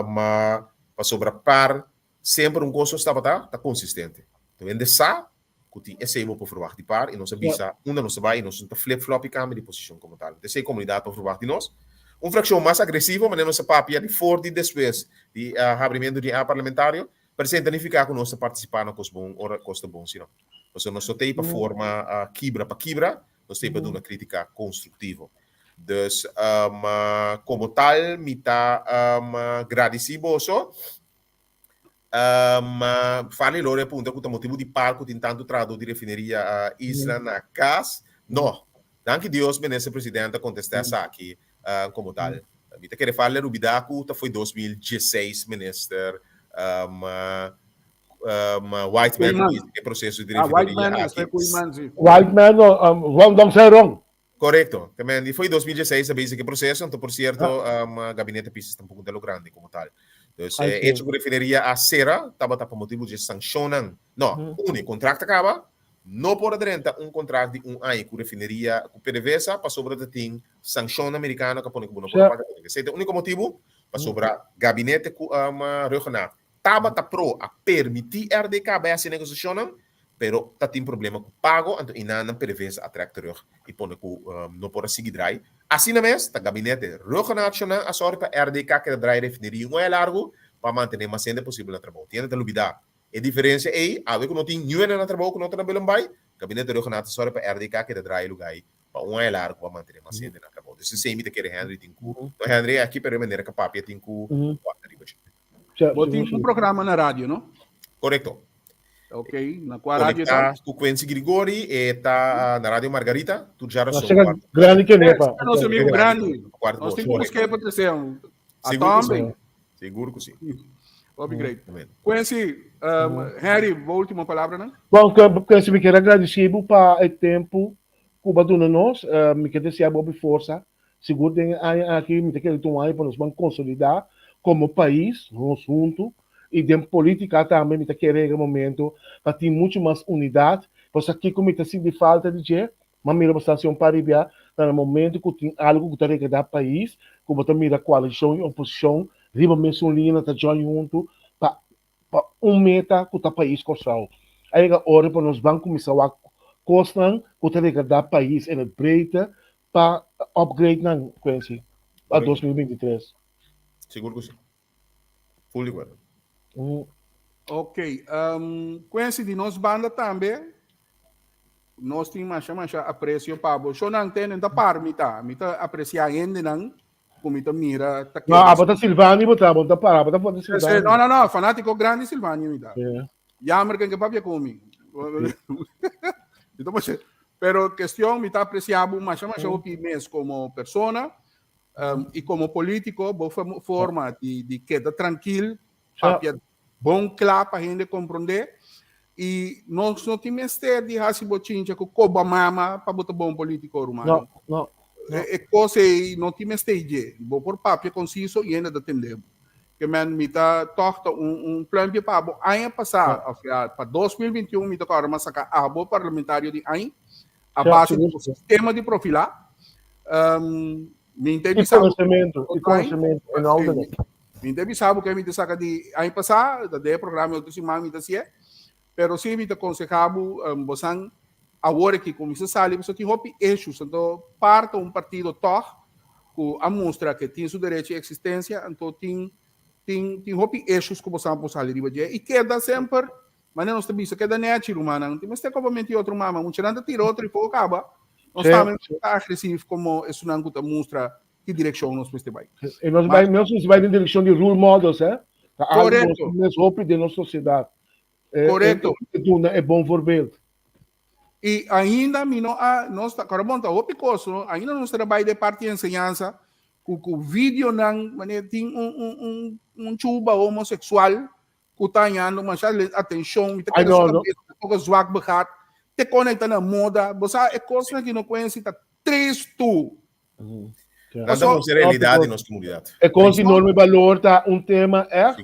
Ma pasobra par semper un kos nos tabata ta konsistente. Ta hende sa ku tin esei bo por ferwagt di par i nos a bisa unda nos ta bai i nos no ta flip flop i kambia di posishon komo tal. Esei komunidat por ferwagt di nos. Un frakshon mas agresivo manera nos a papia di for di despues di habrimentu di e aña parlamentario Pero esei ta nifiká ku nos ta partisipá na kos bon ora kos ta bon, sino. Pasobra nos no ta ei pa forma kibra pa kibra, nos ta ei pa duna krítika konstruktivo. Dus, komo tal mi ta gradisí boso. Farley Lore a puntra ku ta motibu di par ku tin tantu trahadó di refineria Isla na kas. No. Danki Dios Minister President a kontestá esaki komo tal. Mi ta kere Farley a rubidá ku ta foi 2016 Minister Whiteman Koeiman. e proseso di Ah, refineria Whiteman, aki. esei Koeiman, si. Whiteman, no, wrong dong say wrong. Korekto. Te men di foi 2016 a bezig e proseso, anto por sierto gabinete Pisas tampoko ta lo grandi komo tal. Dus Ai, e sí. hecho ku refineria a sera tabata pa motibu dje sanshonnan. No, uni kontrakt a kaba, No por a drenta un kontrakt di un aña ku refineria ku PDVSA pasobra ta tin sanshonnan merikano ku a pone ku bo no por a paga PDVSA. Esei ta e úniko motibu pasobra gabinete ku Rhuggenaath tabata pro a permití RDK bai hasi negosiashonnan pero ta tin problema ku pago anto einan nan PDVSA a trèk terug i pone ku no por a sigui drai. Asina mes ta gabinete Rhuggenaath shonnan a sòru pa RDK keda drai refineria un aña largu pa mantené mas hende posibel na trabou. Tin hende ta lubidá E diferencia ey, awe cu no tin niun hende na trabou cu no ta na Belembay, Gabinete Rhuggenaath ta sori pa RDK keda draai e lugar ey pa un aña largo pa mantene mas hende na trabou. Dus esey mi ta kere Henry tin cu, no Henry aki pero e manera cu papia tin cu wak ariba dje. Bo tin un programa na radio, no? Corecto. Ok, na kua radio ta? Conecta ku Quincy Grigori, e ta na Radio Margarita, tur djara son kwart. Grandi ke nepa. Nos amigo grandi. Nos tin ku busk'é pa trese un. Sigur ku si. Sigur ku si. Hopi great. Quincy, Henry, bo ultimo palabranan? Bon, Quincy, mi kier a gradisí bo pa e tempu ku bo a duna nos. Mi ke desea bo hopi forsa. Sigur den e aña aki mi ta kere ta un aña pa nos ban konsolidá komo pais, nos huntu, i den polítika tambe mi ta kere yega momento pa tin muchu mas unidat. Pasobra kiko mi ta sinti falta di dje? M'a mira bo sta haci un par di bia, ta na momento cu tin algo cu ta regreda pais, cu bo ta mira coalicion y oposicion riba mesun liña nan ta join hunto pa pa un meta cu ta pais Corsou. A yega ora pa nos ban cuminsa wak cosnan cu ta regreda pais en het breedte pa upgrade nan, Quincy, pa 2023. Sigur cu si. Full di acuerdo. Ok, um, Quincy, di nos banda tambe, nos tin masha masha aprecio pa bo. Shonan tenen ta par mi ta, mi ta aprecia hendenan ku mi ta mira ta No, abo ta Silvani bo ta, bo ta para, abo ta for Silvani. No, no, no, fanatico grandi Silvani mi ta. Yeah. Jammer ken ke papia ku mi. Mi ta Pero cuestión mi ta aprecia bo masha masha hopi mes como persona. Um, y como político, bo forma di, di keda tranquil, papia bon kla pa hende comprende. Y nos no tin mester di hasi bochincha ku koba mama pa bo ta bon político, ruman. No, no. E, e cosa ei no tin mester dje. Bo por papia conciso y hende ta tende bo. Ke men mi ta toch ta un, un pluimpje pa bo aña pasá, of ja, pa 2021 mi ta kòrda m'a saka abo parlamentario di aña. A base di sistema di profilá. Um, mi te bisa conocimiento, y conocimiento en orden. Mi te bisa que mi te saca di año pasá, da de programa otro semana mi te hacía. Pero sí mi te aconsejaba um, bosan awor que comienza sali, bosan tin hopi issues, anto parta un partido toch ku a mustra que tin su derecho de existencia, anto tin tin tin hopi issues ku bosan por sali riba dje y keda semper Manera nos ta bisa, keda nechi, rumannan. Tin mester koba menti otro mama. Muchanan ta tira otro i poko kaba. Nos tambe mester ta agresief komo esunnan ku ta mustra ki direkshon nos mester bai. I nos bai, nos mester bai den direkshon di role models, eh? Ta algu nos mes hopi den nos sosiedat. Korekto. E duna e bon voorbeeld. I ainda mi no a, nos ta, kòrda bon, ta hopi kos, no? Ainda nos ta bai den parti di enseñansa ku ku videonan, manera tin un un un un chuba homoseksual ku ta hañando masha atenshon, mi ta kere su kabes un poko zwak begat, te kon ei ta na moda, bo sa e kosnan ki no kuensi ta tristu. Nan ta nos realidat di nos komunidat. E kos di norma i balor ta un tema ègt.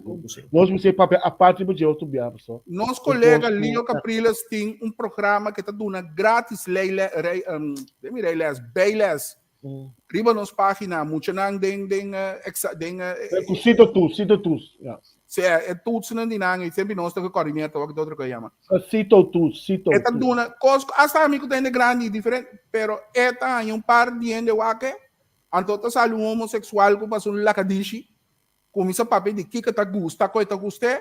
Nos mester papia apart riba dje otro bia paso. Nos kolega Leo Capriles tin un programa ke ta duna gratis lei les, bijles Riba nos página, muchanan den den exa den Ku sito toets, sito toets, ja. Sí, e toetsen di nan, i semper nos ta gecoördineerd, wak otro ku yama. Sito toets, sito E ta duna kos, hasta ami ku ta hende grandi diferente, pero e ta haña un par di hende wak e, anto ta sali un homoseksual ku pasa un lakadishi, Kuminsá papia di kiko ta gusta, koe ta gust'é.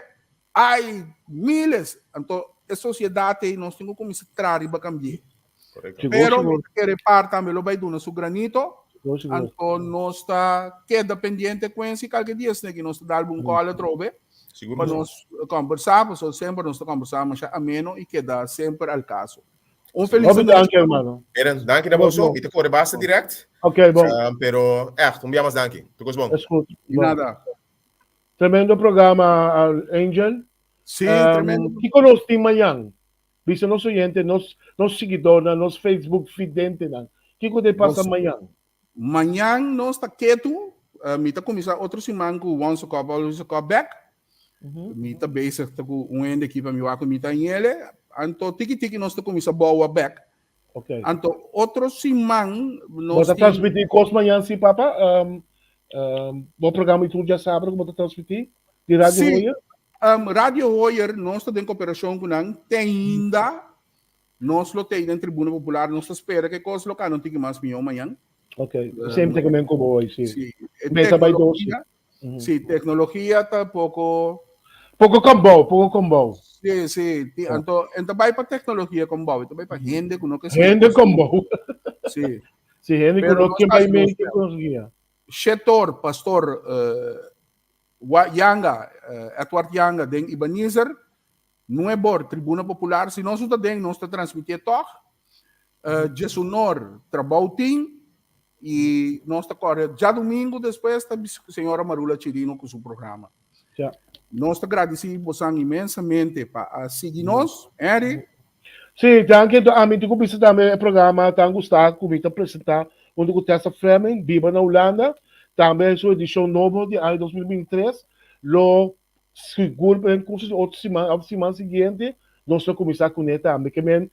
Ai, miles! Anto e sosiedat ei nos tin ku kuminsá traha riba kambi'é. Pero mi ta kere par tambe lo bai duna su granito. Anto nos ta keda pendiente ku ensi kalke dia esne ki nos ta dal bo un kòl atrobe pa nos kòmbersá, pasobra semper nos ta kòmbersá masha ameno i keda semper al kaso. Un feliz Hopi danki, hermano. Eren, danki na boso. Mi ta kore basta direct. Ok, bon. Pero echt, un bia mas danki. Tur kos bon. Is goed. Di nada. Tremendo programa, Angel. Sí, tremendo. Kiko nos tin mañan? Bisa nos oyente, nos, nos siguidornan, nos Facebook fidentenan. Kiko te pasa mañan? Mañan nos ta ketu. Mi ta kuminsá otro siman ku Once a Cup, Always a Cup bek. Mi ta bezig ta ku un hende aki pa mi wak ku mi ta hele. Anto tiki tiki nos ta kuminsá bouwa bek. Okay. Anto otro siman nos Bo ta transmití kos mañan si papa? Um, um, bo programa i tur djasabra ku bo ta transmití di Radio Sí. Hoyer? Um, Radio Hoyer nos ta den koperashon ku nan te ainda. Nos lo tei den Tribuna Popular, nos ta spera ke kos lo ka no tiki mas mihó mañan. Ok, sempre ke men komo hoy, si. Si, Mesa bai dosi. Si, teknologia ta poko... Poko kombou, poko kombou. Si, si, ti, anto, en ta bai pa teknologia kombou, ta bai pa hende ku no ke Hende kombou. Si. Si, hende ku no ke bai mente teknologia. Shetor, pastor uh, Yanga, uh, Edward Yanga den Ibanizer. Nuebor, Tribuna Popular, si nos no ta den, nos ta transmitié tòg. Djesunor, Trabou Tin, i nos ta kòrda djadumingu despues ta señora Marula Chirino ku su programa. Ja. Nos ta gradisí bosan inmensamente pa a sigui nos, Henry. Sí, danki. Anto ami tin ku bisa tambe e programa tan gustá ku mi ta presentá huntu ku Tessa Fleming, Biba na Hulanda. Tambe su edishon nobo di aña 2023 lo sigur den kurso di otro siman òf siman siguiente nos lo kuminsá kuné tambe. Ke men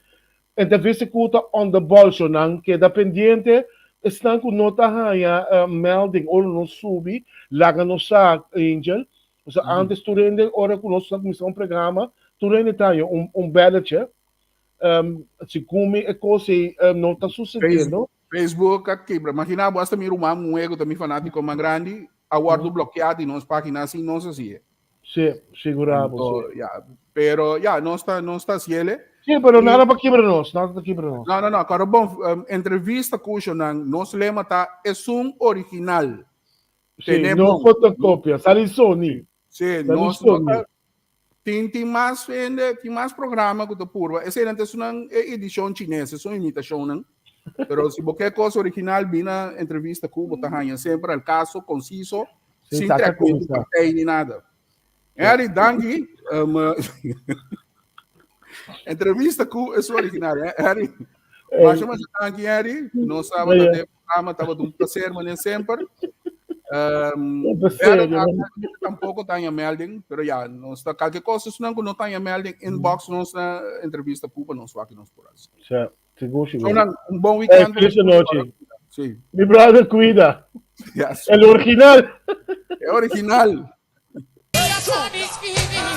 entrevista ku ta on the ball so nan keda pendiente. Esnan ku no ta haña melding ora nos subi laga nos sa Angel. Pasobra antes tur hende ora ku nos a kuminsá un programa tur hende ta haña un belletje. Segun mi e kos ei no ta susediendo. Facebook a kebra. Imagina bo hasta mi ruman muhé ku ta mi fanátiko mas grandi a wòrdu blokeá di nos página sin nos hasié. Sí, sigurá bo, sí. Ya, pero ya, nos ta, nos ta hasiele. Sí, pero nada pa kibra nos, nada ta kibra nos. No, no, no, kòrda bon, entrevista ku nan, nos lema ta esun original. Sí, no fotokopia, sali Sony. Sí, nos no ta, Tin tin mas hende, tin mas programa ku ta purba. Esei nan ta esunnan e edishon chines, esun imitashonnan. Pero si bo ke kos original, bina entrevista ku bo ta haña semper al kaso, konsiso, Sí, sin saca trek kuminsá. partij ni nada. Harry, danki. Entrevista ku esun original, eh, Harry. Masha masha danki, Harry. Nos tabata Ja. den programa, tabata un placer, mané semper. Un placer, Pero ja. tampoco tanya melding, pero ja, nos ta cualquier cosa, esnan ku no tanya melding, inbox nos na entrevista ku pa nos wak nos por hasi. Ja, sigur, sigur. Sonan, un bon weekend. Hey, feliz noche. Sí. Mi brother, cuida. Yes. El original. El original.